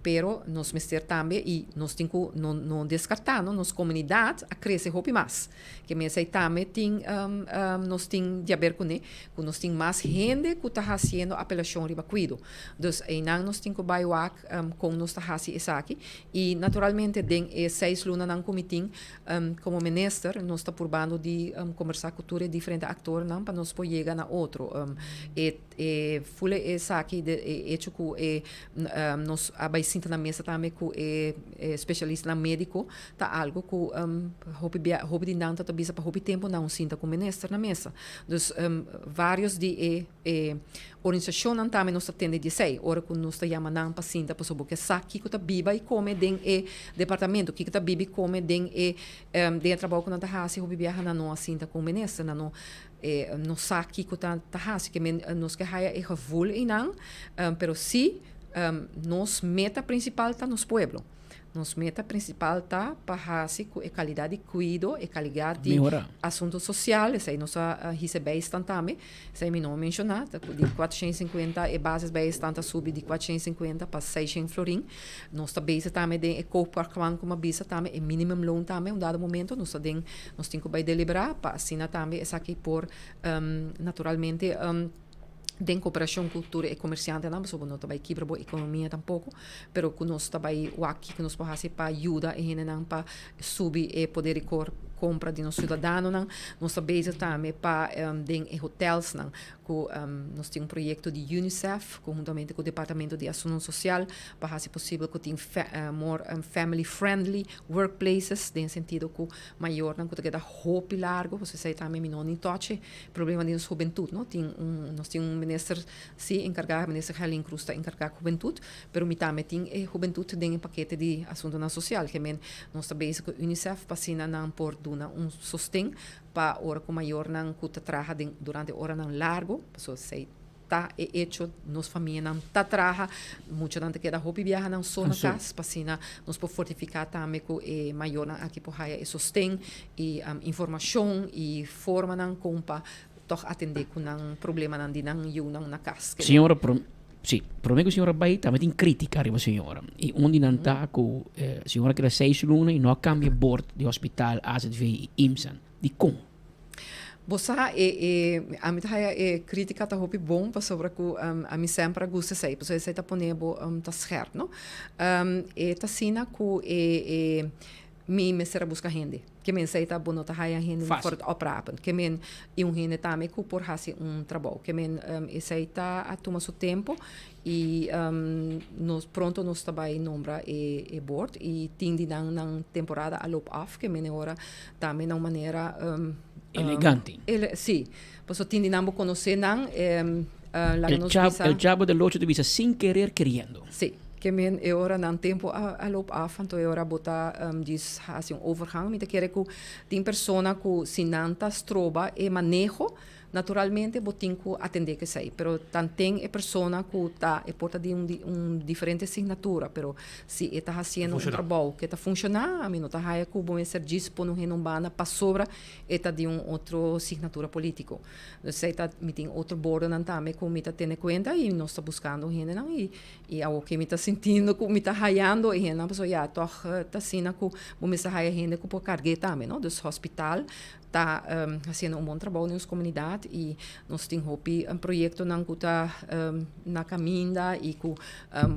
[SPEAKER 20] Pero nos mester tambe y nos tin cu no no descarta no, nos comunidad a crece hopi mas. Ke mester ay tambe tin nos tin di haber cune cu nos tin mas hende cu ta haciendo apelacion riba cuido. Dus eynan nos tin cu bay wak con nos ta haci esaki y naturalmente den e seis lunanan cu mi tin como minister nos ta purbando di combersa cu tur e diferente actornan pa nos por yega na otro. E E fule esaki de e hecho ku e nos a bai sinta na mesa tambe ku e specialistanan medico ta algo ku hopi bia hopi di nan ta ta bisa pa hopi tempo nan sinta ku minister na mesa. Dus varios di e e organisacionnan tambe nos ta tende di esei ora ku nos ta yama nan pa sinta pasobra bo ke sa kiko ta biba i kome den e departamento, kiko ta biba i kome den e den e trabou ku nan ta hasi hopi biaha nan no a sinta ku minister nan no E no sa kiko ta ta hasi ke men nos ke haya e gevoel einan pero si nos meta principal ta nos pueblo. Nos meta principal ta pa hasi ku e calidad di cuido, e calidad di
[SPEAKER 19] Mehora.
[SPEAKER 20] asunto social, esei nos a hisa bijstand tambe, esei mi no a menciona, ta ku di 450 e basisbijstand a subi di 450 pa 600 florin. Nos ta bezig tambe den e koopkrachtplan ku mi a bisa tambe, e minimumloon tambe un dado momento nos ta den Nos tin ku bai deliberá pa asina tambe esaki por naturalmente den koperashon ku tur e komersiantenan pasobra bo no ta bai kibra bo ekonomia tampoko pero ku nos ta bai wak kiko nos por hasi pa yuda e hendenan pa subi e poder di kompra di nos siudadanonan. Nos ta bezig tambe pa den e hotelsnan ku nos tin un proyekto di UNICEF konhuntamente ku departamento di asuntu sosial pa hasi posibel ku tin more family friendly workplaces den sentido ku mayornan ku ta keda hopi largo pasobra esei tambe mi no ni tochi problema di nos hubentut no tin un nos tin un minister si enkargá minister Gerlin Cruz ta enkargá ku hubentut pero mi tambe tin e hubentut den e pakete di asuntunan sosial ke men nos ta bezig ku UNICEF pa asina nan por duna un sosten pa ora ku mayornan ku ta traha den durante oranan largo pasobra esei Ta e echo nos famianan ta traha, muchanan ta keda hopi biaha nan so na kas, pa asina nos por fortifiká tambe ku e mayornan aki por haya e sosten i informashon i formanan kon pa tòg atendé ku nan problemanan di nan yunan na kas.
[SPEAKER 19] Señora, sí, promé ku señora bai tambe tin krítika riba señora i un di nan ta ku señora keda seis luna i no a kambia bord di hospital, AZV i IMSAN. Dikon?
[SPEAKER 20] Bo sa, e, e, ami ta haya e kritika ta hopi bon pasobra ku ami semper a gusta esei, pasobra esei ta pone bo ta scherp, no? E ta asina ku e, e, mi mester a buska hende. Ke men esei ta bo no ta haya hende
[SPEAKER 19] Fácil.
[SPEAKER 20] for het oprapen. Ke men i un hende tambe ku por hasi un trabou. Ke men esei ta a tuma su tempo i nos pronto nos ta bai nombra e, e board i tin di nan nan temporada a loop af, ke men e ora Tambe na un manera
[SPEAKER 19] Elegante.
[SPEAKER 20] Ele, sí. Paso tin di nan bo conoce nan, laga
[SPEAKER 19] El
[SPEAKER 20] nos
[SPEAKER 19] chavo,
[SPEAKER 20] bisa.
[SPEAKER 19] el chavo del ocho ta bisa sin querer queriendo.
[SPEAKER 20] Sí. Ke men e ora nan tempo a loop af, anto e ora bo ta djis haci un overgang. Mi ta kere cu tin persona cu si nan ta stroba e maneho, Naturalmente bo tin ku atendé ku esei, pero tanten e persona ku ta e por ta di un un diferente signatura, pero si e ta hasiendo un trabou ke ta funshoná, ami no ta haya ku bo mester djis pone un hende un banda pasobra e ta di un otro signatura polítiko. Esei ta mi tin otro bordonan tambe ku mi ta tene kuenta i nos ta buskando hendenan i i awor ke mi ta sintiendo ku mi ta hayando e hendenan pasobra ya tòg ta asina ku bo mester haya hende ku por karg'é tambe no. Dus hospital ta haciendo un bon trabou den nos comunidad y nos tin hopi proyectonan cu ta na caminda y cu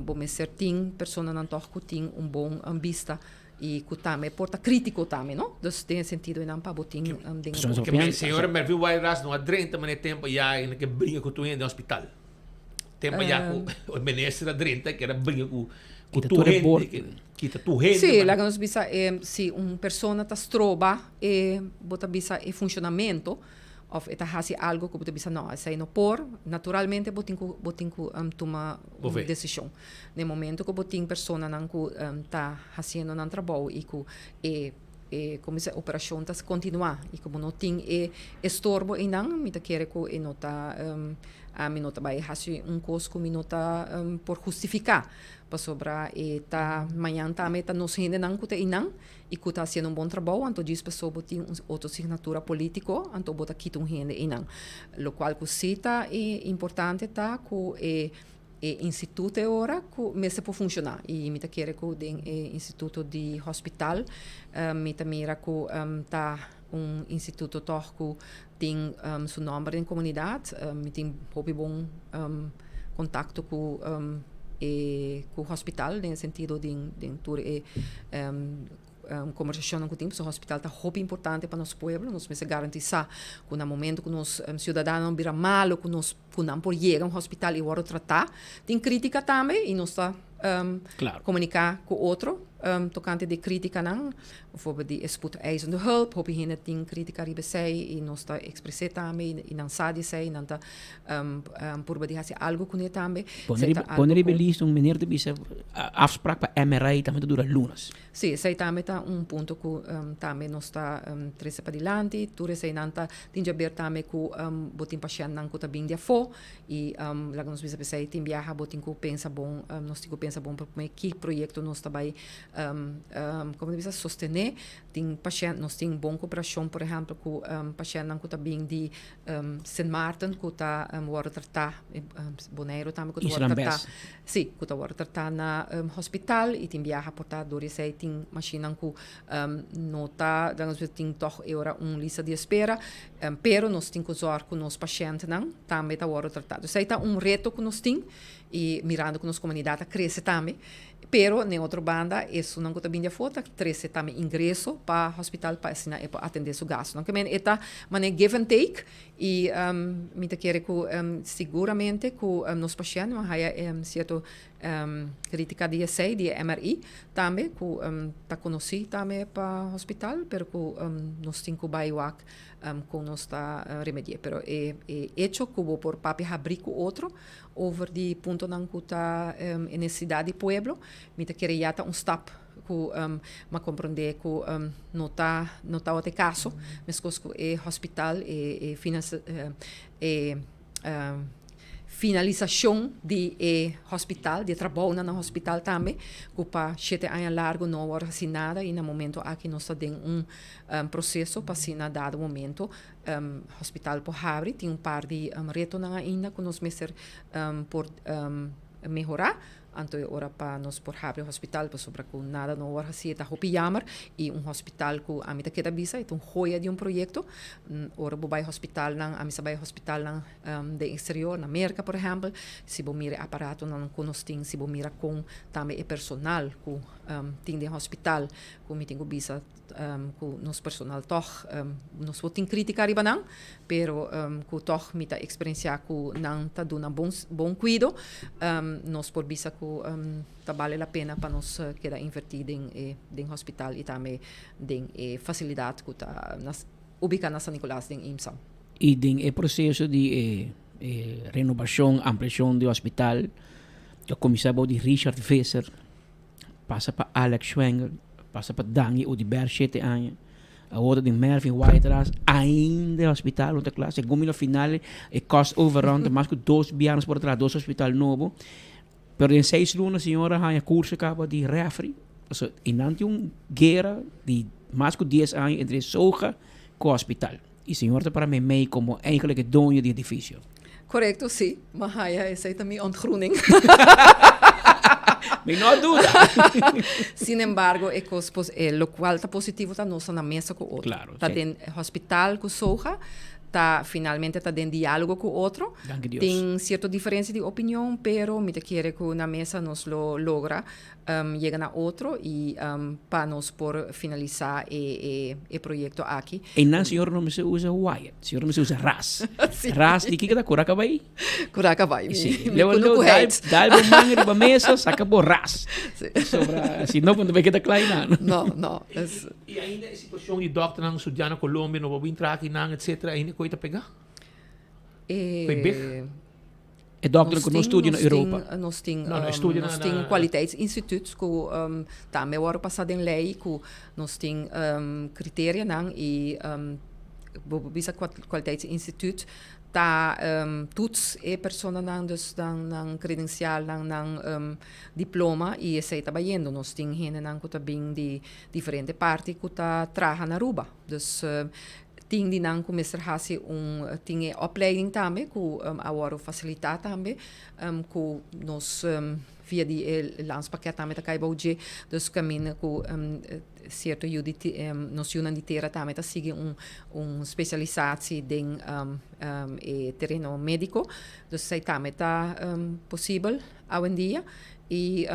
[SPEAKER 20] bo mester tin personanan toch cu tin un bon bista y cu tambe por ta critico tambe no. Dus den e sentido eynan pa bo tin den e
[SPEAKER 18] Ke men señora Mervin Wildras no a drenta mane tempo ya y na ke bringa cu tur hende den hospital. Tempo ya ku e minister a drenta ku era bringa ku ku
[SPEAKER 19] Kita
[SPEAKER 18] tur
[SPEAKER 19] tur e
[SPEAKER 18] hende,
[SPEAKER 19] bord.
[SPEAKER 18] ke kita tur hende.
[SPEAKER 20] Sí, laga nos bisa e si un persona ta stroba e bo ta bisa e funshonamento òf e ta hasi algo ku bo ta bisa no esei no por, naturalmente bo tin ku bo tin ku tuma
[SPEAKER 18] Bo
[SPEAKER 20] un
[SPEAKER 18] ve.
[SPEAKER 20] desishon. Den momento ku bo tin personanan ku ta hasiendo nan trabou i ku e e como dice operacion ta continua y como no tin e estorbo eynan mi ta kere cu e no ta ami no ta bay haci un cos cu mi no ta por hustifica pasobra e ta mañan tambe ta nos hendenan cu ta eynan y cu ta haciendo un bon trabou anto djis paso bo tin un otro signatura politico anto bo ta kita un hende eynan locual cu si ta importante ta cu e E instituto e ora ku mester por funshoná i mi ta kere ku den e instituto di hospital mi ta mira ku ta un instituto tòg ku tin su nòmber den komunidat. Mi tin hopi bon kontakto ku e ku hospital den e sentido den tur e Kombersashonnan ku tin pasobra hospital ta hopi importante pa nos pueblo. Nos mester garantisá ku na momento ku nos siudadanonan bira malu ku nos ku nan por yega un hospital i wòrdu tratá. Tin krítika tambe i nos ta komuniká ku otro tokante di e krítikanan. Bivoorbeeld di e spoedeisende hulp, hopi hende tin krítika riba esei i nos ta ekspres'é tambe i nan sa di esei i nan ta purba di hasi algu kuné tambe.
[SPEAKER 19] Pone riba e lista un meneer ta bisa afsprak pa MRI tambe ta dura lunas.
[SPEAKER 20] Sí, esei tambe ta un punto ku tambe nos ta trese padilanti. Tur eseinan ta tin djaber tambe ku bo tin pashèntnan ku ta bin di afó i laga nos bisa p'esei tin biaha bo tin ku pensa bon, nos tin ku pensa bon pa promé ki proyekto nos ta bai komo ta bisa sostené. Tin pashènt, nos tin bon koperashon por ehèmpel ku pashèntnan ku ta bin di Sint Maarten ku ta wòrdu tratá, Boneiru tambe ku ta wòrdu tratá. Sí, ku ta wòrdu tratá na hospital i tin biaha por ta dor esei tin mashinnan ku no ta, dan nos tin tòg e ora un lista di espera, pero nos tin ku zòrg ku nos pashèntnan tambe ta wòrdu tratá. Dus esei ta un reto ku nos tin i mirando ku nos komunidat a krese tambe, pero n'e otro banda esunnan ku ta bini di afó ta trese tambe ingreso pa hospital pa asina e por atendé su gastunan. Ke men e ta manera give and take I mi ta kere ku siguramente ku nos pashènt a haya sierto kritika di esei, di e MRI tambe, ku ta konosí tambe pa hospital, pero ku nos tin ku bai wak kon nos ta remedi'é. Pero e echo ku bo por papia habrí ku otro over di puntonan ku ta e nesesidat di pueblo, mi ta kere ya ta un stap. Ku m'a komprondé ku no ta no tabata e kaso, meskos ku e hospital e e finansa e finalisashon di e hospital, di e trabounan na hospital tambe, ku pa shete aña largu no a wòrdu hasi nada i na momento aki nos ta den un proseso pa asina dado momento hospital por habri. Tin un par di retonan ainda ku nos mester por mehorá. Anto e ora pa nos por habri hospital pasobra ku nada no wòrdu hasi e ta hopi yamer i un hospital ku ami ta keda bisa e ta un hoya di un proyekto. Ora bo bai hospitalnan ami sa bai hospitalnan den eksterior na Merka por ehèmpel si bo mira e aparatonan ku nos tin si bo mira kon tambe e personal ku tin den hospital ku mi tin ku bisa ku nos personal tòg nos por tin krítika riba nan, pero ku tòg mi ta eksperensiá ku nan ta duna bon bon kuido, nos por bisa ku ta bale la pena pa nos keda invertí den e den hospital i tambe den e fasilidat ku ta na ubiká na San Nicolas den IMSA.
[SPEAKER 19] I den e proseso di e e renobashon, ampliashon di hospital, ta kuminsá bou di Richard Visser. Pasa pa Alex Schwengle, pasa pa Dangui Oduber shete aña, awor ta den Mervin Wyatt-Ras, ainda e hospital no ta kla. Segun mi na final e cost overrun ta mas ku dos biaha nos por a traha dos hospital nobo. Pero den seis luna señor a haña kurso kaba di refri. Pasobra e nan tin un guera di mas ku dies aña entre SOGA ku hospital. I señor ta para meimei komo eigenlijk e doño di edifisio.
[SPEAKER 20] Korekto, sí. Ma haya esei ta mi ontgroening.
[SPEAKER 19] Mi no a duda.
[SPEAKER 20] Sin embargo, e kos pos, e lokual ta positivo ta nos ta na mesa ku otro.
[SPEAKER 19] Klaro,
[SPEAKER 20] Ta
[SPEAKER 19] sí.
[SPEAKER 20] den hospital ku SOGA. ta finalmente ta den diálogo ku otro.
[SPEAKER 19] Danki Dios.
[SPEAKER 20] Tin sierto diferensia di opinion, pero mi ta kere ku na mesa nos lo logra yega na otro i pa nos por finalisá e e e proyekto aki.
[SPEAKER 19] Einan señor no mester usa Wyatt, señor no mester usa Ras. Ras di kiko ta kura kabai?
[SPEAKER 20] Kura kabai, mi
[SPEAKER 19] Sí.
[SPEAKER 20] mi
[SPEAKER 19] Leo
[SPEAKER 20] kunuku
[SPEAKER 19] leo dal
[SPEAKER 20] heit.
[SPEAKER 19] dal bo man riba mesa, saka bo ras.
[SPEAKER 20] Sí.
[SPEAKER 19] Sobra si no bo no bay keda kla einan.
[SPEAKER 20] No, no. Es.
[SPEAKER 18] I ainda e situashon di dòkternan studiá na Colombia no por bin traha akinan etcetera ainda koe ta pegá? Koe big?
[SPEAKER 19] E dòkternan ku no studia na Europa.
[SPEAKER 20] Nos tin,
[SPEAKER 18] No, no, e studia na,
[SPEAKER 20] nos tin
[SPEAKER 18] na.
[SPEAKER 20] kwaliteitsinstituut ku tambe wòrdu pasá den lei ku nos tin kriterianan i bo por bisa kwaliteitsinstituut ta toets e personanan dus nan nan kredensialnan nan diploma i esei ta bayendo. Nos tin hendenan ku ta bin di diferente parti ku ta traha na Aruba. Dus tin di nan ku mester hasi un tin e opleiding tambe ku a wòrdu fasilitá tambe ku nos via di e landspakket tambe ta kai bou dje. Dus kaminda ku sierto yu di nos yunan di tera tambe ta sigui un un spesialisatie den e tereno médiko. Dus esei tambe ta posibel awendia. I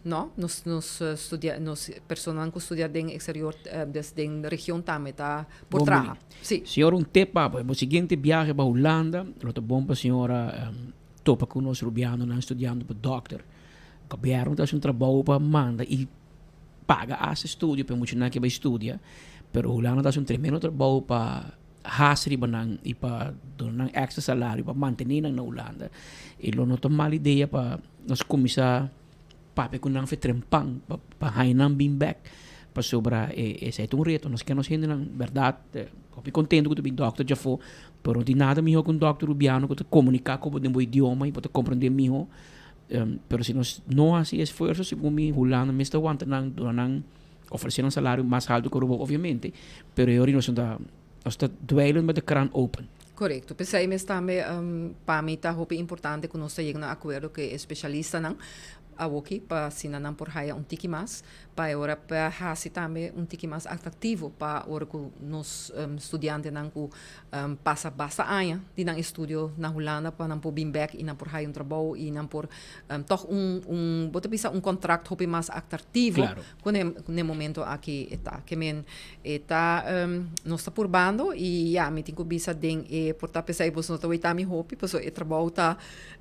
[SPEAKER 20] no, nos nos studia nos personanan ku studia den eksterior des den region tambe ta por traha. Si.
[SPEAKER 19] Señora un tip pa bo, bo siguiente biahe pa Hulanda lo ta bon pa señora topa ku nos rubianonan studiando pa dòkter. Gobièrnu ta hasi un trabou pa manda i paga hasta estudio pa e muchanan ke bai studia, pero Hulanda ta hasi un tremendo trabou pa hasi riba nan i pa duna nan extra salario pa mantene nan na Hulanda. I lo no ta mal idea pa nos kuminsá papia ku nan fetrempan pa pa haña nan bin bèk pasobra e esei ta un reto. Nos ke nos hendenan bèrdat hopi kontento ku ta bin dòkter djafó pero no tin nada mihó ku un dòkter rubiano ku ta komuniká ku bo den bo idioma i bo ta komprendé mihó. Pero si nos no hasi esfuerso segun mi Hulanda mes ta wanta nan duna nan ofresé nan salario mas haltu ku Aruba obviamente pero e ora nos ta nos ta dweilen met de kraan open.
[SPEAKER 20] Korekto. P'esei mes tambe pa mi ta hopi importante ku nos ta yega na akuerdo ku e spesialistanan awoki pa asina nan por haya un tiki mas pa e ora pa hasi tambe un tiki mas atraktivo pa ora ku nos studiantenan ku pasa basta aña di nan estudio na Hulanda pa nan por bin bek i nan por haya un trabou i nan por tòg un un bo ta bisa un kontrakt hopi mas atraktivo ku ne momento aki e ta. Ke men e ta nos ta purbando i ya mi tin ku bisa den e por ta p'esei boso no ta weta mi hopi pasobra e trabou ta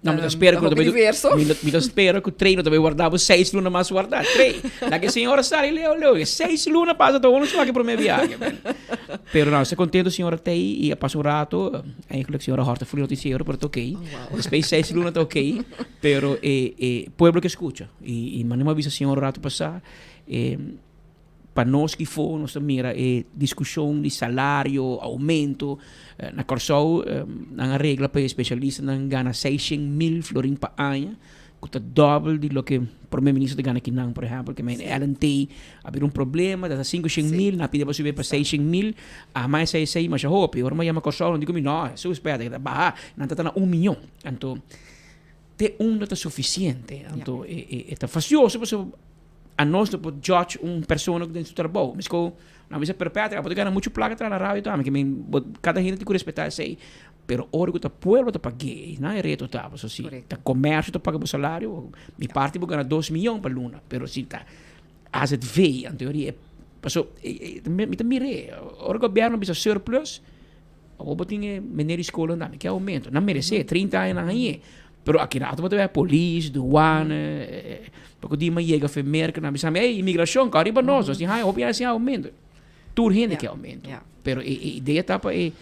[SPEAKER 19] No, mi ta spera ku
[SPEAKER 20] hopi diverso.
[SPEAKER 19] Mi ta spera ku Trey no ta bai warda bo seis luna mas warda. Trey, laga e señora sali leu leu. E seis luna pasa ta hono su aki prome biahe. Pero no, sta contento señora Tey i a pasa un rato. Eigenlijk señora Horta fuli noticiero, pero ta ok. Despues seis luna ta ok. Pero e e pueblo ke skucha. I i manera mi a bisa señora un rato pasa, e Pa nos kifo nos ta mira e diskushon di salario, oumento. Na Kòrsou nan a regla pa e spesialistanan gana seishent mil florin pa aña, ku ta dòbel di loke prome minister ta gana akinan. Por ehèmpel, ke men LNT a bira un problema, ta sinkushent mil, nan a pidi pa subi pa seishent mil, ama esei esei masha hopi. Ora mi a yama Kòrsou nan di ku mi, no, Hesus, spera, ta baha, nan ta ta na un mion. Anto, te unda ta sufisiente? Anto, e ta fasioso pasobra Anos no por judge un persona den su trabou. Mesco nan bisa pero Patrick abo ta gana mucho placa traha na radio tambe ke men bo cada hende tin ku respeta esey. Pero ora ku ta pueblo ta pag'é nan e reto ta pasobra si ta comercio ta paga bo salario mi parti bo gana dos miyon pa luna pero si ta azv anto e ora paso mi ta mir'é ora gobierno bisa surplus abo bo tin e meneer di school nan ke aumento nan merece 30 aña nan hañ'é. Pero aki rato bo ta wea polis, douane, poko di mi a yega fe Merca nan bisa mi, ey, imigracion kau riba nos, nos tin haña hopi haña sin aumento. Tur hende ke aumento. Pero e e idea ta pa e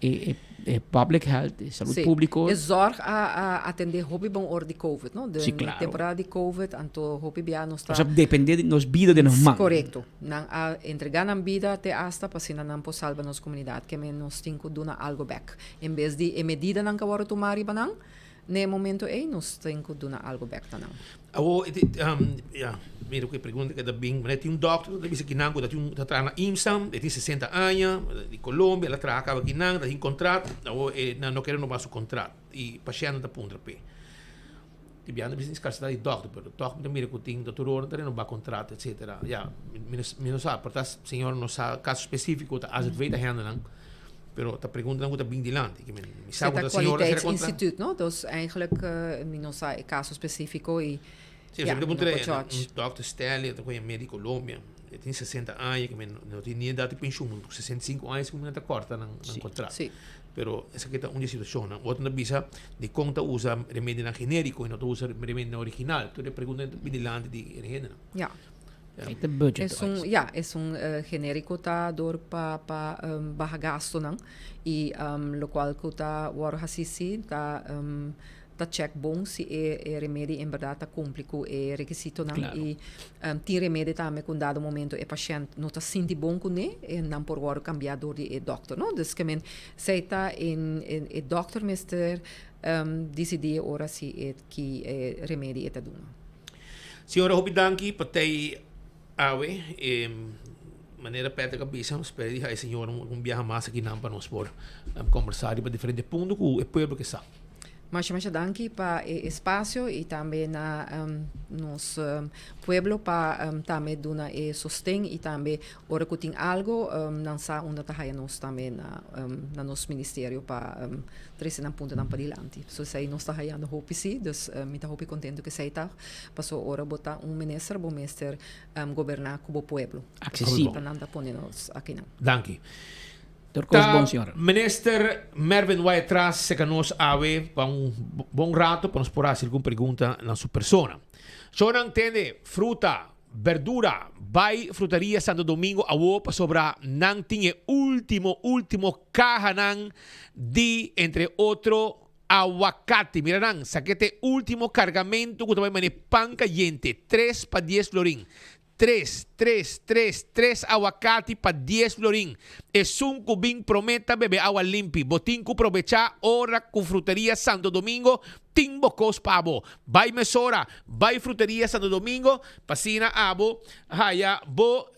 [SPEAKER 19] e e public health, e salud publico.
[SPEAKER 20] E zorg a a atende hopi bon ora di covid, no?
[SPEAKER 19] Si, claro.
[SPEAKER 20] Den temporada di covid, anto hopi bia nos ta.
[SPEAKER 19] Nos a depende di nos bida den nos man.
[SPEAKER 20] Corecto. Nan a entrega nan bida te hasta pa asina nan por salba nos comunidad. Ke men nos tin cu duna algo bek. En bes di e medidanan ku a wòrdu tumá riba nan, na e momento ei nos tin ku duna algu bèk na nan.
[SPEAKER 18] Awor, ya, mira ku e pregunta ke ta bin, manera tin un dòkter ku ta bisa kinan ku ta tin un ta traha na IMSA, e tin sesenta aña, di Colombia, el a traha kaba kinan, ta tin kontrat, awor e nan no ke renobá su kontrat i pashèntnan ta puntra p'e. Di biaha ta bisa tin skarsidat di dòkter, pero tòg mi ta mira ku tin dòkternan ta renobá kontrat etsetera. Ya, mi no sa, por ta señor no sa kaso spesífiko ta azv ta hende nan. Pero ta preguntanan ku ta bin dilanti. Ke men mi sa
[SPEAKER 20] ku
[SPEAKER 18] ta señora sera kontra.
[SPEAKER 20] Kwaliteitsinstituut, no? Dus eigenlijk mi no sa e kaso spesífiko i
[SPEAKER 18] Sí,
[SPEAKER 20] ja,
[SPEAKER 18] mi
[SPEAKER 20] mi no por judge.
[SPEAKER 18] Un dòkter Stanley ta koña medi Colombia. E tin 60 aña ke men no tin ni edat di penshun, 65 aña segun mi nan ta kòrta nan nan kontrato. Pero esaki ta un di e situashonnan. Otro ta bisa dikon ta usa remedinan genériko i no ta usa remedinan original. Tur e preguntanan ta bin dilanti di e hendenan.
[SPEAKER 20] Ja.
[SPEAKER 19] E ta budget
[SPEAKER 20] Esun, ja, esun generico ta door pa pa baha gastonan y locual cu ta worde haci si ta ta check bon si e e remedi en berdad ta cumpli cu e requisitonan
[SPEAKER 19] Claro.
[SPEAKER 20] y tin remedi tambe cu un dado momento e pashent no ta sinti bon cune e nan por worde cambia door di e dokter no. Dus ke men esey ta en e dokter mester dicidi e ora si e ki e remedi e ta duna.
[SPEAKER 18] Señora hopi danki pa tei awe e manera Patrick a bisa nos spera di haña e señora un biaha mas aki nan pa nos por kombersá riba diferente punto ku e pueblo ke sa.
[SPEAKER 20] Masha masha danki pa e espasio y tambe na nos pueblo pa tambe duna e sosten y tambe ora cu tin algo nan sa unda ta haya nos tambe na na nos ministerio pa trece nan puntonan padilanti. So esey nos ta hayando hopi si, dus mi ta hopi contento cu esey ta paso ora bo ta un minister bo mester goberna cu bo pueblo.
[SPEAKER 19] Accesibel.
[SPEAKER 20] Pa nan ta pone nos akinan.
[SPEAKER 18] Danki.
[SPEAKER 19] Tur cos
[SPEAKER 18] Ta
[SPEAKER 19] bon, señora.
[SPEAKER 18] Minister Mervin Wyatt-Ras seca nos awe pa un bon rato pa nos por haci algun pregunta na su persona. Shownan tende fruta, berdura, bay Frutaria Santo Domingo awo pasobra nan tin e ultimo ultimo cahanan di entre otro awacate. Mira nan, sa ke ta e ultimo cargamento cu ta bay mane pan cayente, tres pa dies florin. Tres, tres, tres, tres awakati pa dies florin. Esun ku bin promé ta bebe awa limpi. Bo tin ku probechá ora ku Fruteria Santo Domingo tin bo kos pa bo. Bai mesora, bai Fruteria Santo Domingo pa asina abo haya bo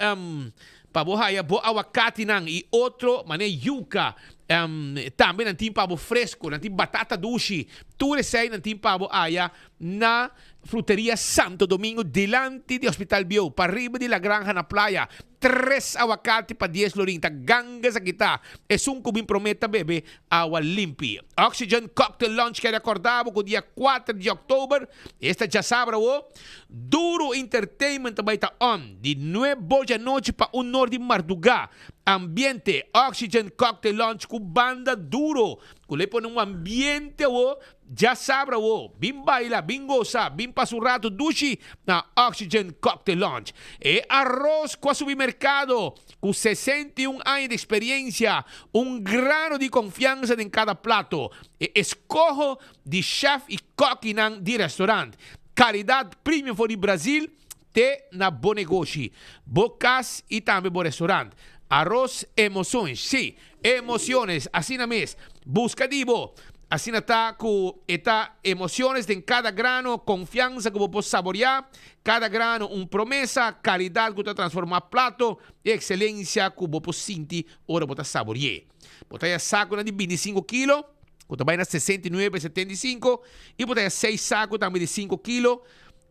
[SPEAKER 18] pa bo haya bo awakatinan i otro manera yuka. Tambe nan tin pa bo fresco, nan tin batata dushi. Tur esei nan tin pa bo aya na Fruteria Santo Domingo dilanti di Hospital Bieu, pariba di La Granja na Playa. Tres awakati pa dies florin ta ganga esaki ta. Esun ku bin promé ta bebe awa limpi. Oxygen Cocktail Lounge kere akorda bo ku dia kuater di òktober, esta djasabra awo, Duro Entertainment ta bai ta on di nuebe djanochi pa un nor di mardugá. Ambiente, Oxygen Cocktail Lounge ku banda duro ku lo e pone un ambiente awo Djasabra awo, bin baila, bin gosa, bin pasa un rato dushi na Oxygen Cocktail Lounge. E aros cu a subi mercado cu 61 aña di experiencia, un grano di confiansa den cada plato, e escoho di chef y kokinan di restaurant. Calidad premium for di Brazil te na bo negoshi, bo cas y tambe bo restaurant. Aros Emociones, sí, emociones, asina mes. Busca di bo. Asina ta cu e ta emociones den cada grano, confiansa cu bo por saborea, cada grano un promesa, calidad cu ta transforma plato y excelencia cu bo por sinti ora bo ta sabore'e. Bo ta haya saconan di binticinco kilo, cu ta bay na 69, 75, y bo ta haya seis saco tambe di cinco kilo,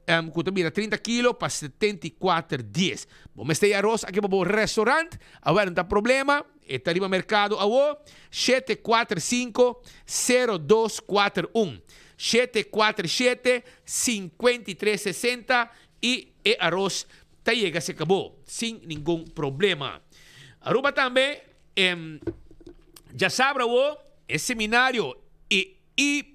[SPEAKER 18] Ku ta bira 30 kilo pa 74 dies. Bo mester e aros aki pa bo restaurant, awel no ta problema, e ta riba merkado awo, 745 0241, 747 53 60 i e aros ta yega serka bo sin ningun problema. Aruba tambe djasabra awo e seminario i i.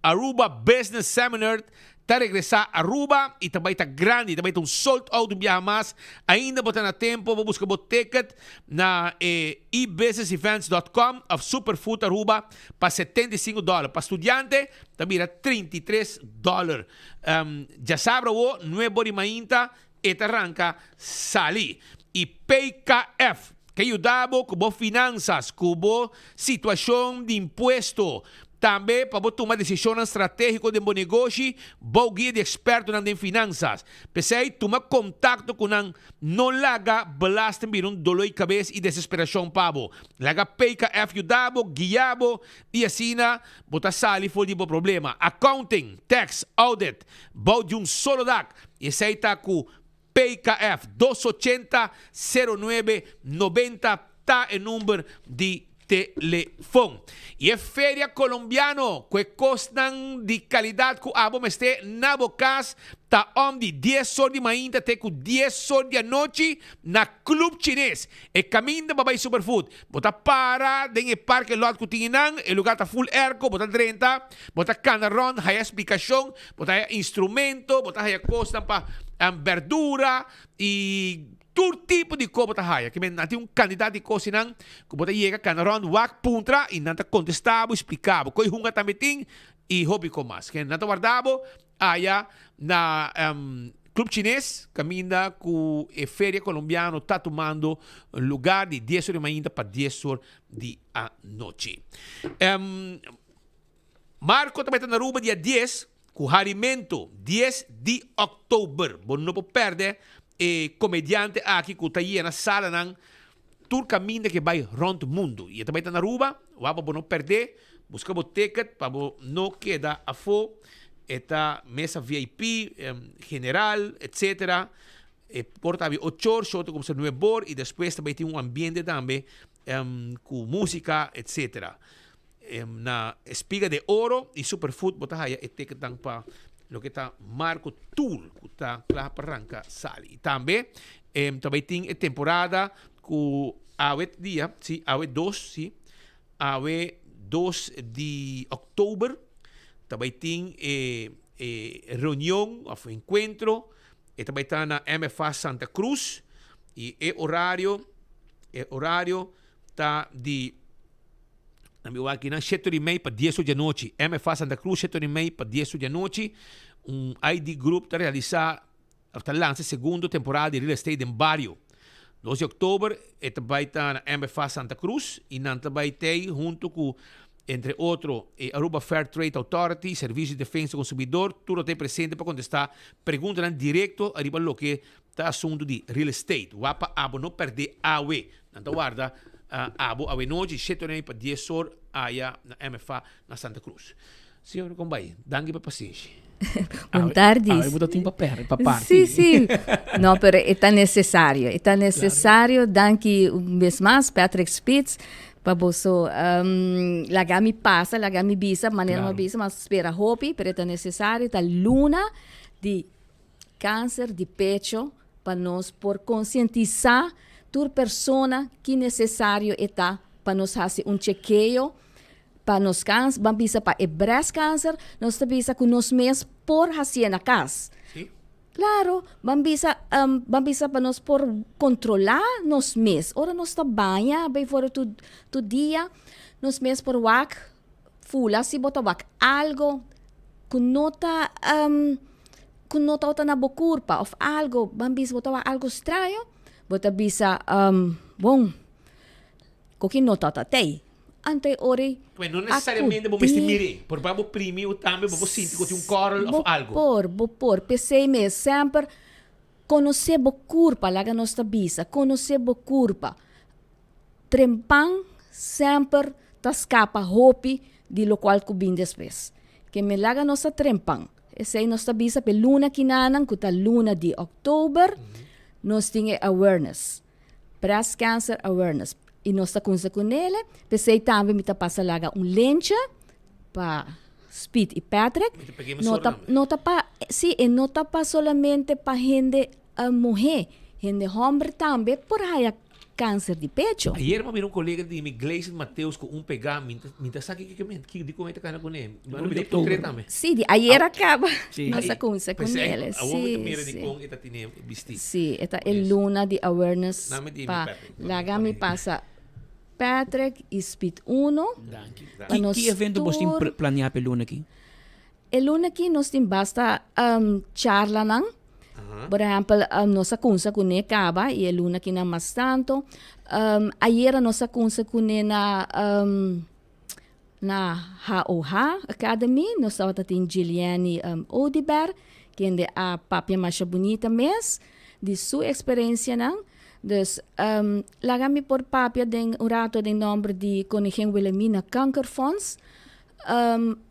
[SPEAKER 18] Aruba Business Seminar ta regresa Aruba y ta bay ta grandi, ta bay ta un sold out un biaha mas. Ainda bo ta na tempo bo busca bo ticket na e ebusinessevents.com of Superfood Aruba pa 75 dollar. Pa studiante ta bira 33 dollar. Um, djasabra awo, nuebo di mainta, e ta ranca sali. Y PKF ke yuda bo cu bo finanzas, cu bo situacion di impuesto. Tambe pa bo tuma decisionnan strategico den bo negoshi bou guia di expertonan den finanzas. P'esey tuma contacto cu nan, no laga belasting bira un dolor di cabes y desesperacion pa bo. Laga PKF yuda bo, guia bo y asina bo ta sali for di bo problema. Accounting, tax, audit, bou di un solo dak. Esey ta cu PKF 280 09 90 ta e number di. telefon. I e Feria Colombiano ku e kosnan di kalidat ku abo mester na bo kas ta om di dies or di mainta te ku dies or di anochi na Club Chines. E kaminda pa bai Superfood. Bo ta para den e parke lot ku tin einan, e lugar ta full airco, bo ta drenta, bo ta kana rond, haya splikashon, bo ta haya instrumento, bo ta haya kosnan pa berdura i Tur tipo di ko bo ta haya. Kimen nan tin un kantidat di kosinan ku bo ta yega kana rònt wak puntra i nan ta kontestá bo i spliká bo. Koi hunga tambe tin i hopi ko mas. Kimen nan ta warda bo aya na Club Chines kaminda ku e feria kolombiano ta tumando lugar di dies or di mainta pa dies or di anochi. Marco ta bai ta na Aruba dia dies ku harimento dies di òktober. Bo no por pèrdè e komediante aki ku ta yena salanan tur kaminda ke bai rònt mundu. I e ta bai ta na Aruba, wak pa bo no pèrdè. Buska bo ticket pa bo no keda afó. E ta mesa VIP, general, etcetera. E por ta abi ochor, show ta kuminsá nuebor i despues ta bai tin un ambiente tambe ku músika, etcetera. Na Espiga de Oro y Superfood bo ta haya e ticketnan pa loke ta Marco Tour cu ta cla pa ranca sali. Y tambe ta bay tin e temporada cu awe dia, si, awe dos, si, awe dos di october ta bay tin e e reunion of encuentro, e ta bay ta na MFA Santa Cruz y e horario, e horario ta di. Nan mi wak kinan shete ora y mei pa dies ora di anochi. MFA Santa Cruz shete ora y mei pa dies ora di anochi. Un ID Group ta realisa of ta lansa e segundo temporada di Real Estate den Bario. Dos di october e ta bay ta na MFA Santa Cruz y nan ta bay tey hunto cu entre otro e Aruba Fair Trade Authority, Servicio di Defensa Consumidor, tur lo ta presente pa contesta preguntanan directo ariba loke Ta asuntu di real estate. Wak pa abo no perdé awe. Nan ta warda abo awenochi shete ora pa dies or aya na MFA na Santa Cruz. Señora kon bai? Danki pa pasenshi.
[SPEAKER 21] Bon tardi.
[SPEAKER 19] Awe bo ta tin pa perde, pa parti.
[SPEAKER 21] Sí, sí. No, pero e ta necesario. E ta necesario. Danki un bes mas, Patrick Spitz, pa boso um, laga mi pasa, laga mi bisa, manera mi bisa, mas spera hopi, pero e ta necesario. Ta luna di Cancer di pecho pa nos por concientisa tur persona ki necesario e ta pa nos haci un chekeo pa nos cancer, ban bisa pa e breast cancer, nos ta bisa cu nos mes por hacié na cas. Claro, ban bisa, ban bisa pa nos por controla nos mes. Ora nos ta baña bijvoorbeeld tur tur dia, nos mes por wak Fula si bo ta wak algo ku no ta ku no tabata na bo kurpa òf algo ban bisa bo ta wak algo straño bo ta bisa bon koki no tabata tei anto e ora ei
[SPEAKER 18] Pues no necesariamente bo mester mir'é por pa bo primi o tambe bo por sinti ku tin un kòrel òf algo.
[SPEAKER 21] Bo por bo por p'esei mes semper konosé bo kurpa laga nos ta bisa konosé bo kurpa. Trempan semper ta skapa hopi di lokual ku bin despues. Ke me laga nos ta trempan. Esei nos ta bisa p'e luna kinanan ku ta luna di òktober nos tin e awareness, Breast Cancer Awareness. I nos ta kunsa ku nele. P'esei tambe mi ta pasa laga un lencha pa Speed i Patrick. No ta no ta pa si e no ta pa solamente pa hende muhé, hende hòmber tambe por haya Cancer di pecho.
[SPEAKER 18] Ayer mi a mira un colega di mi, Gleison Mateus, cu un pega, mi ta, mi ta sa kico ki men, kico di con e ta cana cune. Bueno, mi ta portret tambe.
[SPEAKER 21] Sí, di ayer a caba nos a cuminsa con el.
[SPEAKER 18] Awor mi ta mira di con e ta tene bisti.
[SPEAKER 21] Sí, e ta e luna di awareness pa laga mi pasa Patrick y Speed Uno.
[SPEAKER 19] Danki. Ki evento bos tin planea pa e luna aki?
[SPEAKER 21] E luna aki nos tin basta charlanan. Por ehempel, nos a cunsa cune caba y e luna kinan mas tanto. Ayera nos a cunsa cune na na HOH Academy. Nos tabata tin Gilliani Oduber, kende a papia masha bunita mes di su experiencianan. Dus, laga mi por papia den un rato den nomber di Koningin Wilhelmina Kankerfonds.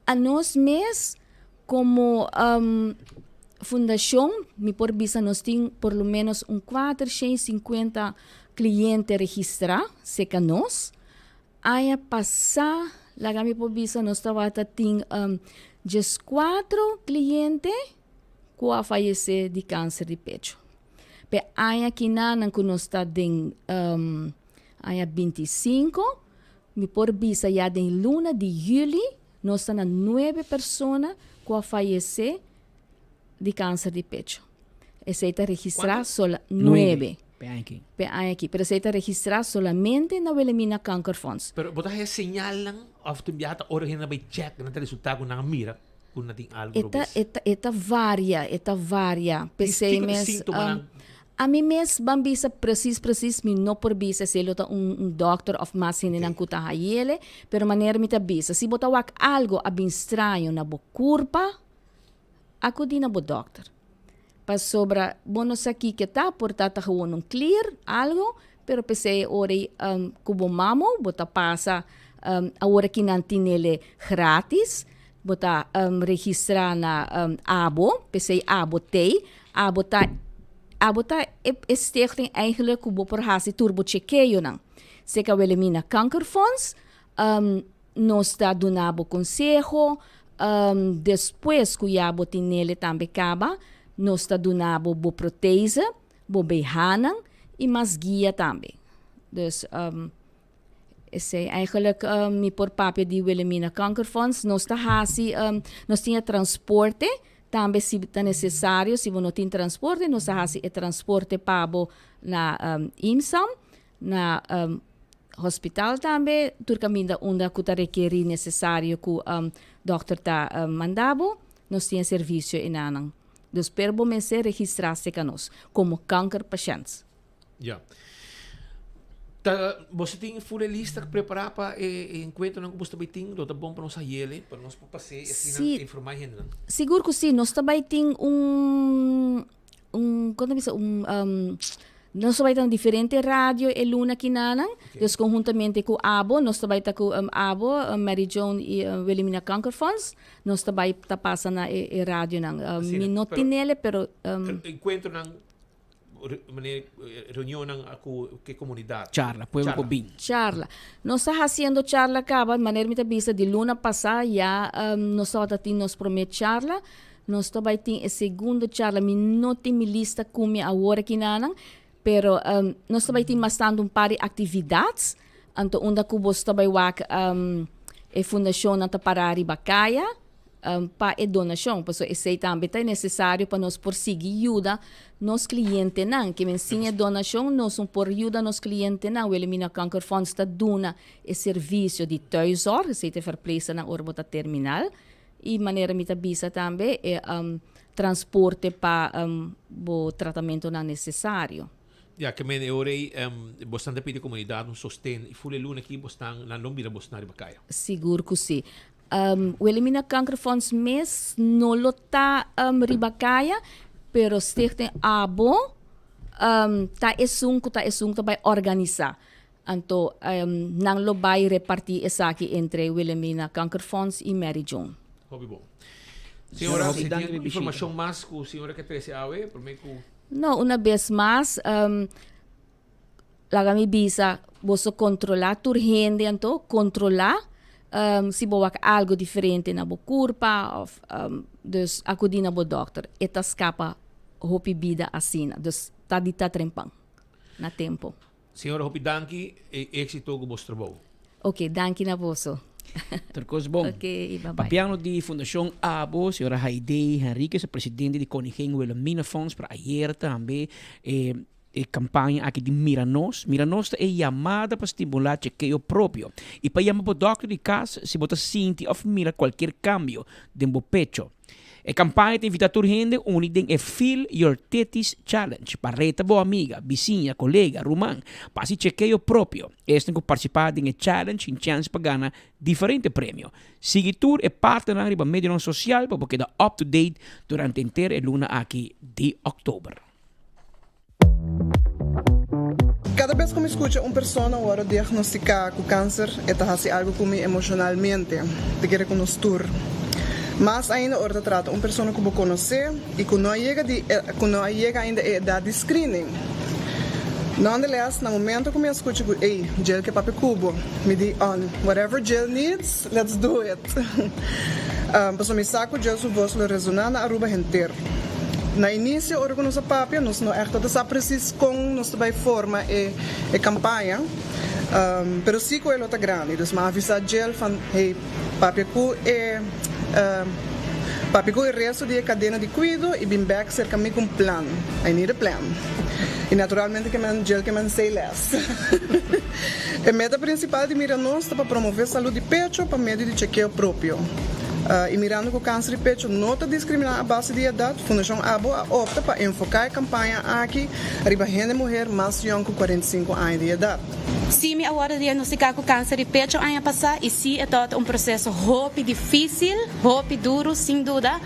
[SPEAKER 21] Anos mes Como fundacion mi por bisa nos tin por lo menos un 450 cliente registra cerca nos. Aña pasá, laga mi por bisa, nos tabata tin dieskuatro kliente ku a fayesé di kanser di pechu. P'e aña kinanan ku nos ta den aña 25, mi por bisa ya den luna di yüli nos ta na nuebe persona ku a fayesé di kanser di pechu. Esei ta registrá sola nuebe.
[SPEAKER 19] P'e aña aki.
[SPEAKER 21] P'e aña aki. Pero esei ta registrá solamente na Wilhelmina Kankerfonds.
[SPEAKER 18] Pero bo ta haya señalnan òf tin biaha ta ora hende nan bai chèk nan ta resultá ku nan a mira ku nan tin algu robes?
[SPEAKER 21] E ta, e ta varia, e ta varia. P'esei mes.
[SPEAKER 18] Kiko ta síntomanan?
[SPEAKER 21] Ami mes ban bisa presis presis mi no por bisa esei lo ta un un dòkter òf mas hendenan ku ta hayele, pero manera mi ta bisa si bo ta wak algu a bin straño na bo kurpa, Acudi na bo dokter. Pasobra bo no sa kiko ta, por ta ta gewoon un klier, algo, pero p'esei e ora ei ku bo mamo bo ta pasa awor aki nan tinele gratis, bo ta registra na abo, p'esei abo t'ei, abo ta abo ta e stichting eigenlijk ku bo por hasi tur bo chekeonan. Seka Wilhelmina Kankerfonds Nos ta duna bo konseho, despues ku ya bo tin nele tambe kaba, nos ta duna bo bo protese, bo behanan i mas guia tambe. Dus esei eigenlijk mi por papia di Wilhelmina Kankerfonds. Nos ta hasi, nos tin e transporte tambe si ta nesesario, si bo no tin transporte nos ta hasi e transporte pa bo na IMSAM. Na hospital tambe tur caminda unda cu ta rekeri necesario cu dokter ta manda bo, nos tin e servicio enanan. Dus per bo mester registra cerca nos como kanker pashent.
[SPEAKER 18] Ya. Ta boso tin full e lista prepara pa e encuentronan cu boso ta bay tin? Lo ta bon pa nos hayele pa nos por pase y asina
[SPEAKER 21] Si.
[SPEAKER 18] informa e hendenan.
[SPEAKER 21] Sigur cu si. Nos ta bay tin un un kon ta bisa un nos ta bai ta na diferente radio e luna kinanan dus konhuntamente ku abo nos ta bai ta ku abo Mary Joan i Wilhelmina Kankerfonds nos ta bai ta pasa na e e radionan mi no tinele pero
[SPEAKER 18] Enkuentronan manera reunionnan ku e komunidat.
[SPEAKER 19] Charla, pueblo por bin.
[SPEAKER 21] Charla. Nos ta hasiendo charla kaba manera mi ta bisa di luna pasa ya nos tabata tin nos prome charla. Nos ta bai tin e segundo charla. Mi no tin mi lista ku mi awor aki nanan, pero nos ta bai tin mas tantu un par di aktividat. Anto unda ku bos ta bai wak e fundashonnan ta pará riba kaya pa e donashon. Pasobra esei tambe ta nesesario pa nos por sigui yuda nos klientenan. Ke men sin e donashon nos no por yuda nos klientenan. Wilhelmina Kankerfonds ta duna e servisio di thuiszorg, esei ta e verpleegsternan ora bo ta terminal. I manera mi ta bisa tambe e transporte pa bo tratamentonan necesario.
[SPEAKER 18] Ya, ke men e ora ei bosnan ta pidi komunidat un sosten i ful e luna aki bosnan nan lo mira bosnan riba kaya.
[SPEAKER 21] Sigur ku si. Wilhelmina Kankerfonds mes no lo ta riba kaya, pero Stichting abo ta esun ku ta esun ku ta bai organisá. Anto nan lo bai reparti esaki entre Wilhelmina Kankerfonds y Mary Joan.
[SPEAKER 18] Hopi bon. Señora, si tin informacion mas cu señora ke trece awe, prome cu.
[SPEAKER 21] No, una bes mas, laga mi bisa, boso controla tur hende anto, controla si bo wak algo diferente na bo curpa of, dus acudi na bo dokter. E ta scapa hopi bida asina, dus ta di ta trempan na tempo.
[SPEAKER 18] Señora hopi danki e exito cu bos trabou.
[SPEAKER 21] Ok danki na boso.
[SPEAKER 19] Tur cos bon.
[SPEAKER 21] Ok bye bye.
[SPEAKER 19] Papiando di Fundacion Abo, señora Haidee Henriquez, presidente di Koningin Wilhelmina Fonds, pero ayer tambe e e campaña aki di Mira Nos. Mira Nos ta e yamada pa stimula chekeo propio y pa yama bo dokter di cas si bo ta sinti of mira cualkier cambio den bo pecho. E kampaña ta invitá tur hende uni den e Feel Your Titties Challenge pa reta bo amiga, bisiña, kolega, ruman pa hasi chekeo propio. Esnan ku partisipá den e challenge tin chèns pa gana diferente premio. Sigui tur e partnernan riba medionan sosial pa bo keda up to date durante henter e luna aki di òktober.
[SPEAKER 1] Kada bes ku mi skucha un persona wòrdu diagnostiká ku kanser, e ta hasi algu ku mi emoshonalmente. Ta kere ku nos tur. Mas ainda ora ta trata un persona ku bo konosé i ku no a yega di ku no a yega ainda e edat di screening. Nonetheless, na momento ku mi a skucha ku ey, Jill ke papia ku bo, mi di on, whatever Jill needs, let's do it. Pasobra mi sa ku Jill su vos lo resoná na Aruba henter. Na inisio ora ku nos a papia, nos no ègt tabata sa presis kon nos ta bai forma e e kampaña, pero sí ku e lo ta grandi. Dus mi a avisá Jill van, hey, papia ku e papia ku e resto di e kadena di kuido i bin bèk serka mi ku un plan. I need a plan. I naturalmente ke men Jill ke men say less. E meta prinsipal di Mira Nos ta pa promové salud di pecho pa medio di chekeo propio. I mirando ku kanser di pecho no ta diskriminá a base di edat, Fundashon abo a opta pa enfoká e kampaña aki riba hende muher mas yòn ku 45 aña di edat.
[SPEAKER 2] Sí, mi a wòrdu diagnostiká ku kanser di pecho aña pasá i sí e tabata un proseso hopi difísil, hopi duru sin duda,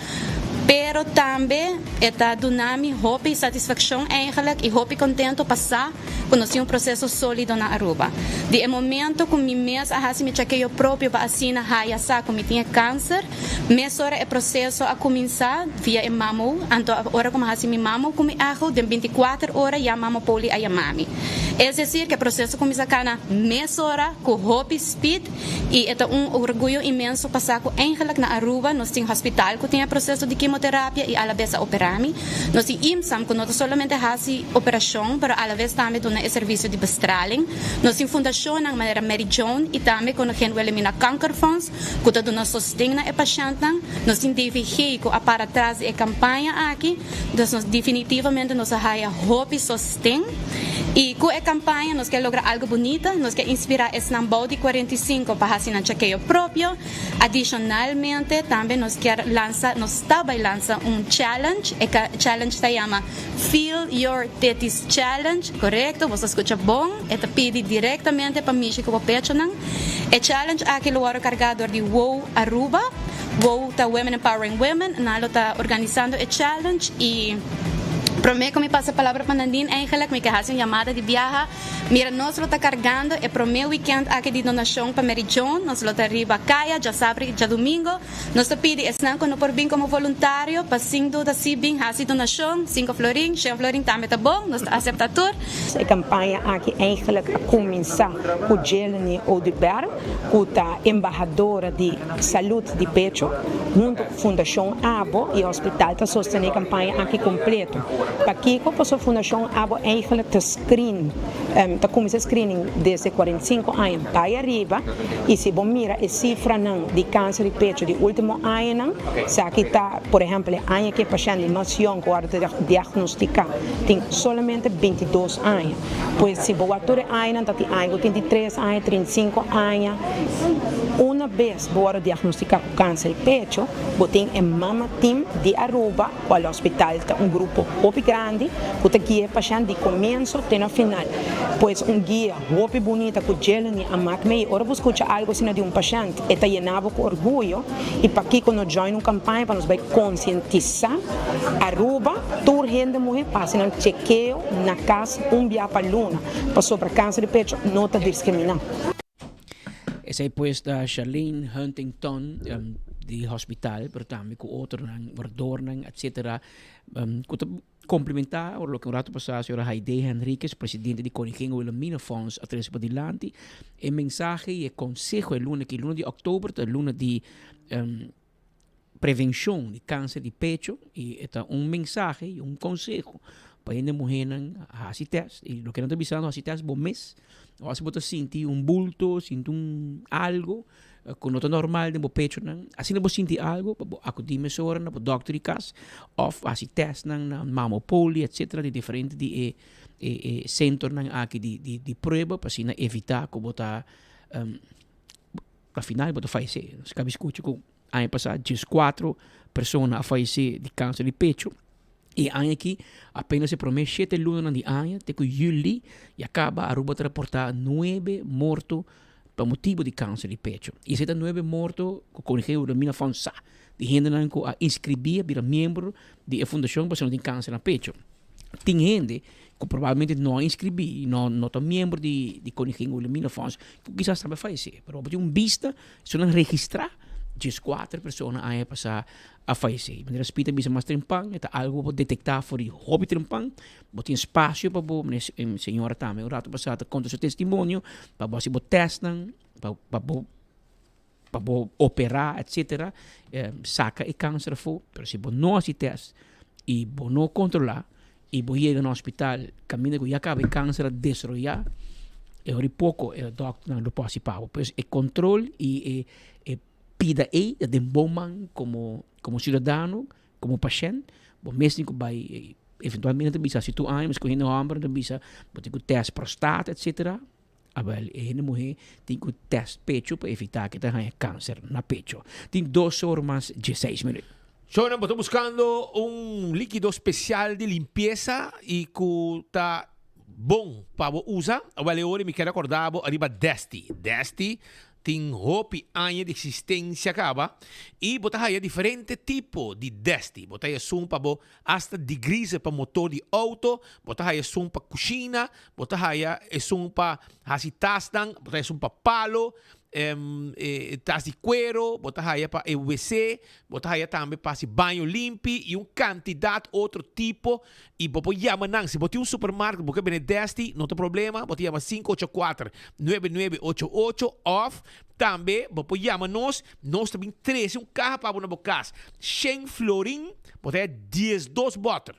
[SPEAKER 2] pero tambe e ta duna mi hopi satisfakshon eigenlijk i hopi kontento pa sa ku nos tin un proseso sólido na Aruba. Di e momento ku mi mes a hasi mi chakeo propio pa asina haya sa ku mi tin e kanser, mesora e proseso a kuminsá via e mamo. Anto ora ku mi a hasi mi mamo ku mi echo, den binti kuater ora ya mamo poli a yama mi. Es desir ku e proseso a kuminsá kana mesora ku hopi speed i e ta un orguyo inmenso pa sa ku eigenlik na Aruba nos tin hospital ku tin e proseso di kimoterapia i alabes a operá mi. Nos tin IMSAM ku no ta solamente hasi operashon pero alabes tambe duna e servisio di bestraling. Nos tin fundashonnan manera Mary Joan i tambe Koningin Wilhelmina Kankerfonds ku ta duna sosten na e pashèntnan. Nos tin DVG ku a para tras di e kampaña aki. Dus nos definitivamente nos a haya hopi sosten i ku e kampaña nos ke logra algu bunita, nos ke inspirá esnan bou di 45 pa hasi nan chakeo propio. Adishonalmente tambe nos kier lansa, nos ta bai lansa un challenge, e challenge ta yama Feel Your Titties Challenge, korekto, boso a skucha bon, e ta pidi direktamente pa mishi ku bo pechonan. E challenge aki lo wòrdu kargá dor di wow Aruba, wow ta Women Empowering Women, nan lo ta organisando e challenge i promé ku mi pasa palabra pa Nadine eigenlijk mi ke hasi un yamada di biaha. Mira nos lo ta kargando e promé wikènt aki di donashon pa Mary Joan, nos lo ta riba kaya djasabra i djadumingo. Nos ta pidi esnan ku no por bin komo voluntario pa sin duda si bin hasi donashon, sinku florin, shen florin tambe ta bon, nos ta aseptá tur.
[SPEAKER 22] E kampaña aki eigenlijk a kuminsá ku Jeleny Oduber ku ta embahadora di salud di pecho hunto ku Fundashon Abo i hospital ta sostené e kampaña aki kompleto. Pakiko? Pasobra Fundashon Abo eigenlijk ta screen, ta kuminsá screening desde 45 aña bai ariba i si bo mira e sifranan di kanser di pecho di ultimo añanan, esaki ta por ehèmpel e aña ku e pashènt di mas yòn ku wòrdu diagnostiká tin solamente 22 aña. Pues si bo wak tur e añanan ta tin aña ku tin di tres aña, 35 aña. Una bes bo wòrdu diagnostiká ku kanser di pecho, bo tin e mama team di Aruba kual hospital ta un grupo hopi grandi ku ta guia e pashènt di komienso te na final. Pues un guia hopi bunita ku Jeleny a mak mei. Ora bo skucha algu asina di un pashènt e ta yena bo ku orguyo i pakiko no join un kampaña pa nos bai konsientisá Aruba tur hende muhé pa hasi nan chekeo na kas un bia pa luna pasobra kanser di pecho no ta diskriminá.
[SPEAKER 19] Esei pues ta Charlene Huntington di hospital, pero tambe ku otronan, wardornan, etcetera, ku ta komplimentá ora loke un rato pasá señora Haidee Henriquez, presidente di Koningin Wilhelmina Fonds a trese padilanti. E mensahe i e konseho e luna aki, luna di òktober ta luna di prevenshon di kanser di pecho i e ta un mensahe i un konseho pa hende muhénan hasi tèst i loke nan ta bisando hasi tèst bo mes ora si bo ta sinti un bulto sinti un algo ku no ta normal den bo pechonan asina bo sinti algo pa bo akudí mesora na bo dòkter di kas òf hasi tèstnan na mamopoli etsetera di diferente di e e sentronan aki di di prueba pa asina evitá ku bo ta. Pa final bo ta fayesé. Nos kabi skucha ku aña pasá dieskuatro persona a fayesé di kanser di pecho. I e aña aki apenas e promé shete lunanan di aña te ku yüli ya kaba Aruba ta raportá nuebe morto pa motibu di kanser di pecho. I esei ta nuebe morto ku Koningin Wilhelmina Fonds sa di hendenan ku a inskribí a bira miembro di e fundashon pasobra nan tin kanser na pecho. Tin hende ku probablemente no a inskribí i no no ta miembro di di Koningin Wilhelmina Fonds ku kisas tambe a fayesé. Pero bo tin un bista, esun nan registrá. 14 persona aña pasá a fayesé. Manera Speed a bisa mas trempan, e ta algu bo por detektá for di hopi trempan. Bo tin spasio pa bo, manera e señora tambe un ratu pasá ta konta su testimonio, pa bo hasi bo tèstnan, pa pa bo pa bo operá etsetera, saka e kanser afó. Pero si bo no hasi tèst i bo no kontrolá i bo yega na hospital kaminda ku ya kaba e kanser a desaroyá, e ora poko e dòkternan lo por hasi pa bo. Pues e kontrol i e e pida ei ta den bo man komo komo siudadano, komo pashènt, bo mes tin ku bai eventualmente ta bisa si tur aña, mi skohe hende hòmber ta bisa bo tin ku tèst prostata etsetera. Awel e hende muhé tin ku tèst pecho pa evitá ku e ta haña kanser na pecho. Tin dos or mas dieseis minüt.
[SPEAKER 18] Shownan, bo ta buskando un líkido spesial di limpiesa i ku ta bon pa bo usa? Awel e ora mi kier rekordá bo ariba Desti. Desti tin hopi aña di eksistensia kaba i bo ta haya diferente tipo di Desti. Bo ta haya esun pa bo hasta degreaser pa motor di outo, bo ta haya esun pa kushina, bo ta haya esun pa hasi tasnan, bo ta haya esun pa palo, tas di kuero, bo ta haya pa e wc, bo ta haya tambe pa hasi baño limpi i un kantidat otro tipo i bo por yama nan. Si bo tin un supermarket bo ke bende Desti, no ta problema, bo ta yama 584 9988 òf tambe bo por yama nos, nos ta bin trese un kaha pa bo na bo kas. Shen florin, bo ta haya diesdos bòter,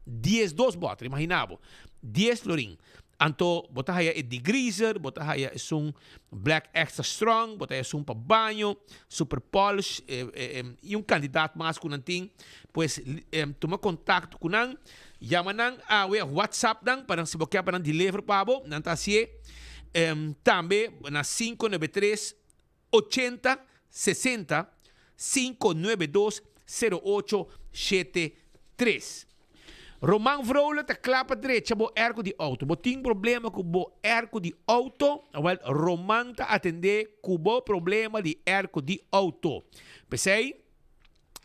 [SPEAKER 18] diesdos bòter, imagina bo, dies florin. Anto bo ta haya e degreaser, bo ta haya esun black extra strong, bo ta haya esun pa baño, super polish y un cantidad mas cu nan tin. Pues tuma contacto cu nan, yama nan awe of whatsapp nan pa nan si bo kier pa nan deliver pa bo, nan ta hacié. Tambe na 593 80 60 592 08 73. Roman Vrolijk ta kla pa drecha bo airco di auto. Bo tin problema ku bo airco di auto? Awel, Roman ta atende ku bo problema di airco di auto. P'esei,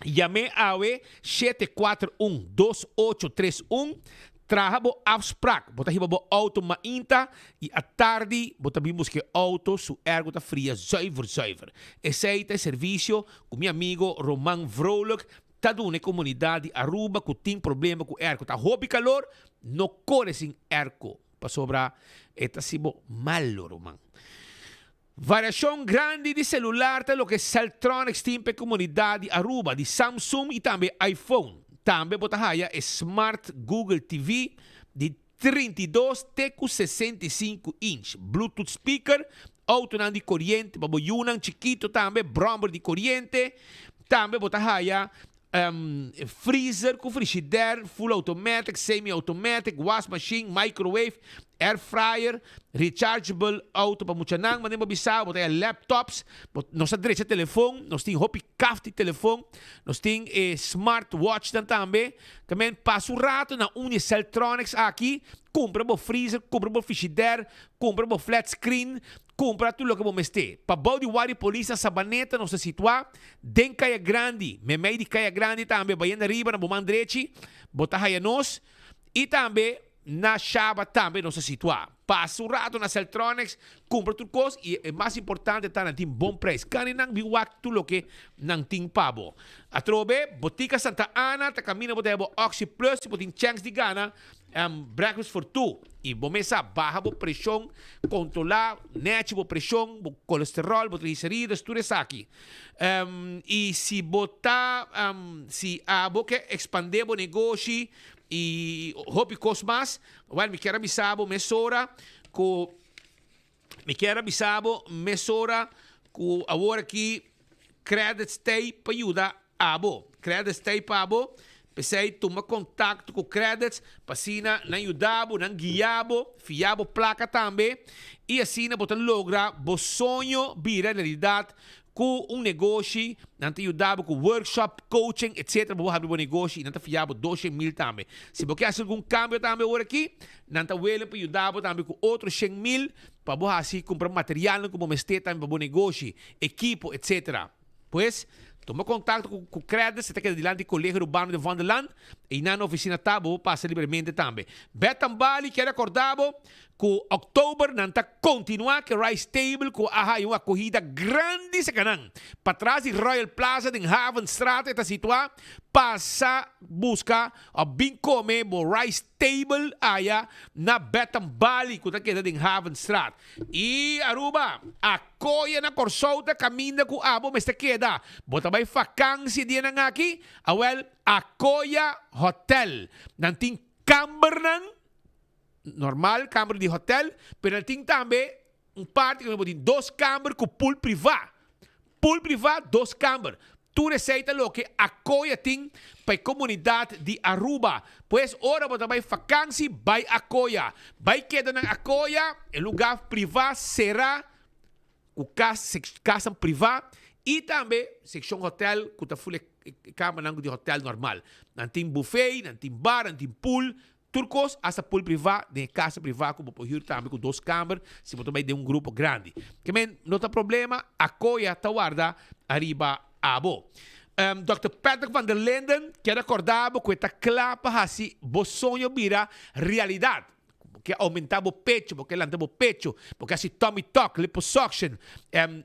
[SPEAKER 18] Yam'é awe 741 2831. Traha bo afsprak. Bo ta hiba bo auto mainta y atardi bo ta bin busca e auto su ergo ta fria zuiver zuiver. Esey ta e servicio cu mi amigo Roman Vrolijk ta duna e comunidad di Aruba cu tin problema cu ergo. Ta hopi calor, no core sin ergo pasobra e ta haci bo malo ruman. Variashon grandi di selular ta loke Celltronics tin pa e komunidat di Aruba, di Samsung i tambe iPhone. Tambe bo ta haya e Smart Google TV di 32 te ku 65 inch, Bluetooth speaker, autonan di koriente pa bo yunan chikito tambe, bromber di koriente. Tambe bo ta haya freezer ku frishider, full automatic, semi automatic, was machine, microwave, air fryer, rechargeable auto pa muchanan, manera bo bisa, bo ta haya laptops, bo nos ta drecha telefon, nos tin hopi kaft di telefon, nos tin e smart watchnan tambe. Tamen pasa un rato na un di e Celltronics aki, kumpra bo freezer, kumpra bo frishider, kumpra bo flat screen, Kumpra tur loke bo mester. Pa bou di Wari Polis na Sabaneta nos ta situá den Kaya Grandi. Meimei di Kaya Grandi tambe bayendo ariba na bo man drechi bo ta haya nos i tambe na Shaba tambe nos ta situá. Pasa un rato na Celtronics, kumpra tur kos i e mas importante ta nan tin bon preis. Kani nan bin wak tur loke nan tin pa bo. Atrobe Botica Santa Ana ta kaminda bo ta haya bo Oxi Plus si bo tin chèns di gana Breakfast for two y bo mesa baha bo presion, controla nechi bo presion, bo colesterol, bo triglicerides, tur esaki. Y si bo ta, si abo ke expande bo negoshi y hopi cos mas, well mi kier a bisa bo mesora cu, mi kier a bisa bo mesora cu awor aki credits t'ey pa yuda Abo. Credits ta ei pa bo. P'esei tuma kontakto ku Credits pa asina nan yuda bo, nan guia bo, fia bo plaka tambe i asina bo ta logra bo soño bira realidat ku un negoshi. Nan ta yuda bo ku workshop, coaching etc. Pa bo habri bo negoshi i nan ta fia bo doshen mil tambe. Si bo ke hasi algun kambio tambe ora aki, nan ta willing pa yuda bo tambe ku otro shen mil pa bo hasi kumpra materialnan ku bo mester tambe pa bo negoshi, ekipo etc. Pues, tuma kontakto ku ku Credits, e ta keda dilanti Kolegio Urbano di Vondelland, einan na ofisina ta, bo por pasa libremente tambe. Beth Tambali kier akorda bo. Ku òktober nan ta kontinuá ku e Rice Table ku a haya un akohida grandi serka nan. Patras di Royal Plaza den Havenstraat e ta situá. Pasa buska òf bin kome bo Rice Table aya na Betham Bali ku ta keda den Havenstraat. I Aruba, akoya na Kòrsou ta kaminda ku abo mester keda. Bo ta bai fakansi e dianan aki? Awèl, Akoya Hotel. Nan tin kambernan. Normal kamber di hotel, pero nan tin tambe un parti kaminda bo tin dos kamber ku pool privá. Pool privá, dos kamber. Tur esei ta loke Akoya tin pa e komunidat di Aruba. Pues ora bo ta bai fakansi, bai Akoya. Bai keda nan Akoya, e lugá privá será ku kas, kasnan privá i tambe sekshon hotel ku ta ful e kamernan di hotel normal. Nan tin buffet, nan tin bar, nan tin pool, Tur kos hasta pool privá den e kasa privá ku bo por hür tambe ku dos kamber si bo ta bai den un grupo grandi. Ke men no ta problema, Akoya ta warda ariba abo. Dòkter Patrick van der Linden kier rekordá bo ku e ta kla pa hasi bo soño bira realidat. Bo ke oumentá bo pecho, bo ke lanta bo pecho, bo ke hasi tummy tuck, liposuction,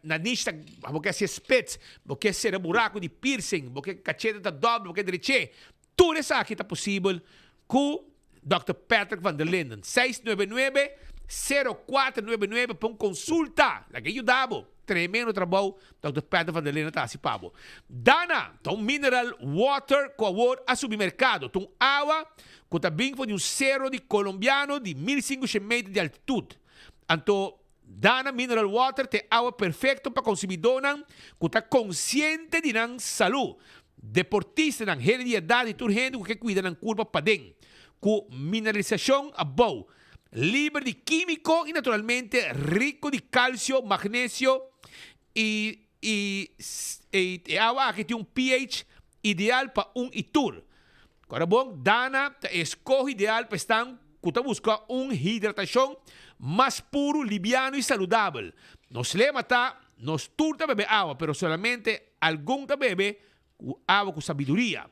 [SPEAKER 18] nanish ta, bo ke hasi e spits, bo ke sera buraku di piercing, bo ke kachete ta dòbel, bo ke drech'é. Tur esaki ta posibel ku Dòkter Patrick van der Linden. 699 0499 pa un konsulta. Laga e yuda bo. Tremendo trabou Dòkter Patrick van der Linden ta hasi pa bo. Dana ta un mineral water ku awor a subi merkado. Ta un awa ku ta bin for di un sero di kolombiano di 1500 meter di altitut. Anto Dana Mineral Water ta e awa perfecto pa consumidónan cu ta consciente di nan salú, deportistanan, hende di edad y tur hende cu ke cuida nan curpa paden, cu mineralisacion abou, liber di quimico y naturalmente rico di calcio, magnesio y y e awa aki tin un pH ideal pa un y tur. Kora bon, Dana ta e eskoho ideal pa esnan ku ta buska un hidratashon mas puru, libiano i saludabel. Nos lema ta, Nos tur ta bebe awa, pero solamente algun ta bebe ku awa ku sabiduria.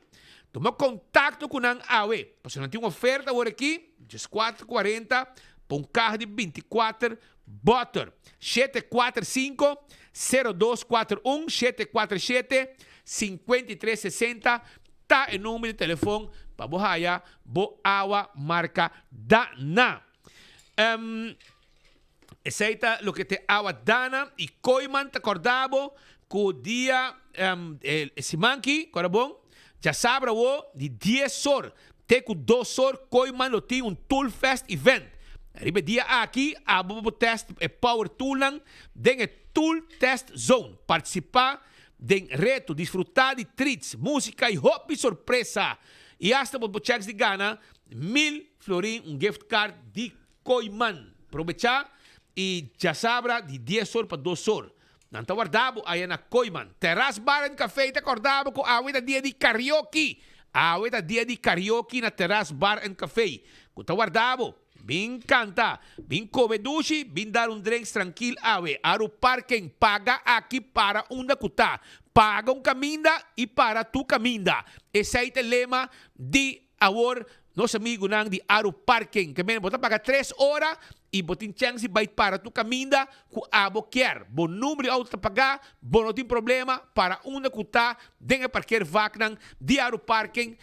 [SPEAKER 18] Tuma kontakto ku nan awe, pasobra nan tin un oferta awor aki, 14 40 pa un kaha di 24 bòter. 745 0241, 747 53 60 Ta e number di telefon pa bo haya bo awa marca Dana. Um, esey ta loke te awa Dana y Kooyman ta corda bo cu dia um, e, e siman ki, corda bon, djasabra awo di 10 or te cu 2 or Kooyman lo tin un Tool Fest event. Riba e dia aki abo bo test e power toolnan den e Tool Test Zone. Participa Den reto, disfrutá di treats, músika i hopi sorpresa! I asta bo por chèks di gana mil florin, un gift card di Kooyman. Probechá i djasabra di dies or pa dos or. Nan ta warda bo aya na Kooyman. Terras Bar and Café ta kòrda bo ku awe ta dia di karaoke! Awe ta dia di karaoke na Terras Bar and Café ku ta warda bo. Bin canta, bin come dushi, bin dar un drinks trankil awe. Aru parking, paga aki para unda cu ta. Paga un caminda y para tu caminda. Esey ta e lema di awor nos amigunan di Aru Parking. Ke men bo ta paga tres ora y bo tin chance di bay para tu caminda cu abo kier. Bo number di auto ta paga, bo no tin problema, para unda cu ta den e parkeervaknan di Aru Parking,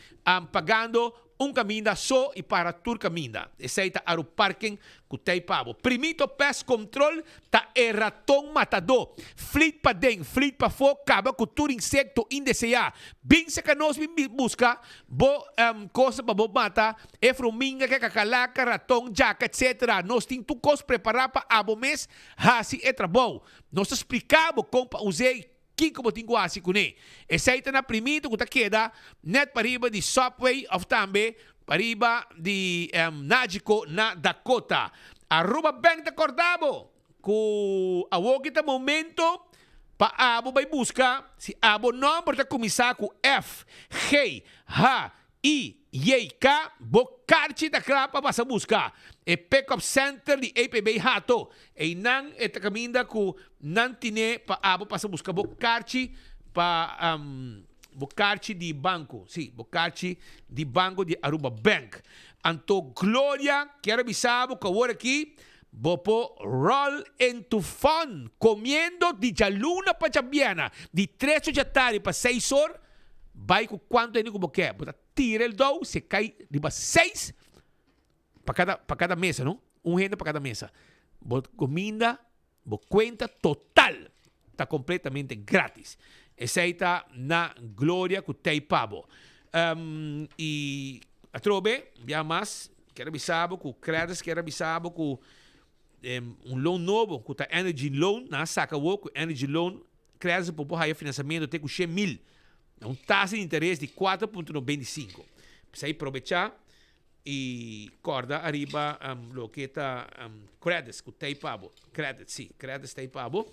[SPEAKER 18] pagando Un kaminda so i para tur kaminda. Esei ta Aruparken ku tei pa bo. Primito Pest Control ta e raton matadó. Flit paden, flit pafó, kaba ku tur insekto indeseá. Bin seka nos bin buska bo kosnan pa bo mata e fruminga, ke kakalaka, raton, djaka, etc. Nos tin tur kos prepará pa abo mes hasi e trabou. Nos ta splika bo kon pa us'é i Kiko bo tin ku hasi kuné? Esei ta na primito ku ta keda nèt pariba di Subway òf tambe pariba di Nagico na Dakota. Aruba Bank ta kòrda bo ku awoki ta momento pa abo bai buska si abo nòmber ta kuminsá ku F, G, H, I, J, K, bo karchi ta kla pa pasa buska e Pick Up Center di EPB Hato. Einan e ta kaminda ku nan tine pa abo pasa buska bo karchi pa. Bo karchi di banko, si, bo karchi di banko di Aruba Bank. Anto Gloria kier a bisa bo ku awor aki bo por roll into fun komiendo di djaluna pa djabièrnè di tres or djatardi pa seis or, bai ku kuantu hende ku bo ke. Bo ta tira el dou, si e kai riba seis pa kada pa kada mesa no, un hende pa kada mesa. Bo kuminda Bo cuenta total ta completamente gratis. Esey ta na Gloria cu tey pa bo. Um, y atrobe, un biaha mas, kier a bisa bo cu Credis kier a bisa bo cu um, un loan nobo cu ta Energy Loan, nan a saca awo cu Energy Loan, Credis por por haya financiamento te cu 100 mil, na un tasa di interes di 4.95. P'esey probecha I kòrda ariba loke ta credits ku t'ei pa bo. Credits, sí, credits t'ei pa bo.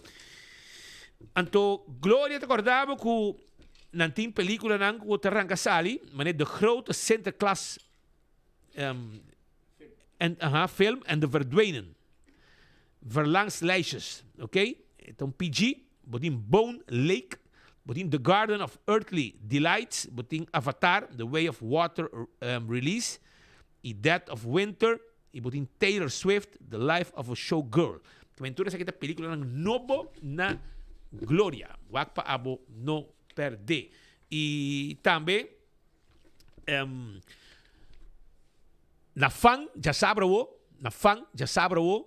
[SPEAKER 18] Anto Gloria ta kòrda bo ku nan tin pelikulanan ku ta ranka sali, manera De Grote Sinterklaas en, aha, film en De Verdwenen. Verlangslijstjes, ok? E ta un PG. Bo tin Bone Lake, bo tin The Garden of Earthly Delights, bo tin Avatar, The Way of Water Release y Dead of Winter y bo tin Taylor Swift, The Life of a Showgirl. Tamen tur esaki ta peliculanan nobo na Gloria. Wak pa abo no perde. Y tambe na Fan djasabra awo, na Fan djasabra awo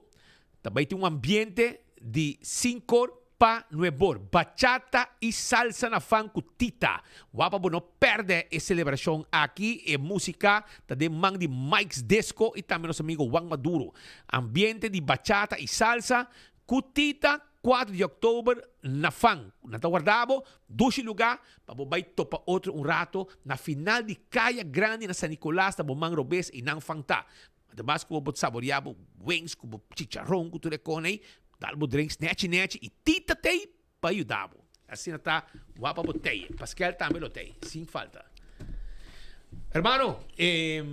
[SPEAKER 18] ta bai tin un ambiente di sinkor pa nuebor. Bachata y salsa na Fan cu Tita. Wak pa bo no perde e celebracion aki. E musica ta den man di Mike's Disco y tambe nos amigo Juan Maduro. Ambiente di bachata y salsa cu Tita 4 di october na Fan. Nan ta warda bo dushi luga pa bo bai topa otro un rato na final di Caya Grandi na San Nicolas ta bo man robes y nan Fan ta. Ademas cu bo por saborea bo wings cu bo chicharron cu tur e con ey, dal bo drinks nechi nechi y Tita t'ey pa yuda bo. Asina ta wapa bo tey. Paskel tambe lo tey, sin falta. Hermano, e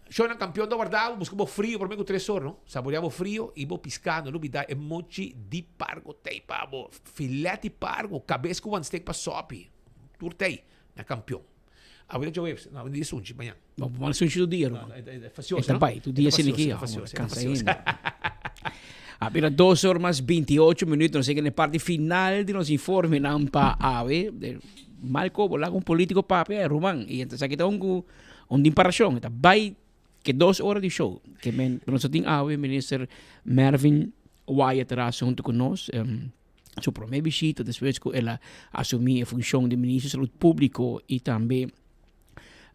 [SPEAKER 18] shownan campeon ta warda bo, busca bo frio prome cu tres or, no? Saborea bo frio y bo pisca, no lubida e mochi di pargo tey pa bo. Filet di pargo, cabes cu one steak pa sopi. Tur tey na campeon. Awe ta djaweps, no, awe dia sunchi mañan.
[SPEAKER 19] No, mañan sunchi tur dia, ruman.
[SPEAKER 18] E facioso,
[SPEAKER 19] E ta
[SPEAKER 18] no?
[SPEAKER 19] bai, tur dia
[SPEAKER 18] E ta
[SPEAKER 19] sini
[SPEAKER 18] facioso,
[SPEAKER 19] ki,
[SPEAKER 18] e ta facioso, e ta
[SPEAKER 19] cansa
[SPEAKER 18] facioso.
[SPEAKER 19] hende. A bira dos or mas 28 minuut, nos yega na e parti final di nos informenan pa awe. De mal kobo, laga un politico papia, eh, ruman. Y entonces aki ta un cu un di parashon, e ta bai ke dos ora di show. Ke men, nos a tin awe minister Mervin Wyatt Ras hunto cu nos. Em, su prome bishita despues cu el a asumi e funcion di minister di salud publico y tambe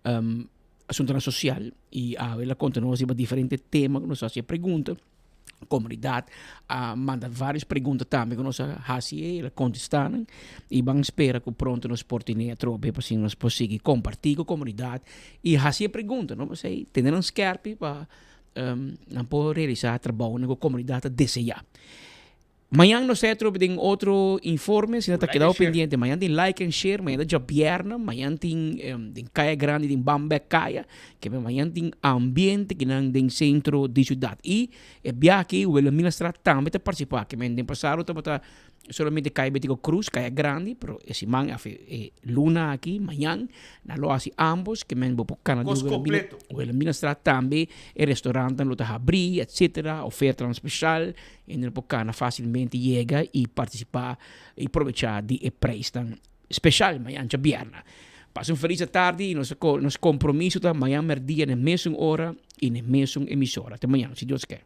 [SPEAKER 19] um, asuntonan social y awe el a conta nos riba diferente tema cu nos a haci e pregunta. Comunidad a manda varios pregunta tambe cu nos a haci e, el a contesta nan y ban spera cu pronto nos por tene atrobe pa asina nos por sigui comparti cu comunidad y haci e pregunta, no? Pasobra tene nan skerpi pa um, nan por realisa trabounan cu comunidad ta desea. Mañan nos ta atrobe den otro informe, si no ta
[SPEAKER 18] Like
[SPEAKER 19] keda
[SPEAKER 18] and share.
[SPEAKER 19] pendiente. Mañan tin like and share, mañan ta djabièrnè, mañan tin em, den Kaya Grandi, den Bambek Kaya, ke men mañan tin ambiente kinan den sentro di siudat. I e biaha aki Wilhelminastraat tambe ta partisipá, ke men den pasado tabata solamente Kaya Betico Croes, Kaya Grandi, pero e siman af e luna aki, mañan, nan lo hasi ambos, ke men bo por kana di
[SPEAKER 18] Kos
[SPEAKER 19] Wilhelmina,
[SPEAKER 18] kompleto.
[SPEAKER 19] Wilhelminastraat tambe, e restaurantnan lo ta habrí, etcetera, ofertanan speshal. Hende por cana facilmente yega y participa y probecha di e prijsnan special mañan djabièrnè. Pasa un feliz atardi y nos nos compromiso ta mañan merdia na e mesun ora y na e mesun emisora. Te mañan, si Dios ke.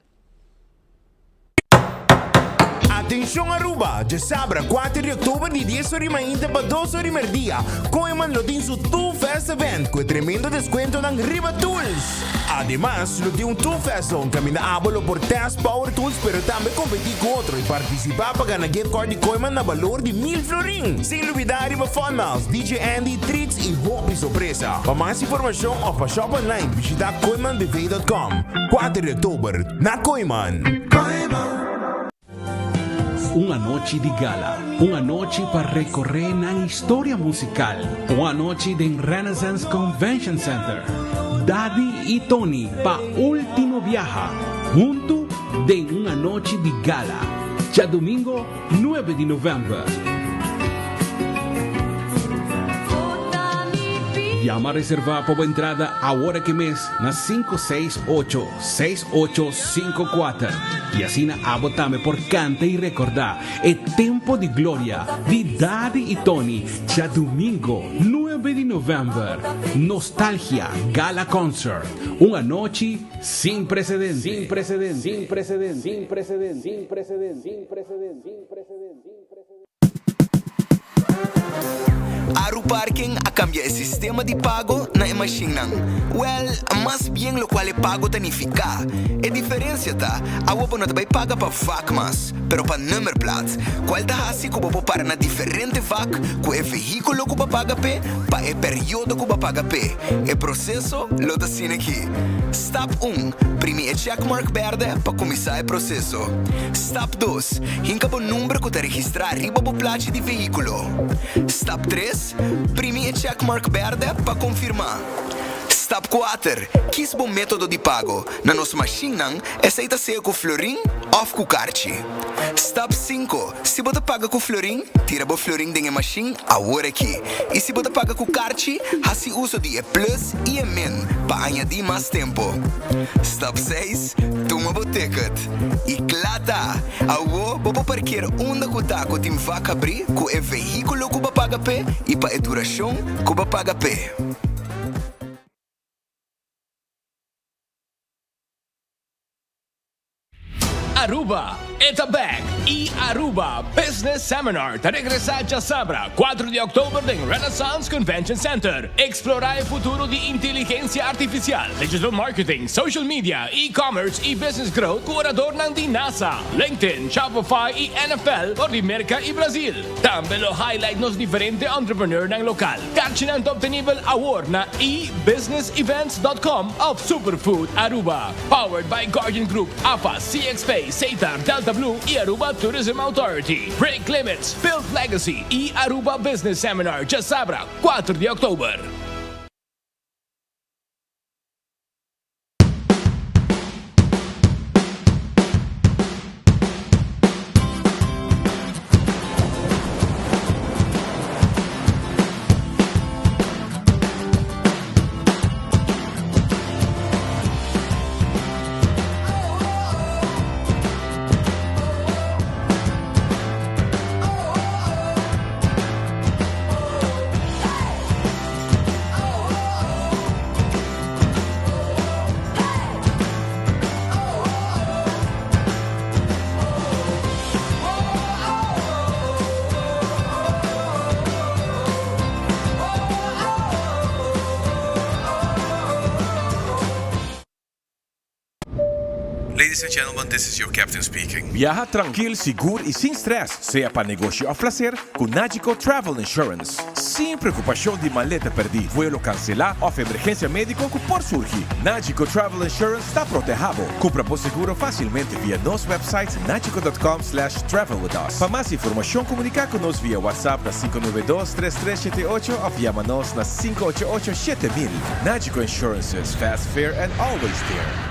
[SPEAKER 4] Atencion Aruba! Djasabra 4 di october di 10 or di mainta pa 2 or di merdia, Kooyman lo tin su Tool Fest Event cu e tremendo descuentonan riba tools. Ademas, lo tin un Tool Fest Zone caminda abo lo por test power tools pero tambe competi cu otro y participa pa gana gift card di Kooyman na balor di mil florin. Sin lubida riba Fun Miles, DJ Andy, treats y hopi sorpresa. Pa mas informacion of pa shop online bishita kooymanbv.com. 4 di october na Kooyman.
[SPEAKER 5] Un anochi di gala, un anochi pa recorre nan historia musical, un anochi den Renaissance Convention Center. Daddy y Tony pa ultimo biaha, hunto den un anochi di gala, djadomingo 9 di november. Yama reserva pa bo entrada awor aki mes na 568 6854 y asina abo tambe por canta y recorda e tempo di gloria di Daddy y Tony djadumingo nuebe di november. Nostalgia Gala Concert, un anochi sin precedente. Sin precedente. Sin precedente. Sin precedente. Sin precedente. Sin precedente. Sin precedente.
[SPEAKER 11] Aruparking a kambia e sistema di pago na e mashinnan. Wèl, mas bien lokual e pago ta nifiká. E diferensia ta, awo bo no ta bai paga pa vak mas, pero pa nummerplaat, kual ta hasi ku bo por para na diferente vak ku e vehíkulo ku bo a paga p'e pa e periodo ku bo a paga p'e. E proseso lo ta asina aki. Stap un, Primi e checkmark bèrdè pa kuminsá e proseso. Stap dos, Hinka bo number ku ta registrá riba bo plachi di vehíkulo. Stap tres, Primi e checkmark bèrdè pa konfirmá. Stap kuater, Kis bo método di pago. Na nos mashinnan, esei ta sea ku florin òf ku karchi. Stap sinku, Si bo ta paga ku florin, tira bo florin den e mashin awor aki. I si bo ta paga ku karchi, hasi uso di e plus i e min pa añadí mas tempu. Stap seis, Tuma bo ticket. I kla ta! Awo bo por parkeer unda ku ta ku tin vak habrí ku e vehíkulo ku bo a paga p'e i pa e durashon ku bo a paga p'e.
[SPEAKER 6] Aruba, e ta back! E Aruba Business Seminar ta regresa djasabra, cuatro di october den Renaissance Convention Center. Explora e futuro di inteligencia artificial, digital marketing, social media, e-commerce y business growth cu oradornan di NASA, LinkedIn, Shopify y NFL for di Merca y Brazil. Tambe lo highlight nos diferente entrepreneurnan local. Karchinan ta obtenibel awor na ebusinessevents.com of Superfood Aruba. Powered by Guardian Group, AFA, CXP, Setar, Delta Blue y Aruba Tourism Authority. Break Limits, Build Legacy y Aruba Business Seminar djasabra kuater di oktober.
[SPEAKER 7] Ladies and gentlemen, this is your captain speaking.
[SPEAKER 23] Biaha trankil, sigur i sin stress, sea pa negoshi òf plaser, ku Nagico Travel Insurance. Sin preokupashon di maleta pèrdí, vuelo kanselá òf emergensia médiko ku por surgi, Nagico Travel Insurance ta protehá bo. Kumpra bo seguro fásilmente via nos website nagico dot com slash travel with us. Pa mas informashon komuniká ku nos via WhatsApp na 592 3378 òf yama nos na 588 7000. Nagico Insurances, fast, fair and always there.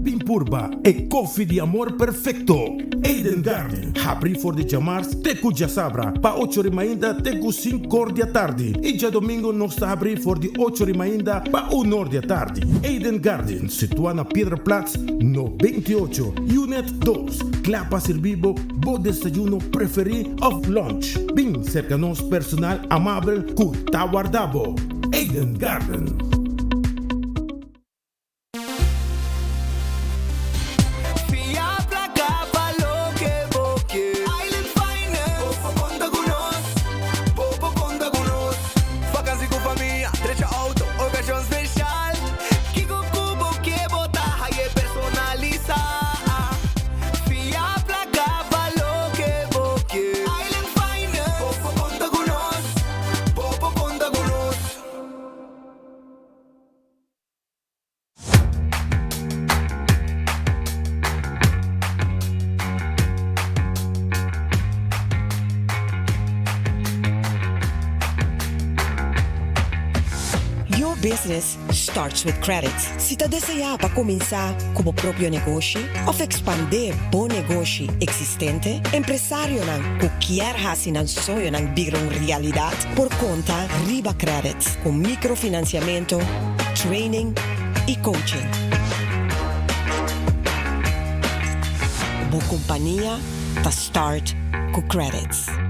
[SPEAKER 24] Bin purba e koffie di amor perfecto! Eden Garden, habri for di djamars te ku djasabra pa ocho ri mainta te ku sinkor di atardi i djadomingo nos ta habri for di ocho ri mainta pa unor di atardi. Eden Garden, situa na Piedra Plat no 28, Unit dos, kla pa sirbi bo bo desayuno preferi of lunch. Bin serka nos personal amabel ku ta warda bo. Eden Garden.
[SPEAKER 3] Fia placa pa loke bo ke. Island Finance. Bo por conta cu nos. Bo por conta cu nos. Vakantie cu famia, drecha auto, ocasion special. Kico cu bo ke bo ta haye personalisa. Fia placa pa loke bo ke. Island Finance. Bo por conta cu nos. Bo por conta cu nos.
[SPEAKER 14] business starts with credit. Si ta desea pa cuminsa cu bo propio negoshi of expande bo negoshi existente, empresarionan cu kier haci nan soñonan bira un realidad por conta riba Credits cu microfinanciamento, training y coaching. Bo compania ta start cu Credits.